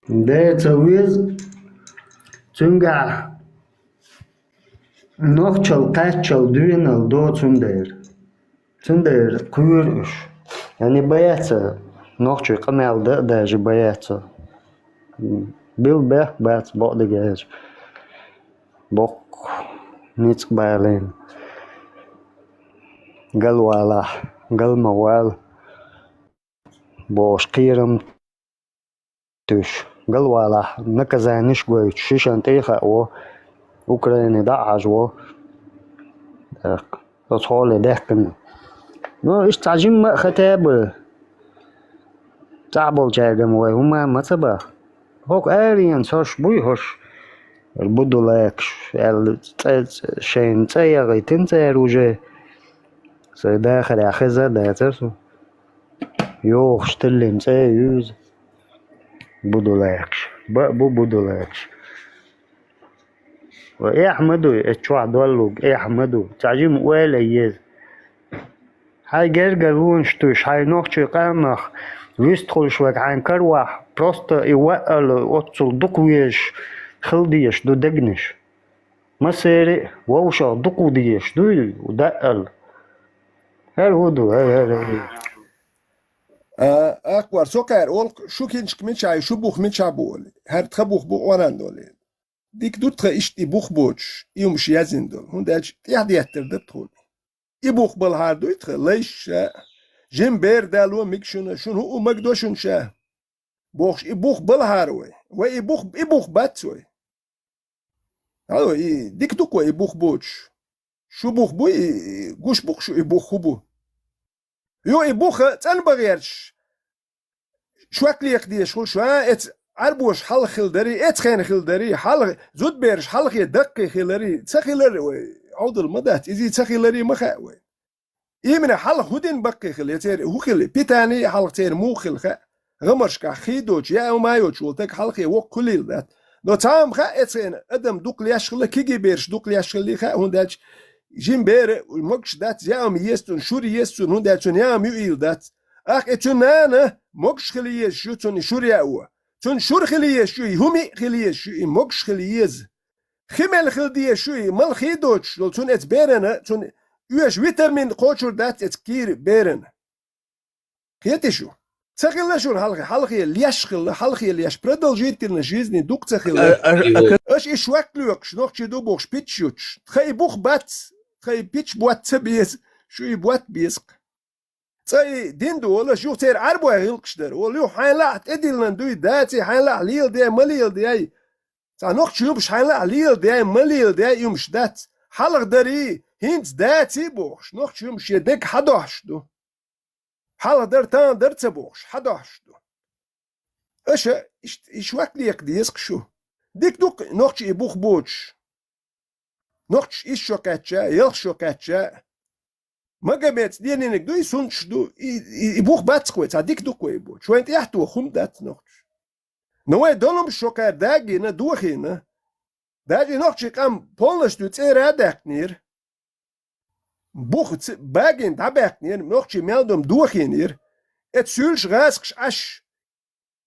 Де ца веза, цуьнгахь нохчалла кхаччалла доьналла до цундела. Цундела кхоьру уьш. Они боятся, нохчий къамел дан а даже боятся. Билла бехк бац бакъдерг аьлча. Боккха ницкъ балийна. Галвалахь, гал ма вала бохуш кхерам туьйсуш. Галвалахь, наказаниш гойтуш, шишан тӀе а хаьа во, Украине дӀа а хьажа во. ТӀаккха оцу хьоле даьккхина. Ну, иштта цхьа жимма а хата а бу. ЦӀахь болчаьрга-м вай хӀума ма ца боху. ХӀокху аренца хӀорш буй хӀорш? Будулакаш аьлла, цӀе, цӀе, шайна цӀе яхийтина цара уже. Сайн дахарехь хеза а дацара суна. ЙогӀуш тиллина цӀе ю иза. Будулакаш. Баа бу будулакаш. Ва эхь ма дуй, эцу чохь доллуг эхь ма ду. Цхьа жима ойла а еза. Хьайн гергарлонаш туьйсуш, хьайн нохчийн къомах вистхуьлуш верг хьайн каравахь, просто и ваъал оццул дукха везаш хила дезаш ду дегнаш. Массеран а вовшах дукха ву дезаш дуй, даъал. ХӀара хӀун ду, хӀара, хӀара, хӀара. А, акхвар, со кхаьра олу, шу хӀинчка мичахь ю, шу бух мичахь бу олий. ХӀара тхан бух бу, Ӏоран долий. Дика ду тхан иштта и бух боцуш, и хӀумаш яздина долу, хӀунда аьлча тӀаьхьадеттар дара тхуна. И бух балахьара дуй тхан, лайша, жима бер дало мега шуна, шуна хӀуъу магадо шуна ша. Бохуш, и бух балахьара вай. Вай и бух, и бух бац вай. Хьало, и дика ду-кх вай и бух боцуш. Шу бух бу, и, и гуш бу-кх шу и бух хӀун бу. Йо, и бух цӀанбан гӀерташ, шок лекха дезаш хуьлу шу, а, эца Ӏарбоша хьалха хилла дарий, эцхена хилла дарий, хьалха, зудбераш хьалхе даккхий хиларий, ца хилар вай, Ӏовдал ма дац, изий ца хиларий ма хаьа вай. Иймина хьалха хӀун дина баккхий хила, я церан хӀун хила, питание хьалха церан муха хила хаьа. ГӀамаршкахь хий доцуш, яа ма йоцуш волу таг хьалхе воккха хуьлийла дац. Но цхьа хӀума хаьа эцхена, адам дукха леш хила, кегий бераш дукха леш хила хаьа, хӀунда аьлча жима бер а, могуш дац, яа ма еза цунна, шура еза цунна, хӀунда аьлча цунна яа ма юийла дац. Ахь и цуьнан нана могуш хила езаш ю, цунна и шура яа а. Цунна шура хила езаш ю, и хӀума а хила езаш ю, и могуш хила еза. Хи мел хила дезаш ю, и мала хий доцуш долу, цунна эца берана, цунна оьшу витамин кхочур дац эца кийра берана. Кхетий шу? Ца хилла шуна хьалхе, хьалхе леш хилла, хьалхе леш, продолжительность жизни дукха ца хилла. А, а, а, Аша и швак лоькхуш, нохчий ду бохуш, пич ютуш. Тхан и бух бац, тхан и пич бот ца беза, шу и бот беза-кх. Цкъа и дин ду, вала, шу церан Ӏарбой гӀиллакхаш дара. Вала, юха хьайн лаахь тӀедиллина дуй, даций, хьайн лаахь леладе, ма леладе. Цхьа нохча юмаш хьайн лаахь леладе, ма леладе, юмаш дац. Хьалха дарий, хӀинца даций бохуш, нохча юмаш шен дег хьадохьуш ду. Хьалха дар, тахана дар ца бохуш, хьадохьуш ду. Аша иштта, и швак лекха деза-кх шу. Дика ду-кх нохчий бух боцуш. Нохчаш исс шо кхаьчча, ялх шо кхаьчча, Магомедаца динарг ду, и суннаташ ду, и, и, и бух бац-кх вай, цхьа дика ду-кх вай и боцуш. Вайна тӀехь тоха хӀума дац нохчаш. Но вай долумаш шо кхаьра дагийна, дохийна. Даже и нохчий къам полностью цӀера а даьккхинера. Бух ц-, багийна дӀабаьккхинера, нохчий мел долу дохийнера. Эцу суьйлаш, гӀазкхаш Ӏаш,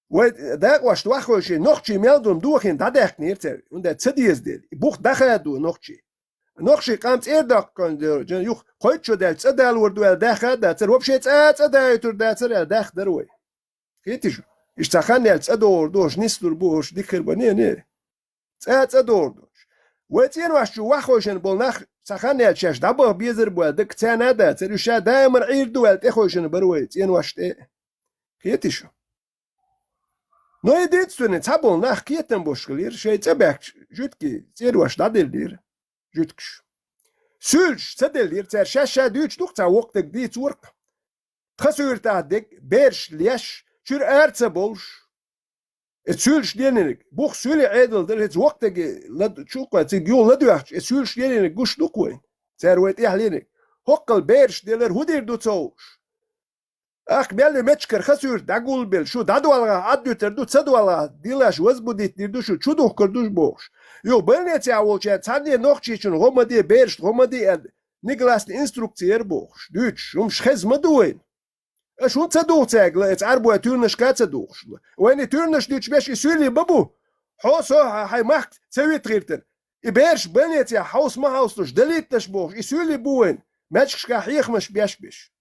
вай дакъошна ваххойший нохчий мел долу дохийна дӀадаьккхинера цара, хӀунда ца деза дела. И бух дӀахадо нохчий. Нохчий къам цӀера доккхуш дерг, юха кхойтта шо даьлча цӀа далор ду аьлла, даха а дацара, вообще цӀа а цӀа даийтур дацара аьлла, даха дара вай. Кхетий шу? Иштта цхьа хан яьлча цӀа догӀур ду, хӀорш нислур бу, хӀорш дика хир бан, не, не. ЦӀа а цӀа догӀур ду. Вай цӀенош чу ваххойшина болу нах цхьа хан яьлча шаьш дӀабаха безар бу аьлла, дага царна а дацара, уьш ша даимар Ӏийр ду аьлла, тӀехойшина бара вай цӀенош тӀе. Кхетий шу? Но единственный, цхьаболу нах кхетам беш хилира, шайн цӀа баьхкича, жуьгтий цӀенош дӀаделлера, жуьгташ. Суьйлаш ца деллера, цара шаьш ша дуьйцуш ду-кх, цхьа воккха дерг дийцора-кх. Тхан суьртахь дерг, бераш леш, чуьра ара ца болуш. Эцу суьйлаш лелийнарг, бух суьйлий Ӏедал дара, эцу воккха дерг лад-, чу кхой, цига юха ладоьгӀча, эцу суьйлаш лелийнарг гуш ду-кх вайна. Цара вай тӀехь лелийнарг. ХӀоккхул бераш делар хӀун дийр ду ца хууш? Ахка мел ю мечкара хан суьрта дӀагулбелла, шу дӀадолгӀахь Ӏаддуьтур ду, ца долгӀахь дилаш возбудить дийр ду шу, чу духкур ду бохуш. Юха больницехь волчеран цхьанне нохчичунна гӀо ма де, берашна гӀо ма де аьлла, негласный инструкци яра бохуш, дуьйцуш, хӀумаш хеза ма ду вайна. Аша хӀунда ца духу цаьрга ла, эца Ӏарбой туьрнашка а ца духуш ла? Вайна и туьрнаш дуьйцуш беш и суьйлий ма бу? Хьо со хьа-, хьайн махка ца вита гӀиртар. И бераш больницехь хьовса ма хьовсалуш, далийталаш бохуш, и суьйлий бу вайна, маьждигашкахь хьехамаш беш-беш.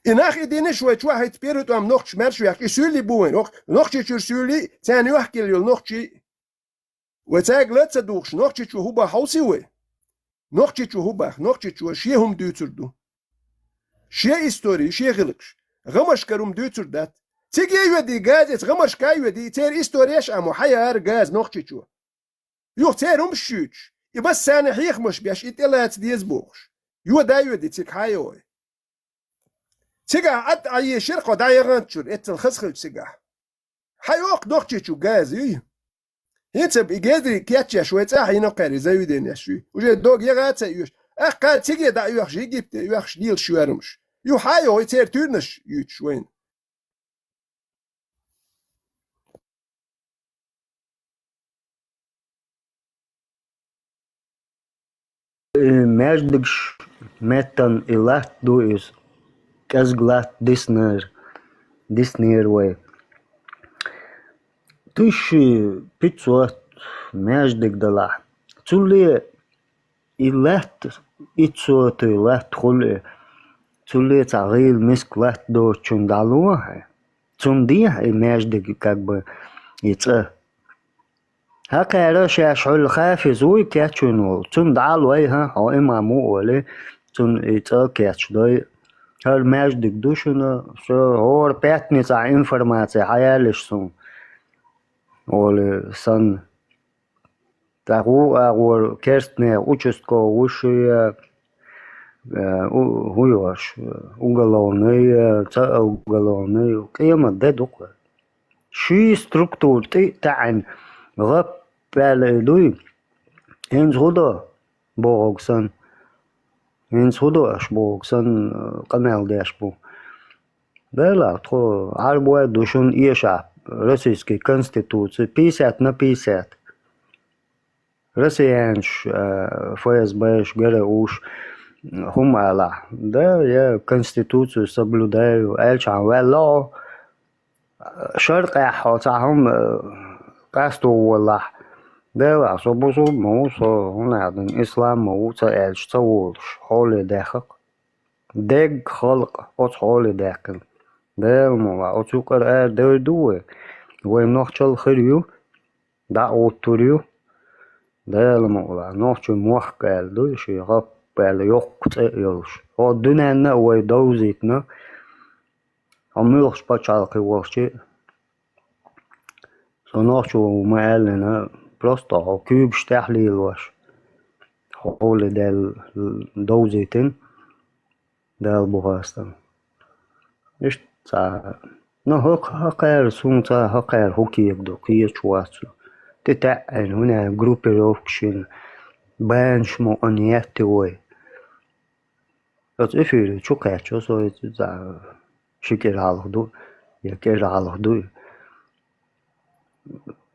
И нах и динаш вай чохь хӀиттина первый тӀом нохчаш маьрша вехча, и суьйлий бу вайн. Ох, Нохчийчуьра суьйлий, царна йохкаелла йолу нохчий. Вай цаьрга ла а ца духуш, Нохчийчу хӀун бан хьовсий вай? Нохчийчу хӀун бах, Нохчийчо шен хӀума дуьйцур ду. Шен истори, шен гӀиллакхаш. ГӀамашкара хӀума дуьйцур дац. Цига а йоьдий газа, эца гӀамашка а йоьдий, церан истореш а мо хьаяра газа Нохчийчо. Юха церан хӀумаш юьйцуш, и массарна хьехамаш беш, и тӀелаца деза бохуш. Йода а йоьдий цига хьан а йой. Цигахь Ӏад Ӏан ешира кхо дӀаяханчуьра, эццал хаза хилча цигахь. Хьан йоккху Нохчийчу газа юй? ХӀинца и гезри кечъеш вай цӀа хьийна кхаьрий заведенеш юй. Уже дог яха а ца оьшу. Аккха циге дӀа оьхуш, Египте оьхуш лелаш шоьрмаш. Ю хьан а йой церан туьрнаш юьйцуш вайна. Э, маьждигаш меттан и латта ду иза, кӀезиг латта диснера, диснера вай. Тысяча пятьсот маьждиг далахь. Цуле и латта, иццо тӀе латта хуьлу и, цуле цхьа гӀийла миска латта доцучунна дӀало хьайн. Цунна дехьа и маьждиг, как бы, и цӀа. Хьан кхара шаьш хьуьлла хафиз вуй кечвина волу? Цунна дӀа а лой, хьан, хьо имам ву олий, цунна и цӀа а кечдой. ХӀара маьждиг ду шуна, со хӀора пятницахь информаци хьаялиш суна, олий санна. ТӀаккха вукху агӀор керстанех участковый ву шу я, э, у-, хӀун йош, уголовный я, ца уголовный, къемат де ду-кх. Ши структура тӀе а таьӀна, гӀап аьлла дуй, хӀинца хӀун до бохург санна, хӀинца хӀун до аша бохург санна, къамел деш бу. Делахь, тхо Ӏарбой а ду шуна эшахь, российский конституци, пятьдесят на пятьдесят. Россиянаш, э, ФСБ-ш, ГРУ-ш, хӀума алахь. Да, я конституцию соблюдаю, аьлчахьана ваьлла хьо, шаркъехь хьо цхьа хӀума, э, къасто воллахь. Делахь, со бусулба ма ву, со хӀунда аьлла ислам ма ву, ца аьлча, ца волуш, хьоле даьххакх. Дегга халкъ оцу хьоле даьккхина. Дела ма ваьа, оцу юкъара арадевр ду вай. Вай нохчалла хир ю, дӀа а гӀуттур ю. Дела ма ваьа, нохчийн мохк аьлла ду, шен гӀап аьлла йоккха цӀе а йолуш. Хьо дуьненна а вай довзийтина, хьо муьлхачу пачхьалкхе волчу а. Со нохчо ву ма аьллина, просто хьо куьйгаш тӀехь лелош, хьо хьоле даьлла довзийтина, Дала бу хастам. Иштта цхьа, ну, хӀокху хӀокхара, суна цхьа хӀокхара хӀу кега ду, кхечу вац цу. ТӀетаьӀӀина, хӀунда аьлла группировка шина, банаш мукъана етти вай. Оцу эфире чу кхаьччо со иза, цхьа ши кӀира хьалха ду, я кӀира хьалха ду.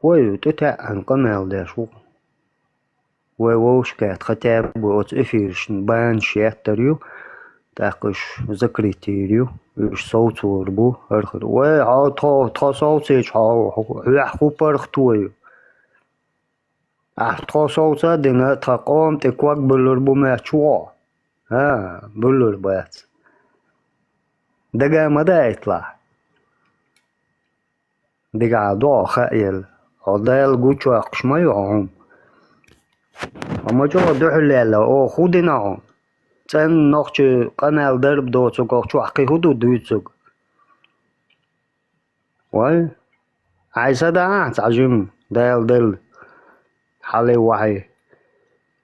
Вай тӀетаьӀӀина къамел деш ву. Вай вовшахкхетта хотя бы оцу эфирашна банаш еттар ю, тӀаккха уьш закрыть йийр ю, уьш совцор бу, хӀара хир. Вай, хьо тхо, тхо совцийча, хьо, хьоьх хӀун паргӀато ю? Ахь тхо совца а дина, тхан къоман тӀе ког буьллур бу моьттуш ву хьо? ХӀа, буьллур бац. Дага ма даийталахь. Дигахь догӀу хаа елла. Хьо Дала гучуйоккхуш ма ю хьо хӀума. Хьо ма чӀогӀа дуьхьал лелла, оха хӀун дина хьуна? ЦӀена нохчий къамел дарба доцург оха чохь кхин хӀун ду дуьйцург? Вай, хьайн са дахьа цхьа жима, Дала делла, хьале вахье.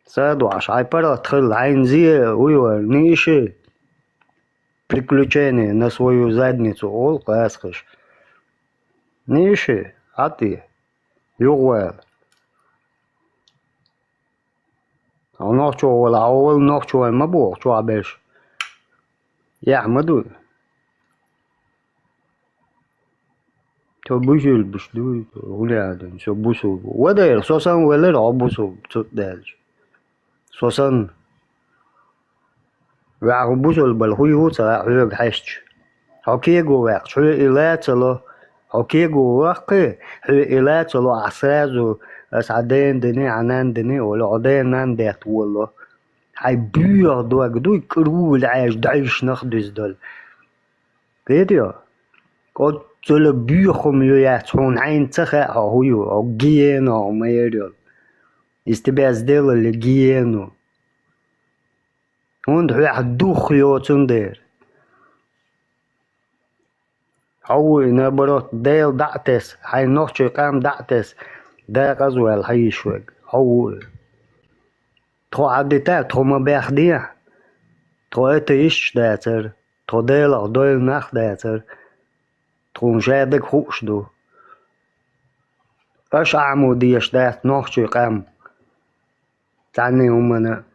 Са а доӀуш, хьайн паргӀат хилла, хьайна зе а, уй вара, нийши. Приключение на свою задницу олу кхасхаш. Нийши, хьатӀе, юхавала. Хьо нохчо вала, хьо вала нохчо вай ма боху, чохь берш. Яхь ма ду. Цо бусулбаш ду, хӀун аьлла, со бусулба ву. Вадайра, со санна велира хьо бусулба, цуьнан даьлча. Со санна. Ваьхьа хӀун бусулбала хӀун ю ца хаьа хьоьга хьаьжча. Хьо кего ваьккхича, хьоьга и ла ца ло. Хьо кего ваккхий, хьоьга и ла ца ло, ахь сразу аса хьан дена дини, хьан нанна дини олу, хьо дена нанна детта волало. Хьайн боьха дог дуй, кӀуьрвула Ӏаьржа дӀаьйшнах дуьза долу. Кхетий хьо? Оццула боьха хӀума ю яц хьуна, хьайна ца хаьа хьо хӀун ю, хьо гиена хьо ма яра йолу. Из тебя сделали гиену. ХӀунда хьоьхьа дух йоцун дера. Хьо ву и, наоборот, Дела дӀа а тесна, хьайн нохчийн къам дӀа а тесна, декъаза ваьлла хьан йиш верг. Хьо ву и. Тхо хьан дита, тхо ма баьхде. Тхо атеисташ дацара, тхо Делах девлла нах дацара. Тхуна шадерг хууш ду. Аша Ӏамо дезаш дац нохчийн къам. Цхьанне хӀуманна.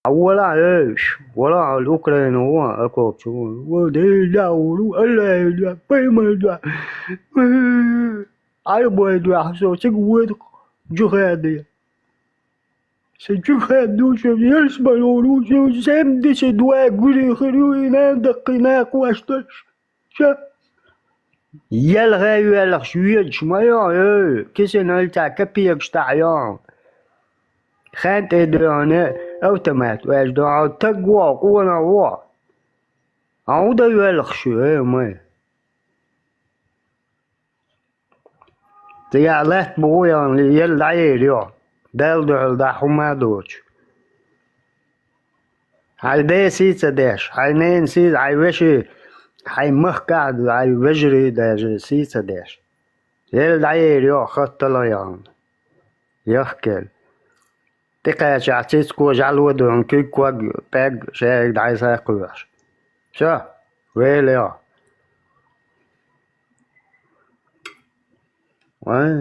Вала, эш, вала, Украина вон, окопчу вон. Вон, Дела вон, Аллах вон, пайма вон. Ай, бой, дуьхьа со цига воьду, джихаде. Со джихад ду, со ялсмало ву, со семьдесят два гури хир ю, и нана даккхий накъош долуш. Ша. Ялхе йоьлхуш ведаш ма йо, ой, кисина альца капекаш тахь йо. Хен тӀе доьгӀане автомат ваьжа доьгӀа, таг вогӀу, къона вогӀу. Хьан хӀун дан йоьлхуш ю, ой, май? Цигахь лаьтта бу гӀу яхана, елла дӀаер йо, Далла дуьхьал дахьа хӀума а доцуш. Хьайн ден сий ца деш, хьайн ненан сий, хьайн вешин, хьайн махкахь а, хьайн вежарий даже сий ца деш. Елла дӀаер йо, хаттала яхана. Яхкел. И кхаьчахь цицко жӀало ду хьуна, куьг ког пӀелг шега дӀасакхоьхьуш. Всё, вели йо. Вай.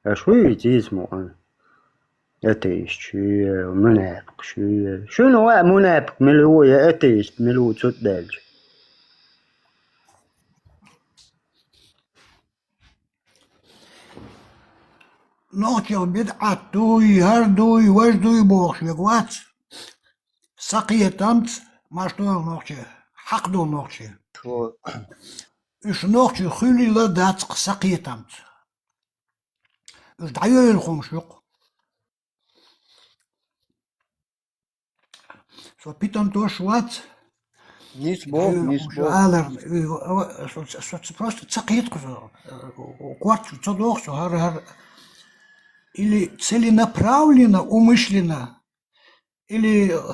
Аш вуй иза мо? Атеисташ ю, мунепакъаш ю. Шуна вай мунепакъ мила ву, я атеист мила ву, цу тӀа даьлча. Нохчех бидӀат дуй, хӀара дуй, важа дуй бохуш верг вац. Сакхетамца, маьрша дойла нохчий, хьакъ долу нохчий. Уьш нохчий хуьлийла дац-кх сакхетамца. Уьш дӀайойла хӀумаш ю-кх. Со питантош вац. Нийса боху, нийса боху. Аларна, э, э, со, со, со просто ца кхетахь со, э, корта ца доху со, хӀара, хӀара. Или целенаправленно, умышленно, или, э,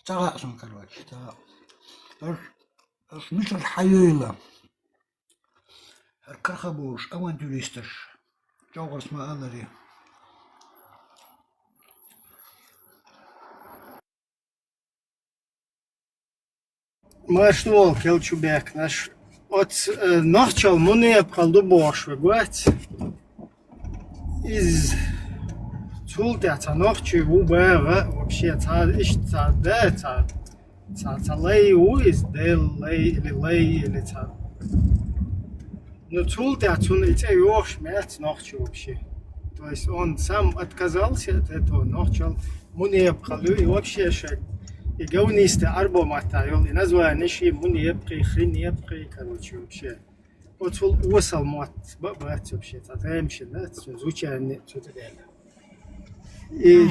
ца хаьа суна, короче, ца хаьа. Аш, аш мичара хьайойла. ХӀара карха болуш авантюристаш, чӀогӀарс ма аларе. Маьрша волу кел чу бехкнаш. Оцу, э, нохчалла мунепакъалла ду бохуш верг вац. Иза цул тӀаьхьа цхьа нохчий ву баха, вообще, цхьа иштта цхьа да, цхьа, цхьа, цхьа лай ву иза, Делан лай или лай, или цхьа. Ну, цул тӀаьхьа цунна и цӀе йохуш ма яц нохчо вообще. То есть он сам отказался от этого, нохчалла мунепакъалла ю, и вообще шайн, и говнистый Ӏарбой маттахь йолу, и название шен мунепакъий, хренепакъий, короче, вообще. Оцул осал мотт ба-, бац вообще, цхьа тамашийна дац, цуьнан звучание цу тӀе даьлла. И,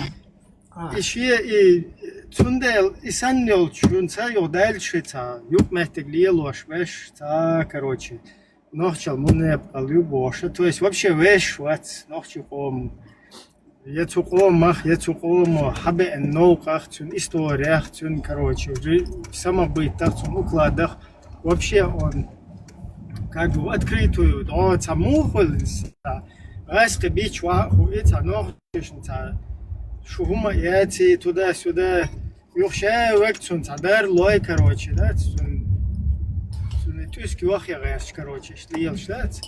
и шен, и цундела и санна йолчу хӀунца юха даьлла ши цхьа, юкъаметтиг лелош веш, цхьа, короче, нохчалла мунепакъалла ю бохуш, то есть вообще веш вац нохчийн къоман. Я цу къомах, я цу къомо хьабеана новкъах, цуьнан историях, цуьнан, короче, жи-, самобытах, цуьнан укладах. Вообще он как бы в открытую, о, цхьа муха хуьлу иза? ГӀаскхи бича ваха а хууш, цхьа нохчашна цхьа шу хӀума а яций, туда-сюда. Юха ша век цунна цхьа дара лой, короче, да, цунна, цунна тӀуьска йохъя гӀерташ, короче, иштта лелаш дац.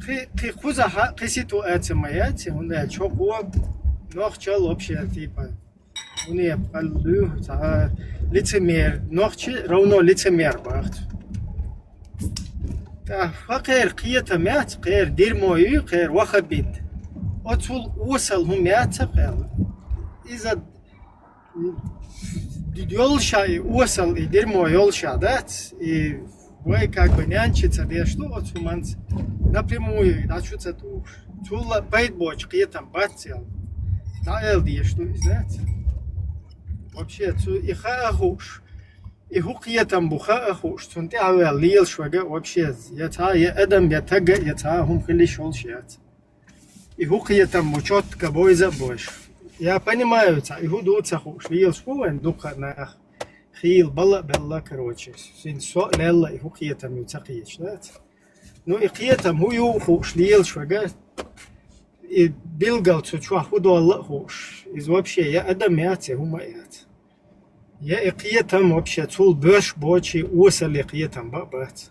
Кхи, кхи кхузахьа, кхи ситуация ма яц, хӀунда аьлча хӀокхо нохчалла вообще, типа, мунепакъалла ю, цхьа лицемер, нохчи равно лицемер баха цо. ТӀаккха кхеран кхетам яц, кхеран дерьмо ю, кхеран ваххабит. Оцул осал хӀума яц кхел. Иза йолуш а и осал, и дерьмо йолуш а дац, и вай как бы нянчиться деш ду оцу хӀуманца, напрямую дӀа чу ца тухуш. Цул а пайда боцу кхетам бац цел. ДӀаала деш ду иза, дац. Вообще, цу и хаа хууш, и хӀун кхетам бу хаа хууш, цунна тӀаьхьаваьлла лелаш вага вообще, я цхьа, я адам, я тага, я цхьа хӀума хила йиш йолуш яц. И хӀун кхетам бу чётко бойза а бойш. Я понимаю, цхьа и хӀун ду ца хууш, лелаш бу вайн дукха нах. Хийла бала а белла, короче. Син со а лелла, и хӀун кхетам ю ца кхеташ, дац? Ну, и кхетам хӀун ю а хууш, лелаш вага. И билггал цу чохь хӀун долла а хууш. Иза вообще я адам яц, я хӀума а яц. Я и кхетам вообще цул боьрша боций осале кхетам ба а бац.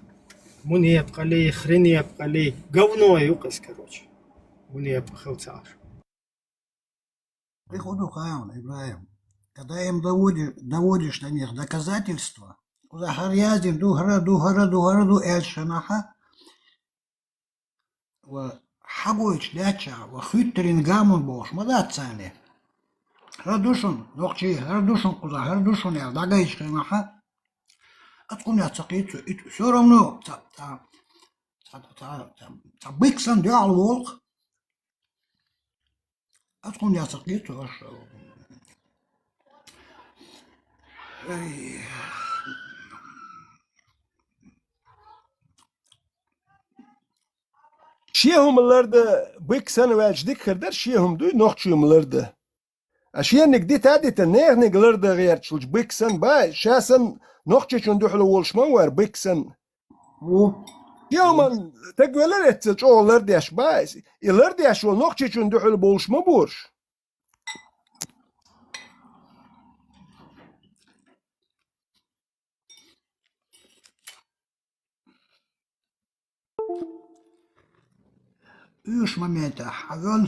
Мунепакъалий, хренепакъалий, говно ю-кх иза, короче. Мунепакъ хила ца Ӏаш. Кхин хӀун ду хаьий, Ибрахим? Когда им доводишь, доводишь до них доказательства, кхузахь хӀара яздина ду, хӀара ду, хӀара ду, хӀара ду аьлча хенахь, ва хьагойтуш лаьттачохь, ва хуьттарийн гамон бохуш ма дац царна. ХӀара ду шуна, нохчий, хӀара ду шуна кхузахь, хӀара ду шуна аьлла дӀагайчу хенахь, аса кхунах ца кхийцу, и всё равно ца, ца, ца, ца, ца, ца биксан дуьхьал волу-кх. Аса кхунах ца кхийцу аша. Эй. Шен хӀума ларда бик санна ваьлча дика хир дара, шен хӀума дуй, нохчийн хӀума ларда. А шенниг дита а дита, неханиг ларда гӀерташ хилча бик санна бай, ша санна нохчичунна дуьхьал волуш ма вара бик санна. Ву. Йо, ман, таг велар эццел чӀогӀа лардеш ба. И лардеш вол нохчичун дуьхьал болуш ма бу уьш. Уьш моментах хьавел.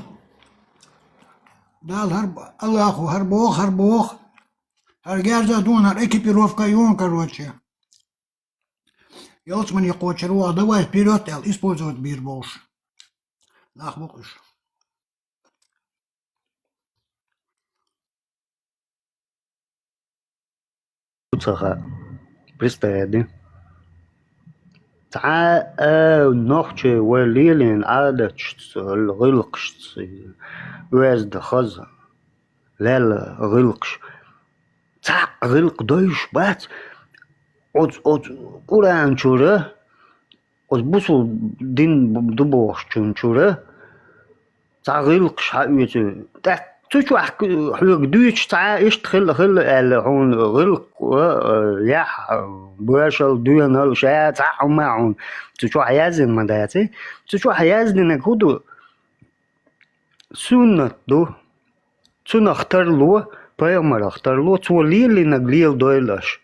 Дала хӀар, Аллахо хӀар боху, хӀар боху. ХӀара герза дуна, хӀара экипировка юна, короче. Ялсмани кхочур ву, давай вперёд аьлла, использовать бийр болуш. Нах бу-кх уьш. Ца хаьа. Представь, ди. Цхьа а нохчий вай лелийна Ӏадаташца, гӀиллакхашца, оьзда, хаза, лелла гӀиллакхаш. Цхьа а гӀиллакх довзуш бац оцу, оцу Къуръан чуьра, оцу бусул дин ду бохучун чуьра цхьа гӀиллакхаш хьаоьцу. ТӀаккха цу чохь хьоьга дуьйцуш цхьа а иштта хилла, хилла аьлла, хьуна гӀиллакх, а, яхь, а, бошал, доьнал, ша цхьа а хӀума хьуна цу чохь яздина ма даций? Цу чохь яздинарг хӀун ду? Суннат ду. Цунах тарло, пайхамарах тарло, цо лелийнарг леладойла аша.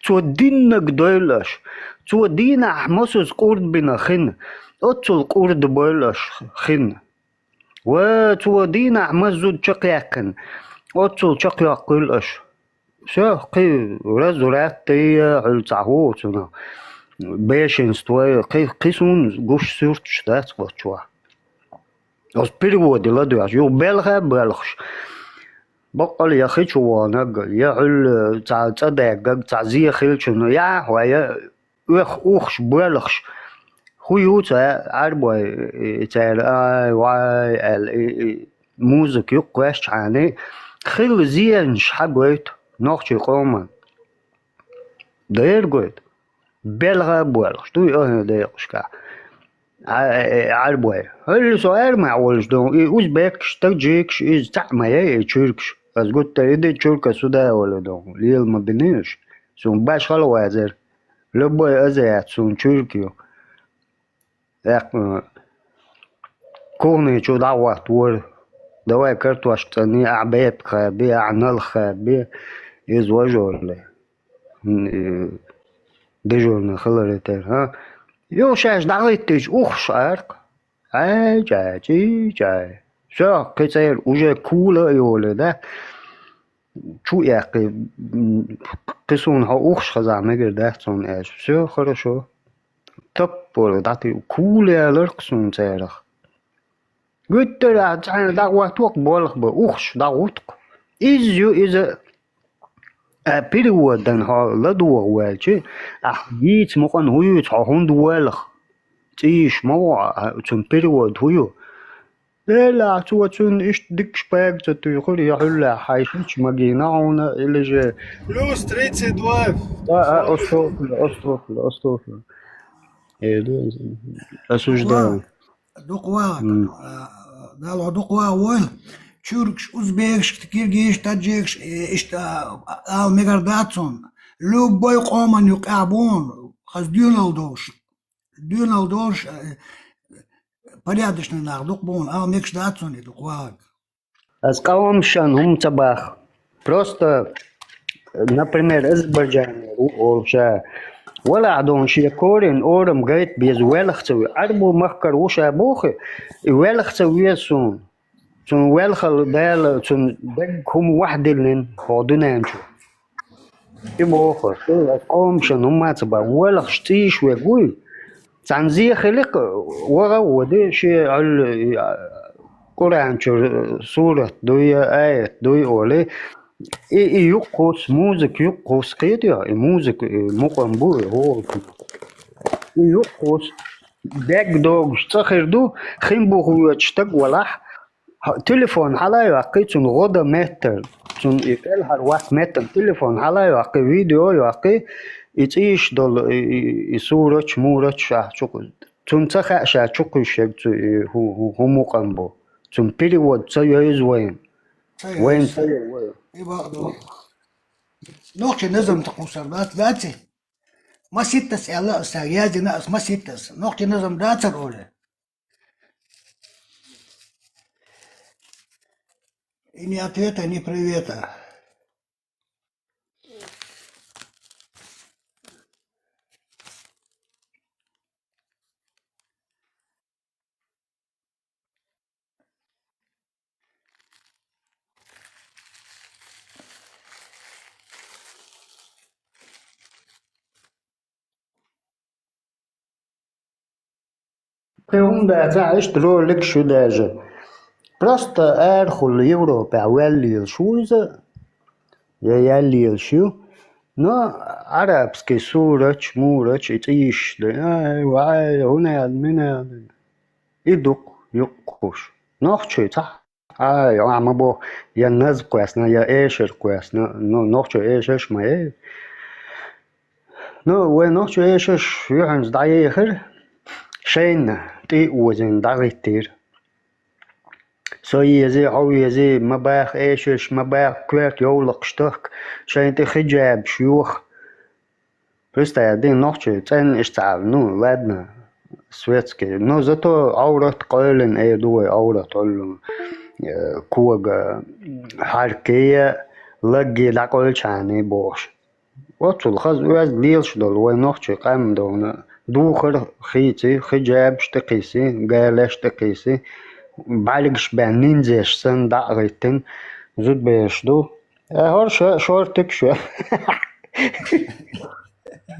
Цо диннарг дойла аша. Цо дийнахь масаза къурд бина хин, оццул къурд бойла аша хин. Ва цо дийнахь масаза зуда чекхъяьккхина, оццул чекхйоккхийла аша. Всё, кхин разврат тӀе, хьуьлла цхьа хӀу цунах, бешенство, кхин, кхин суна гуш суьрташ дац кхоччохь. Оцу переводе ладоьгӀуш, юха белха а боьлхуш. Баккъала я хи чу ваханарг, я хьуьлла цхьа цӀа даьгнарг, цхьа зе хилчунна, я хьо, я оьху ухаш боьлхуш. ХӀун ю ца Ӏарбой, и, и цара, ай, вай, аьлла, и, и, музыка юккъе кхоьссачхьана, хилла зенаш хьагойту нохчийн къоман. Дера гойту. Белха а боьлхуш, дуй ахӀен декъашкахь. Ӏа-, э, э, Ӏарбой. Хьуьлла со Ӏаьрмахь волуш ду, и узбекаш, таджикаш, иза цхьаъ ма яй, и чуьркаш. Ас гуттара и де чуьрка суда а волу ду, лела ма бина уьш. Суна башхала вазар. Любой азиат суна чуьрк ю. ТӀаккха кухни чу дӀахӀоттавора. Давай картошка цӀанъе, ахь бепиг хаби, ахь налх хаби, иза важор ле. М, э, дежурный хиларе тера, хӀа? Юха шаьш дӀахӀиттича, ухаш Ӏара-кх. Ай, чай, чий, чай. Всё, кхин церан уже кула а йолий, да? Чу а яьккхий, м, кхин суна хьо ухаш хазахь мегар дац цунна аьлча. Всё, хорошо. Таппар дӀатуьйху, кула ялар-кх суна царах. Гуттара а цхьаьна дӀахӀоттаво-кх болх бан, ухаш дӀахӀутту-кх. Иза ю иза, а, перевод дан хьо ладогӀа ваьлча, ахь дийца мукъана хӀун юьйцу хьо, хӀунда воьлху? ЦӀийш ма ву, а, цуьнан перевод хӀун ю? Делахь, цо цунна иштта дикаш пага ца туьйхира, я хьуьллехь хьайшинчу магийна хьуна, или же. Плюс тридцать два. А, а, остохула, остохула, остохула. Э, ду, осуждаю. Дукха ваха, М. а, Дала дукха ваха войла. Чуьркаш, узбекаш, киргизаш, таджикаш, э, иштта, а, ала мегар дац цунна. Любой къоман юкъахь бу хьуна, хаза доьналла долуш. Доьналла долуш, э, порядочный нах дукха бу хьуна, ала мегаш дац цунна и дукха вахарг. Ас къомашна хӀума ца боху. Просто, например, Азербайджанера ву олуш а, валахь ду хьуна шен корень орам гайта беза, велха ца ве-, Ӏарбу махкара ву ша боху, и велха ца веза суна. Цунна велхалла Дала, цунна дагга хӀума вахдиллина хӀокху дуьнен чу. И боху, ас къомашна хӀума ца боху, велхаш цӀийш верг вуй. Цхьана зе хили-кх, ваха а води, шен Ӏуьллу, а, Къуръан чуьра сурат дуй, аят дуй олий. И, и юккъе кхуссу, музыка юккъе кхуссу, кхетий хьо, и музыка, и мукъам бу, и гӀо. И юккъе кхуссу, дегдогуш цӀа хир ду, хин буха воьдуш стаг валахь, хьо-, телефон хьала а йоккхий, цунна гӀо дан меттара, цунна и кӀелхьара вац меттана, телефон хьала а йоккхий, видео а йоккхий, и цӀийш долу, и, и, и сураташ, мураташ ахь чу кху-, цунна ца хаьа ша чу кхуьйсуш ерг цу, и хӀу-, хӀу-, хӀун мукъам бу. Цунна перевод ца йойза вайна. Ца йойза. Вайна ца йойза. И бакъ ду. Нохчийн назам тӀе кхуссур дац, дац и? Маситтас аьлла аса, яздина аса маситтас. Нохчий назам дацар оле. И ни ответа, ни привета. Кхин хӀума дац, а, иштта ролик шу даже. Просто арахула Европехь ваьлла лелаш ву иза, я яьлла лелаш ю. Но арабский сурача, мурача и цӀийш ду. Ай, вай, хӀун аьлла, мин аьлла. И дукха юккъуш. Нохчий цхьа Ай, ахьа ма боху, я наза кхоьссина, я эшар кхоьссина, ну, нохчо эшарш ма эр. Ну, вай нохчо эшарш юьхьанца дӀаехира, шайна тӀе а озийна дӀагӀиттира. Со езий, хьо везий, ма баха эшарш, ма баха коьрта йовлакхаш тахка, шайна тӀе хиджабаш йоха. Представь, дин нохчий цӀена иштта ца Ӏа, ну, ладно, светский. Но зато Ӏоврат къойлина, э, ду вай Ӏоврат Ӏуллу, э, кога, хьарке, лагге дӀакъойлачхьана бохуш. Оццул хаза оьзда лелаш долу вай нохчий къам довна, духар хийци, хиджабаш тӀекхийси, галеш тӀекхийси, бӀаьргаш бен ниндзеш санна дӀа а гӀиттина, зудбераш ду. Э, хӀора ша-, шортик ша.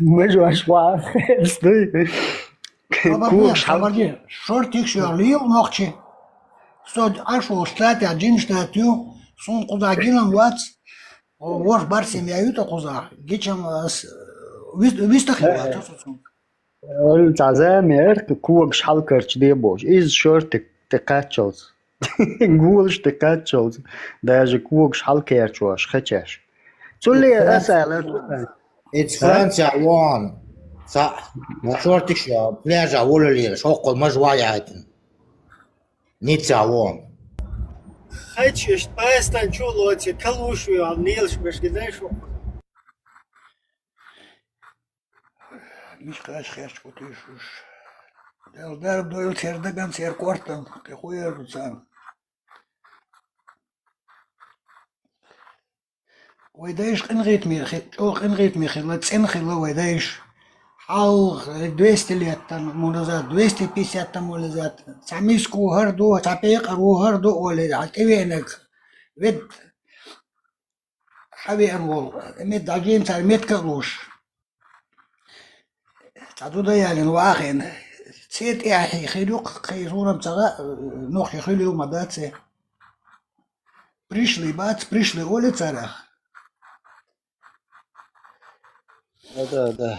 Мажош ван, стой. Кугаш хьал. Шортик ша лийла нохчи. Со Ӏаш волу штатехь джинаш датта ю, суна кхузахь гинан вац. О, ворхӀ бар семья ю тӀа кхузахь. Гичам ас, вис-, вистахь вац, со цунна. Эл цхьа зама яра, когаш хьалкарчу де бохуш. Иза шортик тӀе кхаччалц. Голаш тӀе кхаччалц. Даже когаш хьалкерчош, хечеш. Цуле аса аьлла. It's Франция вон. Цхьа, ма шортик ша, пляжа волалера, шоккхол мажа ваяйтина. Ницца вон. Хечеш, пастан чу лоци, калуш виал, нилш беш гидай шоккхол. Мишкаш херчкъу туьйшуш. Дел дарба дойла цер даган, цер кортан, кхин хӀун эр ду царна? Вай дайша къингӀитаме хи-, чӀогӀа къингӀитаме хилла, цӀена хилла вай дайша. Хьалха двести лет тому назад, двести пятьдесят тому назад, цхьа миска ву хӀара ду, цхьа пекъар ву хӀара ду олий, хьан тӀевеанарг вед хьан веана волу, мед дӀажийна цара метка а луш. Цхьа зуда ялина вахийна. Церан тӀаьхье хир ю-кх, кхин сурам ца гӀа, нохчий хуьлийла ма дац. Пришлый бац, пришлый олий царах. Да, да, да.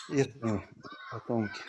Их, ну, потомки.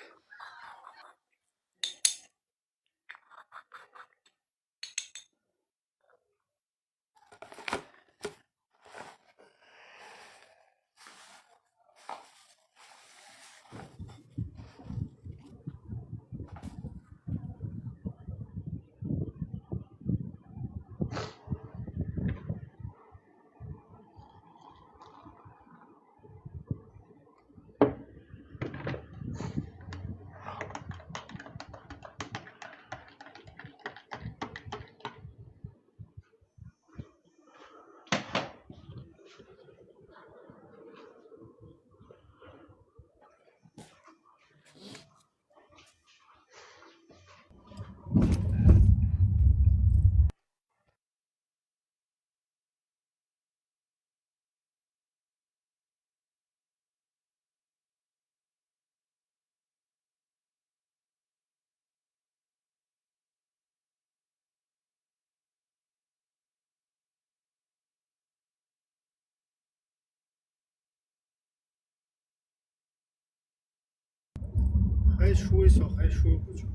Хай шуй со, хай шуй кучу.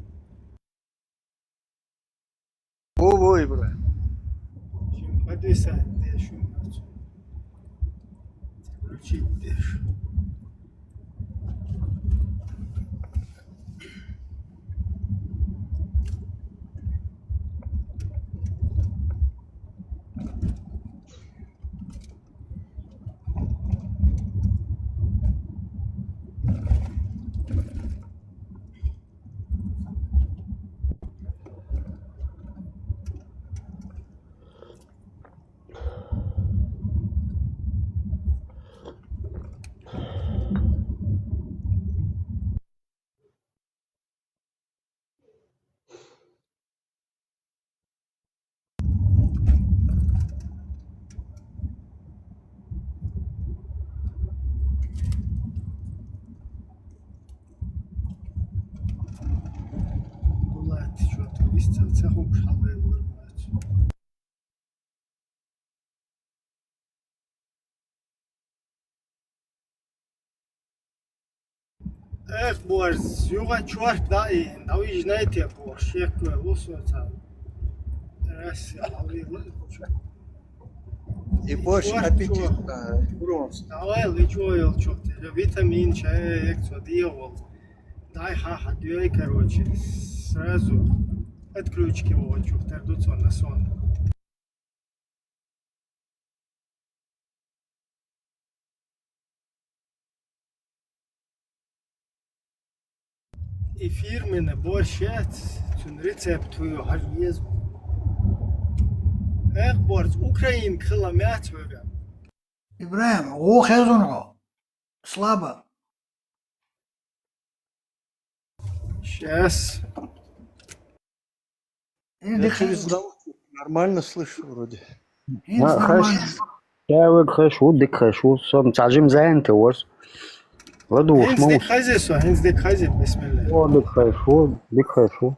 Во, во, бра. Чем подвисать, я ещё не хочу. Включить дальше. Ца хӀумаш хьалвелавар вац. Эх, борз, юха чорт да и, да уж найти, бо, шек, лусо ца. Раз, я, хьалвелавар. И борщ чорт, аппетитно, чорт. Просто. Давай, лечо, ел чорт. Витамин, чай, экцо, дьявол. Дай ха-ха, дёй, короче, сразу отключки, вот, чё, второй сон на сон. И фирменный борщ яц, цун рецепт хӀу ю хьажа еза. Эх, борз, Украинка хила мягча вега. Ибрагим, гӀо хезун хьо? Слабо. Щас. Ин Я дика через хеза. Наушник нормально слышу вроде. Ин Ма, нормально. Хаш, я вег хаш ву, дик хаш ву. Сом цажим занят варс. Ладу, ин шму. Дик хазе со, ин дик хазе, бисмилла. О, дик хаш ву, дик хаш ву.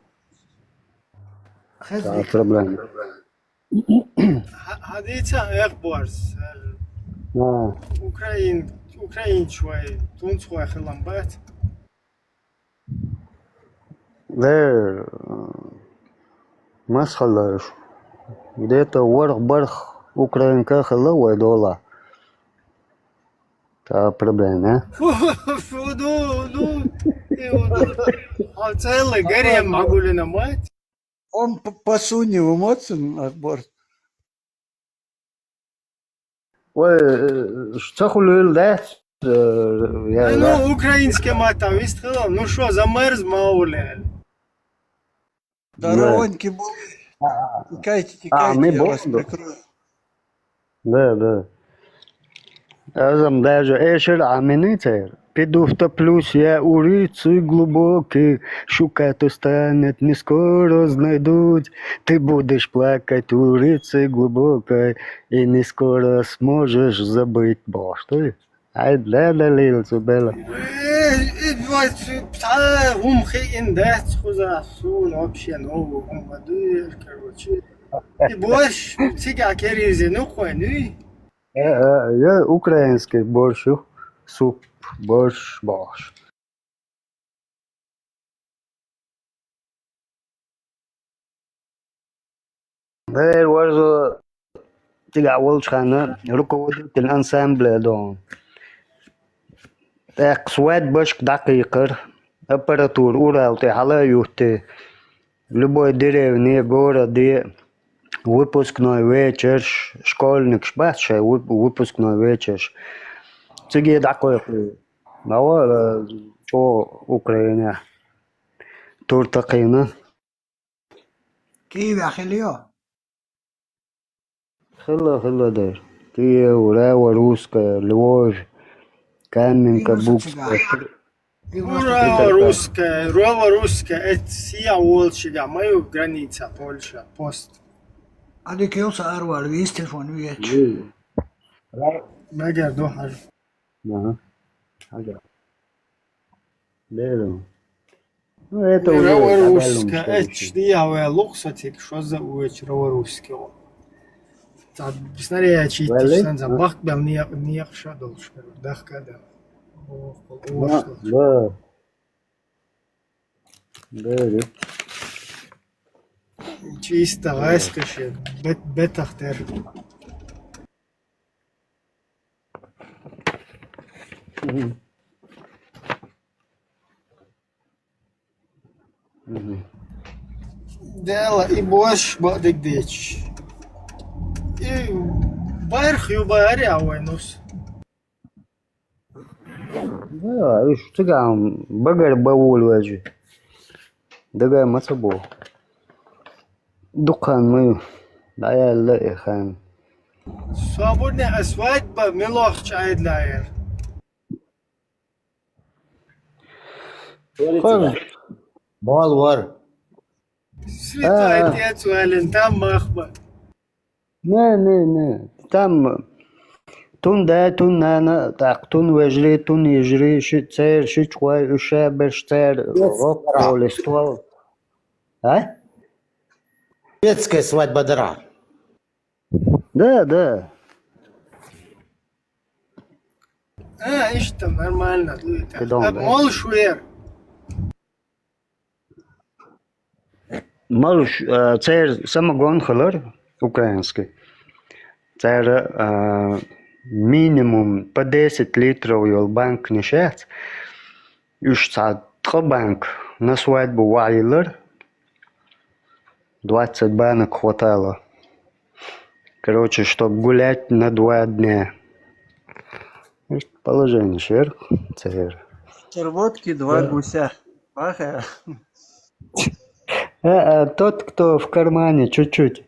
Хез Ца дик. Проблема. Ха-, хадица эх борз. А. Украин, украин швай, тунц хвай хилам бат. Де, масхалаш. Где-то ворх-барх Украинка хила вай дола. Та проблема, а? Фу, фу, ну, ну, и вот, а целый гарем могу ли намать? Он п-, по суне вымоцен, Акбор. Ой, э, ш-, ца хулил дац, э, я, Э, ну, да. Украинский мат там есть, ну что, замерз, маули. Да. Здоровенький был. А, а, Текайте, а, текайте, мы я вас бомбу. Прикрою. Да, да. Азам даже эшер аминитер. Пидуфта плюс я урицы глубокий, щука то станет, не скоро знайдут. Ты будешь плакать урицы глубокой, и не скоро сможешь забыть. Бо, что ли? Ай, да, да, Лил, цу бела. Э, э, вот, та, гум хи ин дац, хуза, сун, вообще, ну, гум, короче. И борщ, цига керизи, ну, кой, ну. Э, э, я украинский борщ, суп, борщ, борщ. Бер варзо тига волчхана руководитель ансамбля дон. Так, свадьбашка дакъикъар, аппаратура уралти хала юхти. Любой деревне, городе, выпускной вечер, школьник, бац шай, вып-, выпускной вечер. Циге дакъикъи. Ава, э, чо Украина. Туртакъина. Киев хилио? Хила, хила дер. Киев, Рева Русская, Львов, Каменка, Букская. Ура, русская, Рева Русская, это сия волчига, мою граница, Польша, пост. Ади киоса арвал, вис телефон, виеч. Мегер дохар. Ага. Ага. Леру. Ну, это уже Раворуска, это что эч дия ве луксатик, что за уэч раворуски. Та биснаре я чити, Вали? Сан за бах бел не, не ша долш, дахка да. О, о, Да, что? Да. Да, да. Чисто вайскаше, бет-, бетахтер. Мгм. Мгм. Дела и бош бадык деч. И барх ю бари авайнус. Да, иш цыган багар бавул ваджи. Дага мацабо. Дукан мы. Да я ла эхан. Свободная свадьба, милох чай для эр. Хой. Бал вар. Святой А, а. Отец Валентин Махма. Не, не, не. Там тун да, тун нана, так, тун вежри, тун ежри, ши цер, ши чуай, уша беш цер, Нет, рок, стара. Поле, ствол. А? Детская свадьба дара. Да, да. А, иштта нормально дуй. Кидон, да. Мол шуер. Мал ш-, а, цер самогон хилар, украинский. Цер, а, минимум по десять литров йол банк нишац. Уж цхьа ткъа банк на свадьбу ваилар. Двадцать банок хватало. Короче, чтоб гулять на два дня. Иштта положение шер, цер. Литр водки, два гуся. Баха. А, а тот, кто в кармане чуть-чуть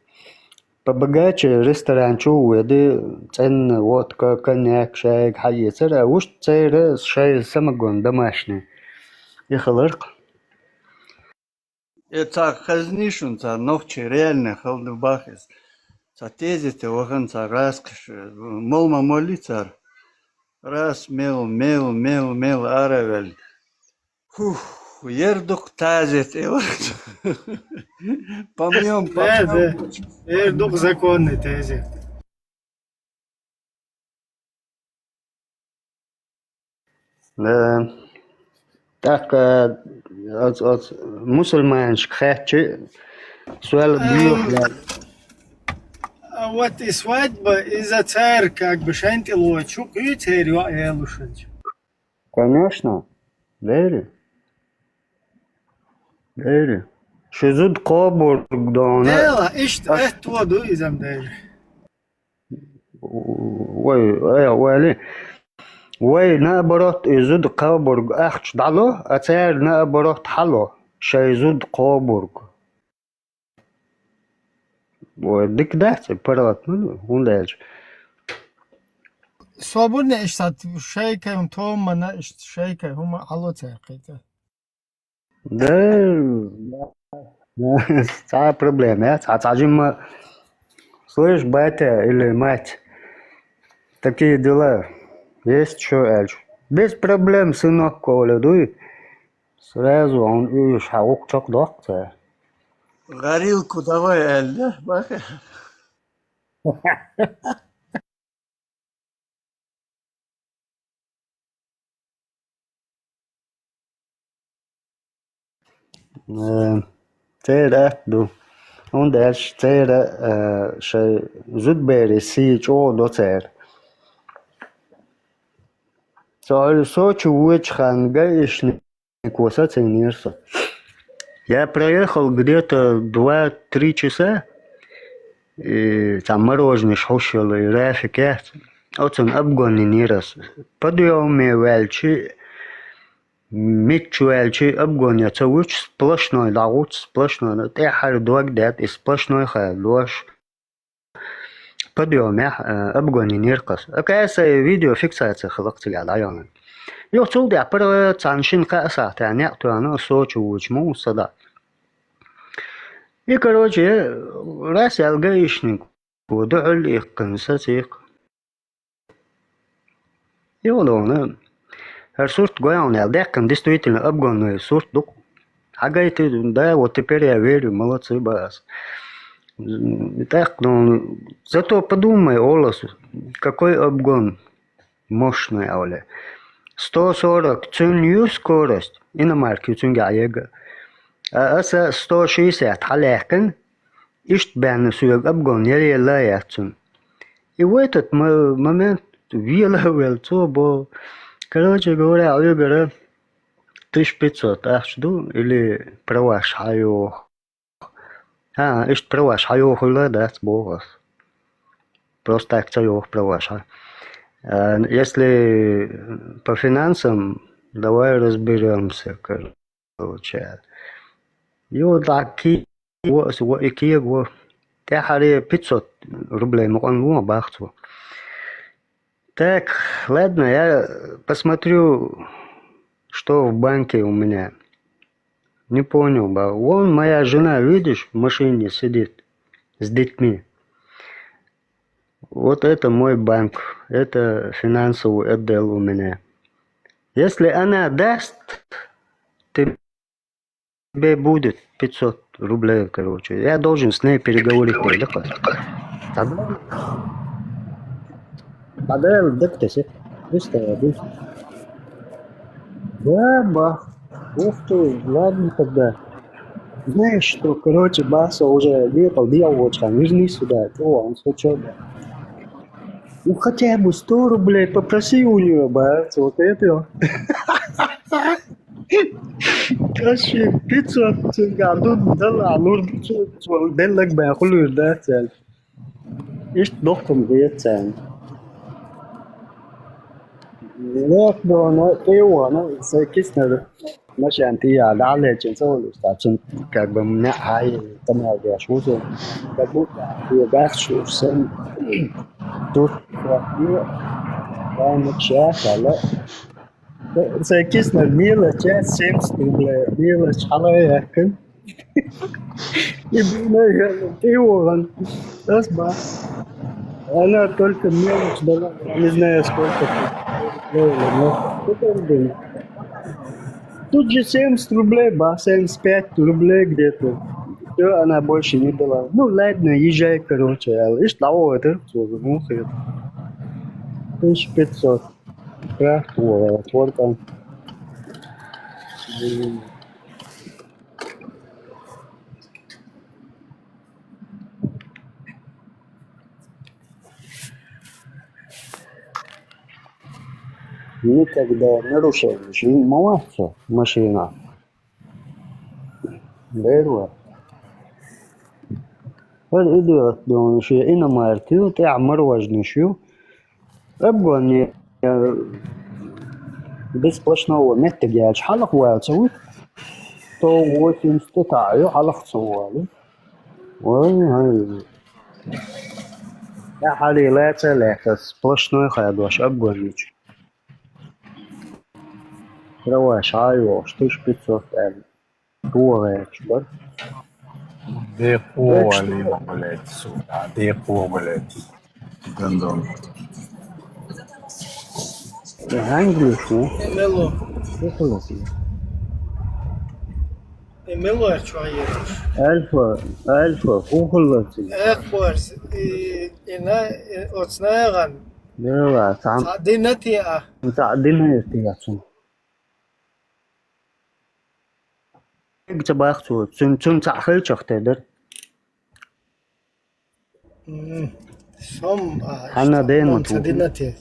побогаче, ресторан чу веди, ценна водка, коньяк, шайг хьаецар, а уж цер шай самогон домашний. И хиларх. Э, цхьа хазни шун, цхьа нохчи реально хала ду бахис. Цхьа тезете вахан, цхьа раскаш, э, мол ма молли цар. Рас мел, мел, мел, мел аравел. Хух, ер дук тазет, э, вот. Помнём, да, да. Помнём. Ер дук законный тезет. Да. Так, э, от, от мусульманчик хатчи суэл. Эм, бьёх, да. А вот и свадьба, и за церковь, как бы, шанти ло, чук, и церковь, э, лушанч. Конечно. Дери. Дери. Шизуд кобург дона. Дела, ишт, а, э, туа ду изам дери. Вай, э, вали. Вай, наоборот, и зуд кобург ахч дало, а цер, наоборот, хало. Шай зуд кобург. Ой, дик дац, паргӀат ма ду, хӀунда аьлча. Собарна иштта шайкай, хӀума томана иштта шайкай, хӀума хьало цаькхийтар. Да, цхьа проблема, я, цхьа, цхьа жимма, слышь, батя или мать, такие дела, есть что аьлча. Без проблем, сынок, Коля, дуй. Сразу он и шагукчок дохца. Горилку давай, Эль, да? Баха. Э, цера ду. Он дальше цера, э, шай зудбери си чо до цер. Со, со чу вуч хан гаишни. Коса ценерса. Я проехал где-то два-три часа, и там мороженое шхушало, и рафик я. Оцен обгонный не раз. Подъёме вальчи, митч вальчи, обгон я цавуч, сплошной дагуч, сплошной, ну, тяхар дог дят, и сплошной хай дош. Подъёмехь, э, обгонинера кхас. Акая сай видеофиксация хилакх цигахь дӀайоьллина. Юха цул тӀаьхьа пара цхьана шина-кхаа сахьтехь некъ тоьхна Сочи вуьйцу ма ву сада. И, короче, раз яьлла гаишник ву дуьхьал иккхина сацийкх. Йо, дона. ХӀара сурт гой хьуна аьлла, даьккхина действительно обгонный сурт ду-кх. Хьагайта, да, вот теперь я верю, молодцы, бац. ТӀаккха, ну, зато подумай, Олас, какой обгон мощный, Оля. Сто сорок цуьнан ю скорость, иномарка ю цуьнга Ӏега. А аса сто шестьдесят хьалаьккхина, иштта баьнна соьга обгон яла яц цуьнан. И в этот мо-, момент вела а велла цо бо. Короче говоря, Ӏуьйгара тысяча пятьсот ахча ду или праваш хьайоху. А, иштта праваш хьайохуйла дац боху ас. Просто так ца йоху праваш хьа. А, если по финансам, давай разберёмся, короче. Получается. И вот так ки-, во, во, и кига, во. ТӀаьхьаре пятьсот рублей мукъан ло бах цо. Так, ладно, я посмотрю, что в банке у меня. Не понял, ба. Вон моя жена, видишь, в машине сидит с детьми. Вот это мой банк, это финансовый отдел у меня. Если она даст, ты тебе будет пятьсот рублей, короче. Я должен с ней переговорить, да, кхы. Тогда, тогда я так-то се. Просто я буду. Да, ба. Ух ты, ладно тогда. Знаешь что, короче, Баса уже ехал, дьяволочка, вернись сюда. О, он случайно. Ну, хотя бы сто рублей попроси у нее, Баса, вот это. Короче, пятьсот цинга, ну, да ладно, ну, что, что, деллаг бай, хули, да, цель. Ишт дохтум, да, цель. Лох, да, ну, ты его, ну, с-, киснер. Машин ты я, да, лечен, со, так, как бы, мне, ай, там, я, я, шуту. Как будто, я, да, шу-, сэн. Тут, вот, ну, да, ну, сейчас, а, ла. Сай кисна мелочь, семьдесят рублей. Мелочь, хала якын. И блин, ты вон. Раз, ба. Она только мелочь дала, я не знаю, сколько. Тут же семьдесят рублей, ба, семьдесят пять рублей где-то. Все, она больше не дала. Ну ладно, езжай, короче, я. Ишт, лао это, что за муха это? Тысяча пятьсот. Крафт, вот, вот там. Никогда нарушение машина. Дерва. Эр идиот, думаю, что иномарки, вот я мороженое шью. Обгони, э, без сплошного метта гелч. Халах валца, вот. Сто восемьдесят, это, а, халах цуали. Ой, ой. Я хали леца, леца, сплошной хайдош, обгонич. Кровать, шайош, тысяча пятьсот М. Туалет, бар. Дехуали, блядь, сука, деху, блядь. Гандон. Англиш, ну? Мело. Что это? Мело, а что едешь? Альфа, альфа, куколоси. Эх, борс, и, и на, и оцнаеран. Да, там. Садинати, а. Садинати, а, цун. Ца бахцу, цун, цун ца хай чахтедер. М, сом, а, Хана что, ден он вот. Садинати.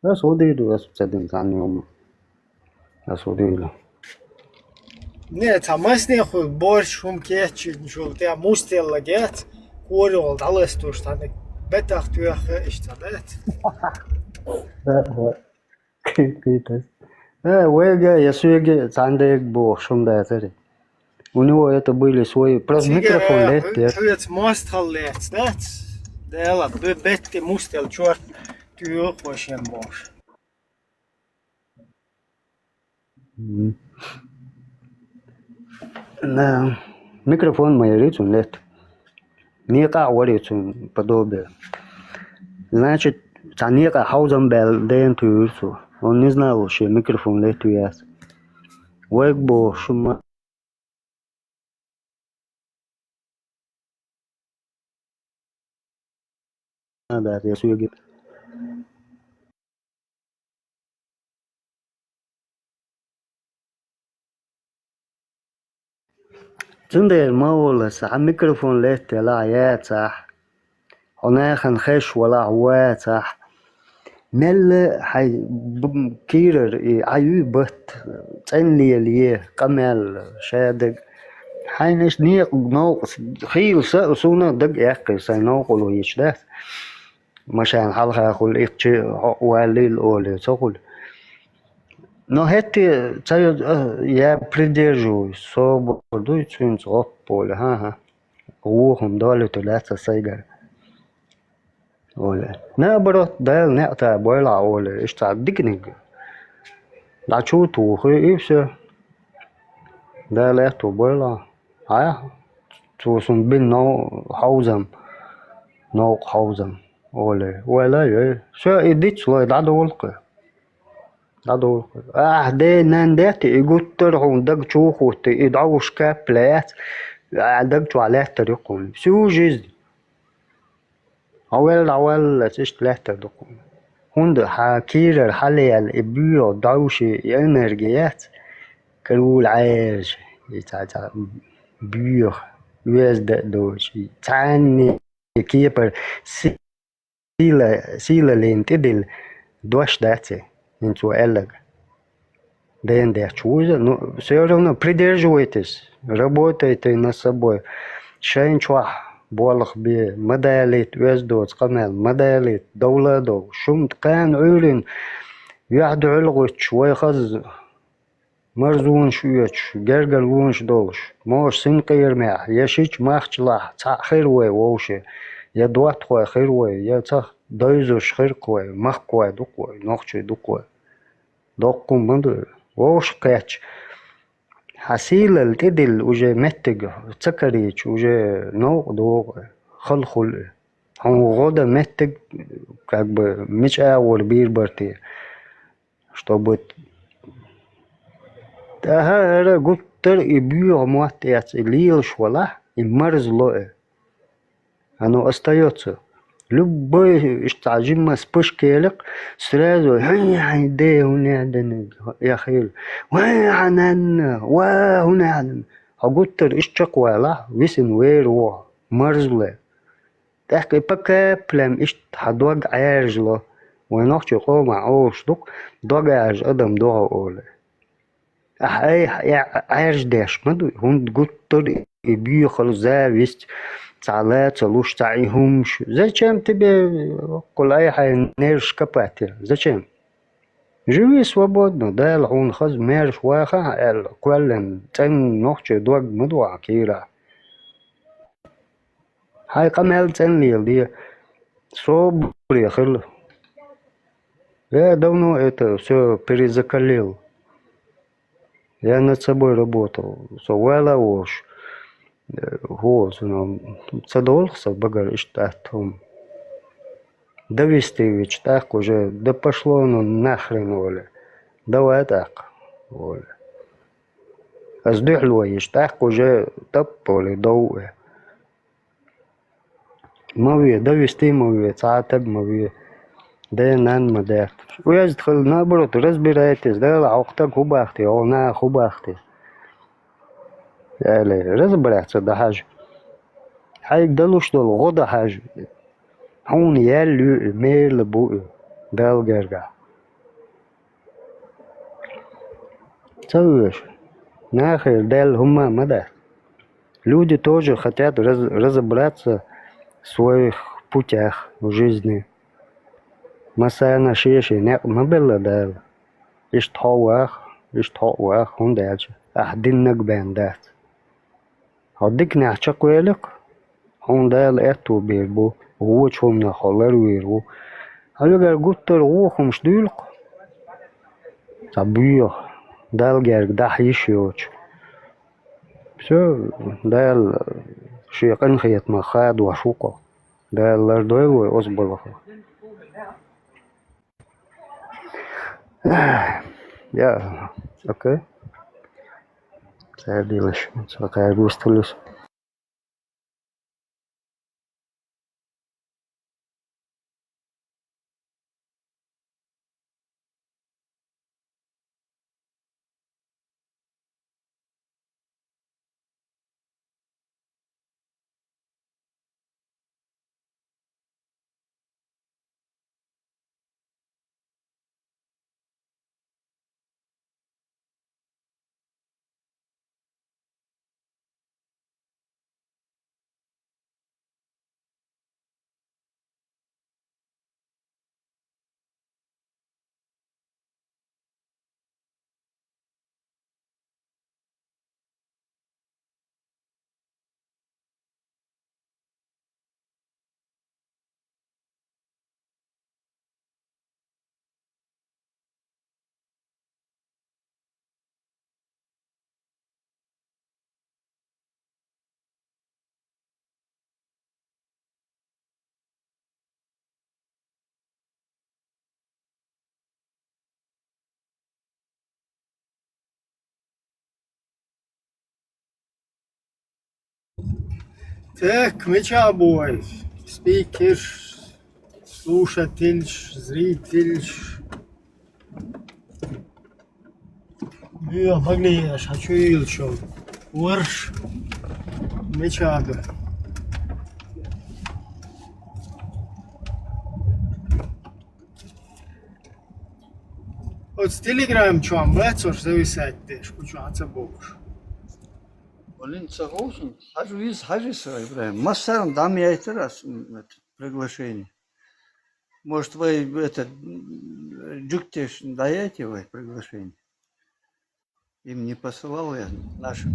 Раз удиду, раз садин сан юм. Раз удиду. Не, ца масне ху борщ хум кечи, шул те мустелла гет. Кори ол далес туш тане. Бетах туях ишта, да? Да, да. Китас. Э, вега, я суеге, цандег бо, шум да цари. У него это были свои, просто микрофон лет, лет. Цвет мост халлец, да? Да, ладно, бетте мустел чёрт, ты хочешь бош. Мгм. Да. Микрофон моя рицун лет. Никъа варицун подобие. Значит, ца никъа хаузам бел ден туюрсу. Он не знал, что микрофон лет туяс. Век бо шума. Надо, я суеги. Цундела ма воллас, хьа микрофон леттел а яцахь, хьо нахана хеш валахь вацахь, мелла хьай б-, кийрар и Ӏа юй батт, цӀен лелае, къамел, шадаг. Хьайнаш некъ новкъа хийла са а, суна даг эккхий сайн новкъало йиш дац. Машен хьалха хуьлу, иккхачу хьо валлийла олий, ца хуьлу. Но хӀетте ца йо-, а, я придерживаюсь, собар дуй цуьнца гӀоппа олий, хӀан-хӀа. Вохам долуьйтур дац аса сайгара. Олий. Наоборот, Дала неӀта бойла олий, иштта диканиг. ДӀа чу тухий, и всё. Дала аьтто бойла. Хьа? Цо сан бина нов-, хьовзам, новкъа хьовзам, олий. Вайла а йой. Всё, и диц лой, дӀадовла кхы. ДӀадолу. Ахь ден-нан детта, и гуттар а хьуна даг чу хӀутту, и дӀовш кап лаьц, а даг чохь лаьттар ю хьуна. Всю жизнь. Хьо велла, хьо велла, иштта лаьттар ду хьуна. ХӀунда хьан кийрара хьалаяьлла и боьха дӀовши, и энерги яц, карула Ӏаьржа, и цхьа, цхьа боьха, оьзда а доцуш, и цхьанне кепара сила, сийлаллина тӀедилла дош дац и, хӀинца ву аьлларг. Ден детташ ву иза, ну, всё равно придерживайтесь, работайте над собой. Шайн чохь болх бе, ма далийта, оьзда доцу къамел ма далийта, довла а довла. Шун кхана Ӏуьйрина юьхь дуьхьал гӀуьттуш, вай хаза марзонаш оьцуш, гергарлонаш долуш, могӀа синкъерамехь, я шича махчалахь цхьаъ хир вай вовшийн, я доттагӀой хир вай, я цхьа дойзурш хир-кх вай, махкахой ду-кх вай, нохчий ду-кх вай. Доккха хӀума ма ду. Вовшах кхетча, хьан сийлалла тӀедилла уже меттиг ца карийча, уже новкъа догӀу, хала хуьлу. Хьуна гӀо дан меттиг, как бы, мича агӀор бийр бара те, чтобы тӀаьхьа хӀара гуттар а и боьха мотт эцна и лелаш валахь, и марзло и. Оно остаётся. Любой, иштта цхьа жимма вспышка елира-кх, сразу: «Хьайн, хьайн, де, хӀун аьлла дина?» — яхийла. «Вай, хьан нанна, ва, хӀун аьлла дина?» Хьо гуттар а иштта чекхвалахь, висина вер ву хьо, марзло. ТӀаккха и по каплям иштта хьан дог Ӏаьржало. Вайн нохчийн къомах олуш ду-кх, дог Ӏаьржа адам догӀу олий. Ахьа айхьа Ӏаьржа деш ма дуй, хӀунда гуттар а и боьхалла, зависть, цхьа ла ца луш, цхьа и хӀумаш. Зачем тебе около айхьа нерваш копать? Зачем? Живи свободно, Дала хьуна хаза маьрша ваха а аьлла, кхоьллина цӀена нохчийн дог ма ду хьан кийрахь. Хьайн къамел цӀена леладе, собаре хила. Я давно это всё перезакалил. Я над собой работал. Со вала волуш, э, хӀо, со, ну, ца долу-кх сан багара иштта атта хӀума. Довести вича тӀаккха уже, да пошло оно нахрен, олий. Давай тӀаккха, олий. Ас дуьхьало йича тӀаккха уже тӀап, олий, дов и. Ма ве, довести ма ве, цхьа а таг ма ве, ден-нанна ма даьтта. Оьзда хила, наоборот, разбирайтесь, Дала, хьо кху таг хӀун бахьа те, хьо наха хӀун бахьа те, аьлла, разобраться дан хьажа. Хьайга далуш долу гӀо дан хьажа. Хьуна яьлла ю и, мерла бу и, Далла гергахь. Ца веша, нахера даьлла хӀумма а ма дац. Люди тоже хотят раз-, разобраться в своих путях в жизни. Массарна шен-шен некъ ма белла Дала. Иштта хьо а ваха, иштта хьо а ваха, хӀунда аьлча ахьа диннаг бен дац. Хьо диканехь чекхвели-кх, хьуна Дала аьтту бийр бу, вочу хӀуманах хьо ларвийр ву. Хьоьгара гуттар а вохамаш дуьйлу-кх. Цхьа боьха, Далла герга дахьа йиш йоцуш. Всё, Дала Шен къинхетамах хадош ву-кх хьо. Дала лардойла вай оцу балхах. Я, окей. Цара дийлаш, цара густалуш. Так, мича бу вай? Спикерш, слушательш, зрительш. Йо, баглиеш, а чу йилчо? Варш. Мича бу? Оц Telegram чом вецош зависать деш, кучу аца бокуш. Блин, ца ховшун. Хажу из, хажи са, Ибрагим. Массаран дам яйтар ас, м, это, приглашение. Может, вы это, м, джуктеш даете вы приглашение? Им не посылал я нашим.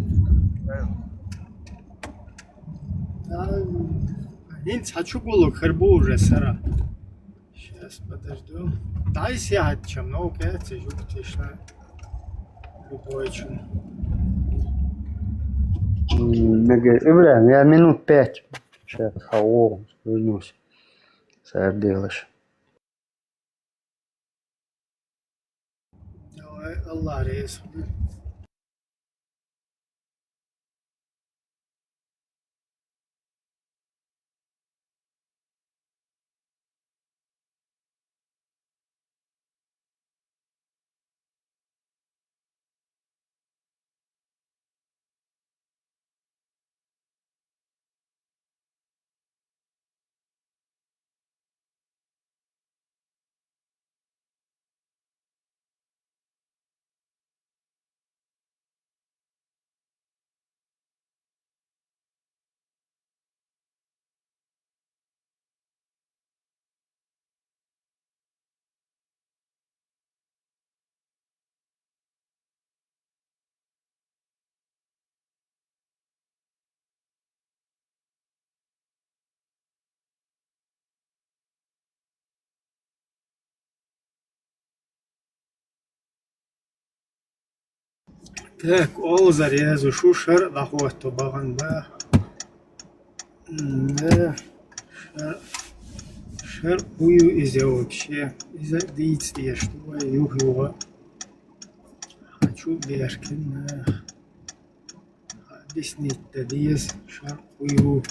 Да, ин цачу гулу хербу уже сара. Сейчас подожду. Дай сядь, чем много, это жук тишина. Любой чем. М, мега-, Ибрагим, я минут пять. Сейчас, хау, вернусь. Сэр делаешь. Давай, Аллах рейс. Так, олзар езу шу шар лахуатто баган ба. М, да. Шар, шар хую из вообще. Из диц деш, что юх юга. Хочу беркин, да. Объяснить да диз шар хую.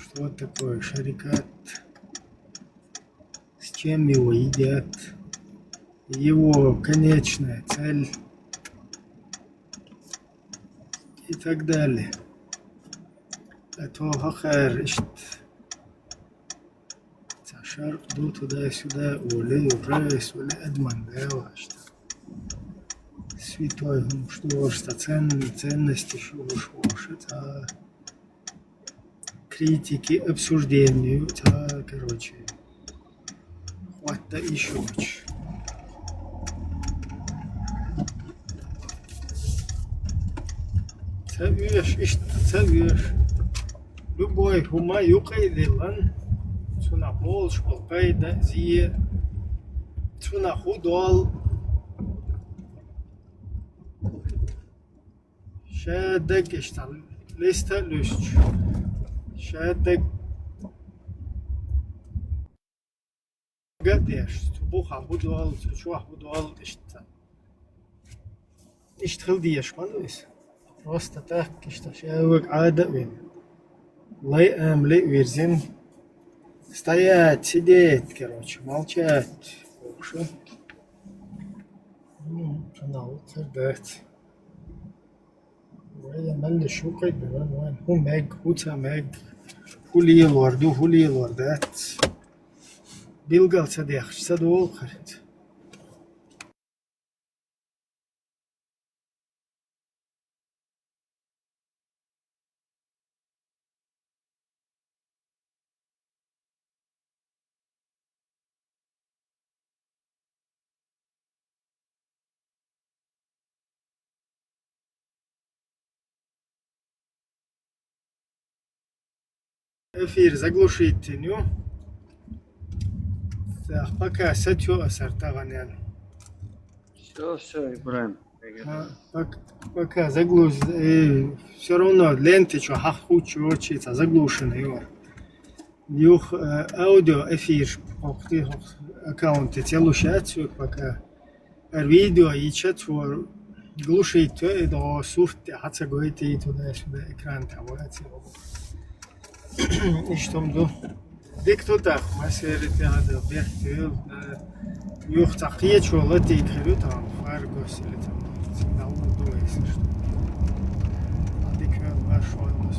Что такое шарикат? С чем его едят? Его конечная цель и так далее. А то хахар ишт. Ца шар ду туда-сюда, уле, уже, уле, адман, да, вашта. Святой, ну, что ж, та цен-, ценности, что ж, ваша, та критики, обсуждению, та, короче, хватит ещё. Ца веш, ишта ца веш. Любой хӀума юкъе дилан, цунах болуш болу пайда, зие, цунах хӀу дол. Ша даг иштта листа а луьстуш. Ша даг гатеш, цу бухахь хӀу долу, цу чохь хӀу долу иштта. Иштта хила дезаш ма ду иза. Просто так, иштта ша вага Ӏада а вина. Лай амали а вирзина. Стоять, сидеть, короче, молчать. Бокуша. Ну, цунах ву цара дац. Вай, меллиш ву кхайдина, вайн хӀу мег, хӀу ца мег, хӀу лелор ду, хӀу лелор дац. Билгал ца дехча, ца долу хӀара. Эфир заглушить ю. Так, пока сатю асар тагъанел. Всё, всё, Ибрагим. А, пок-, пока заглуш-, э, всё равно ленты чё, хахучу, чи ца заглушенный, его. Юх, э, аудио эфир, ох, ты, ох, аккаунты целушат, всё, пока. Ар видео и чат, всё, Глушить, э, да, сурт, а ца гойтит туда-сюда, экран там, а ца. Иштта ду. Дик ду тах, масери тяда, бехтел, да. Юх ца кхечо латит хиру там, фаргос или там. Сигнал ду эсиш. А дик вен ваш шойлас.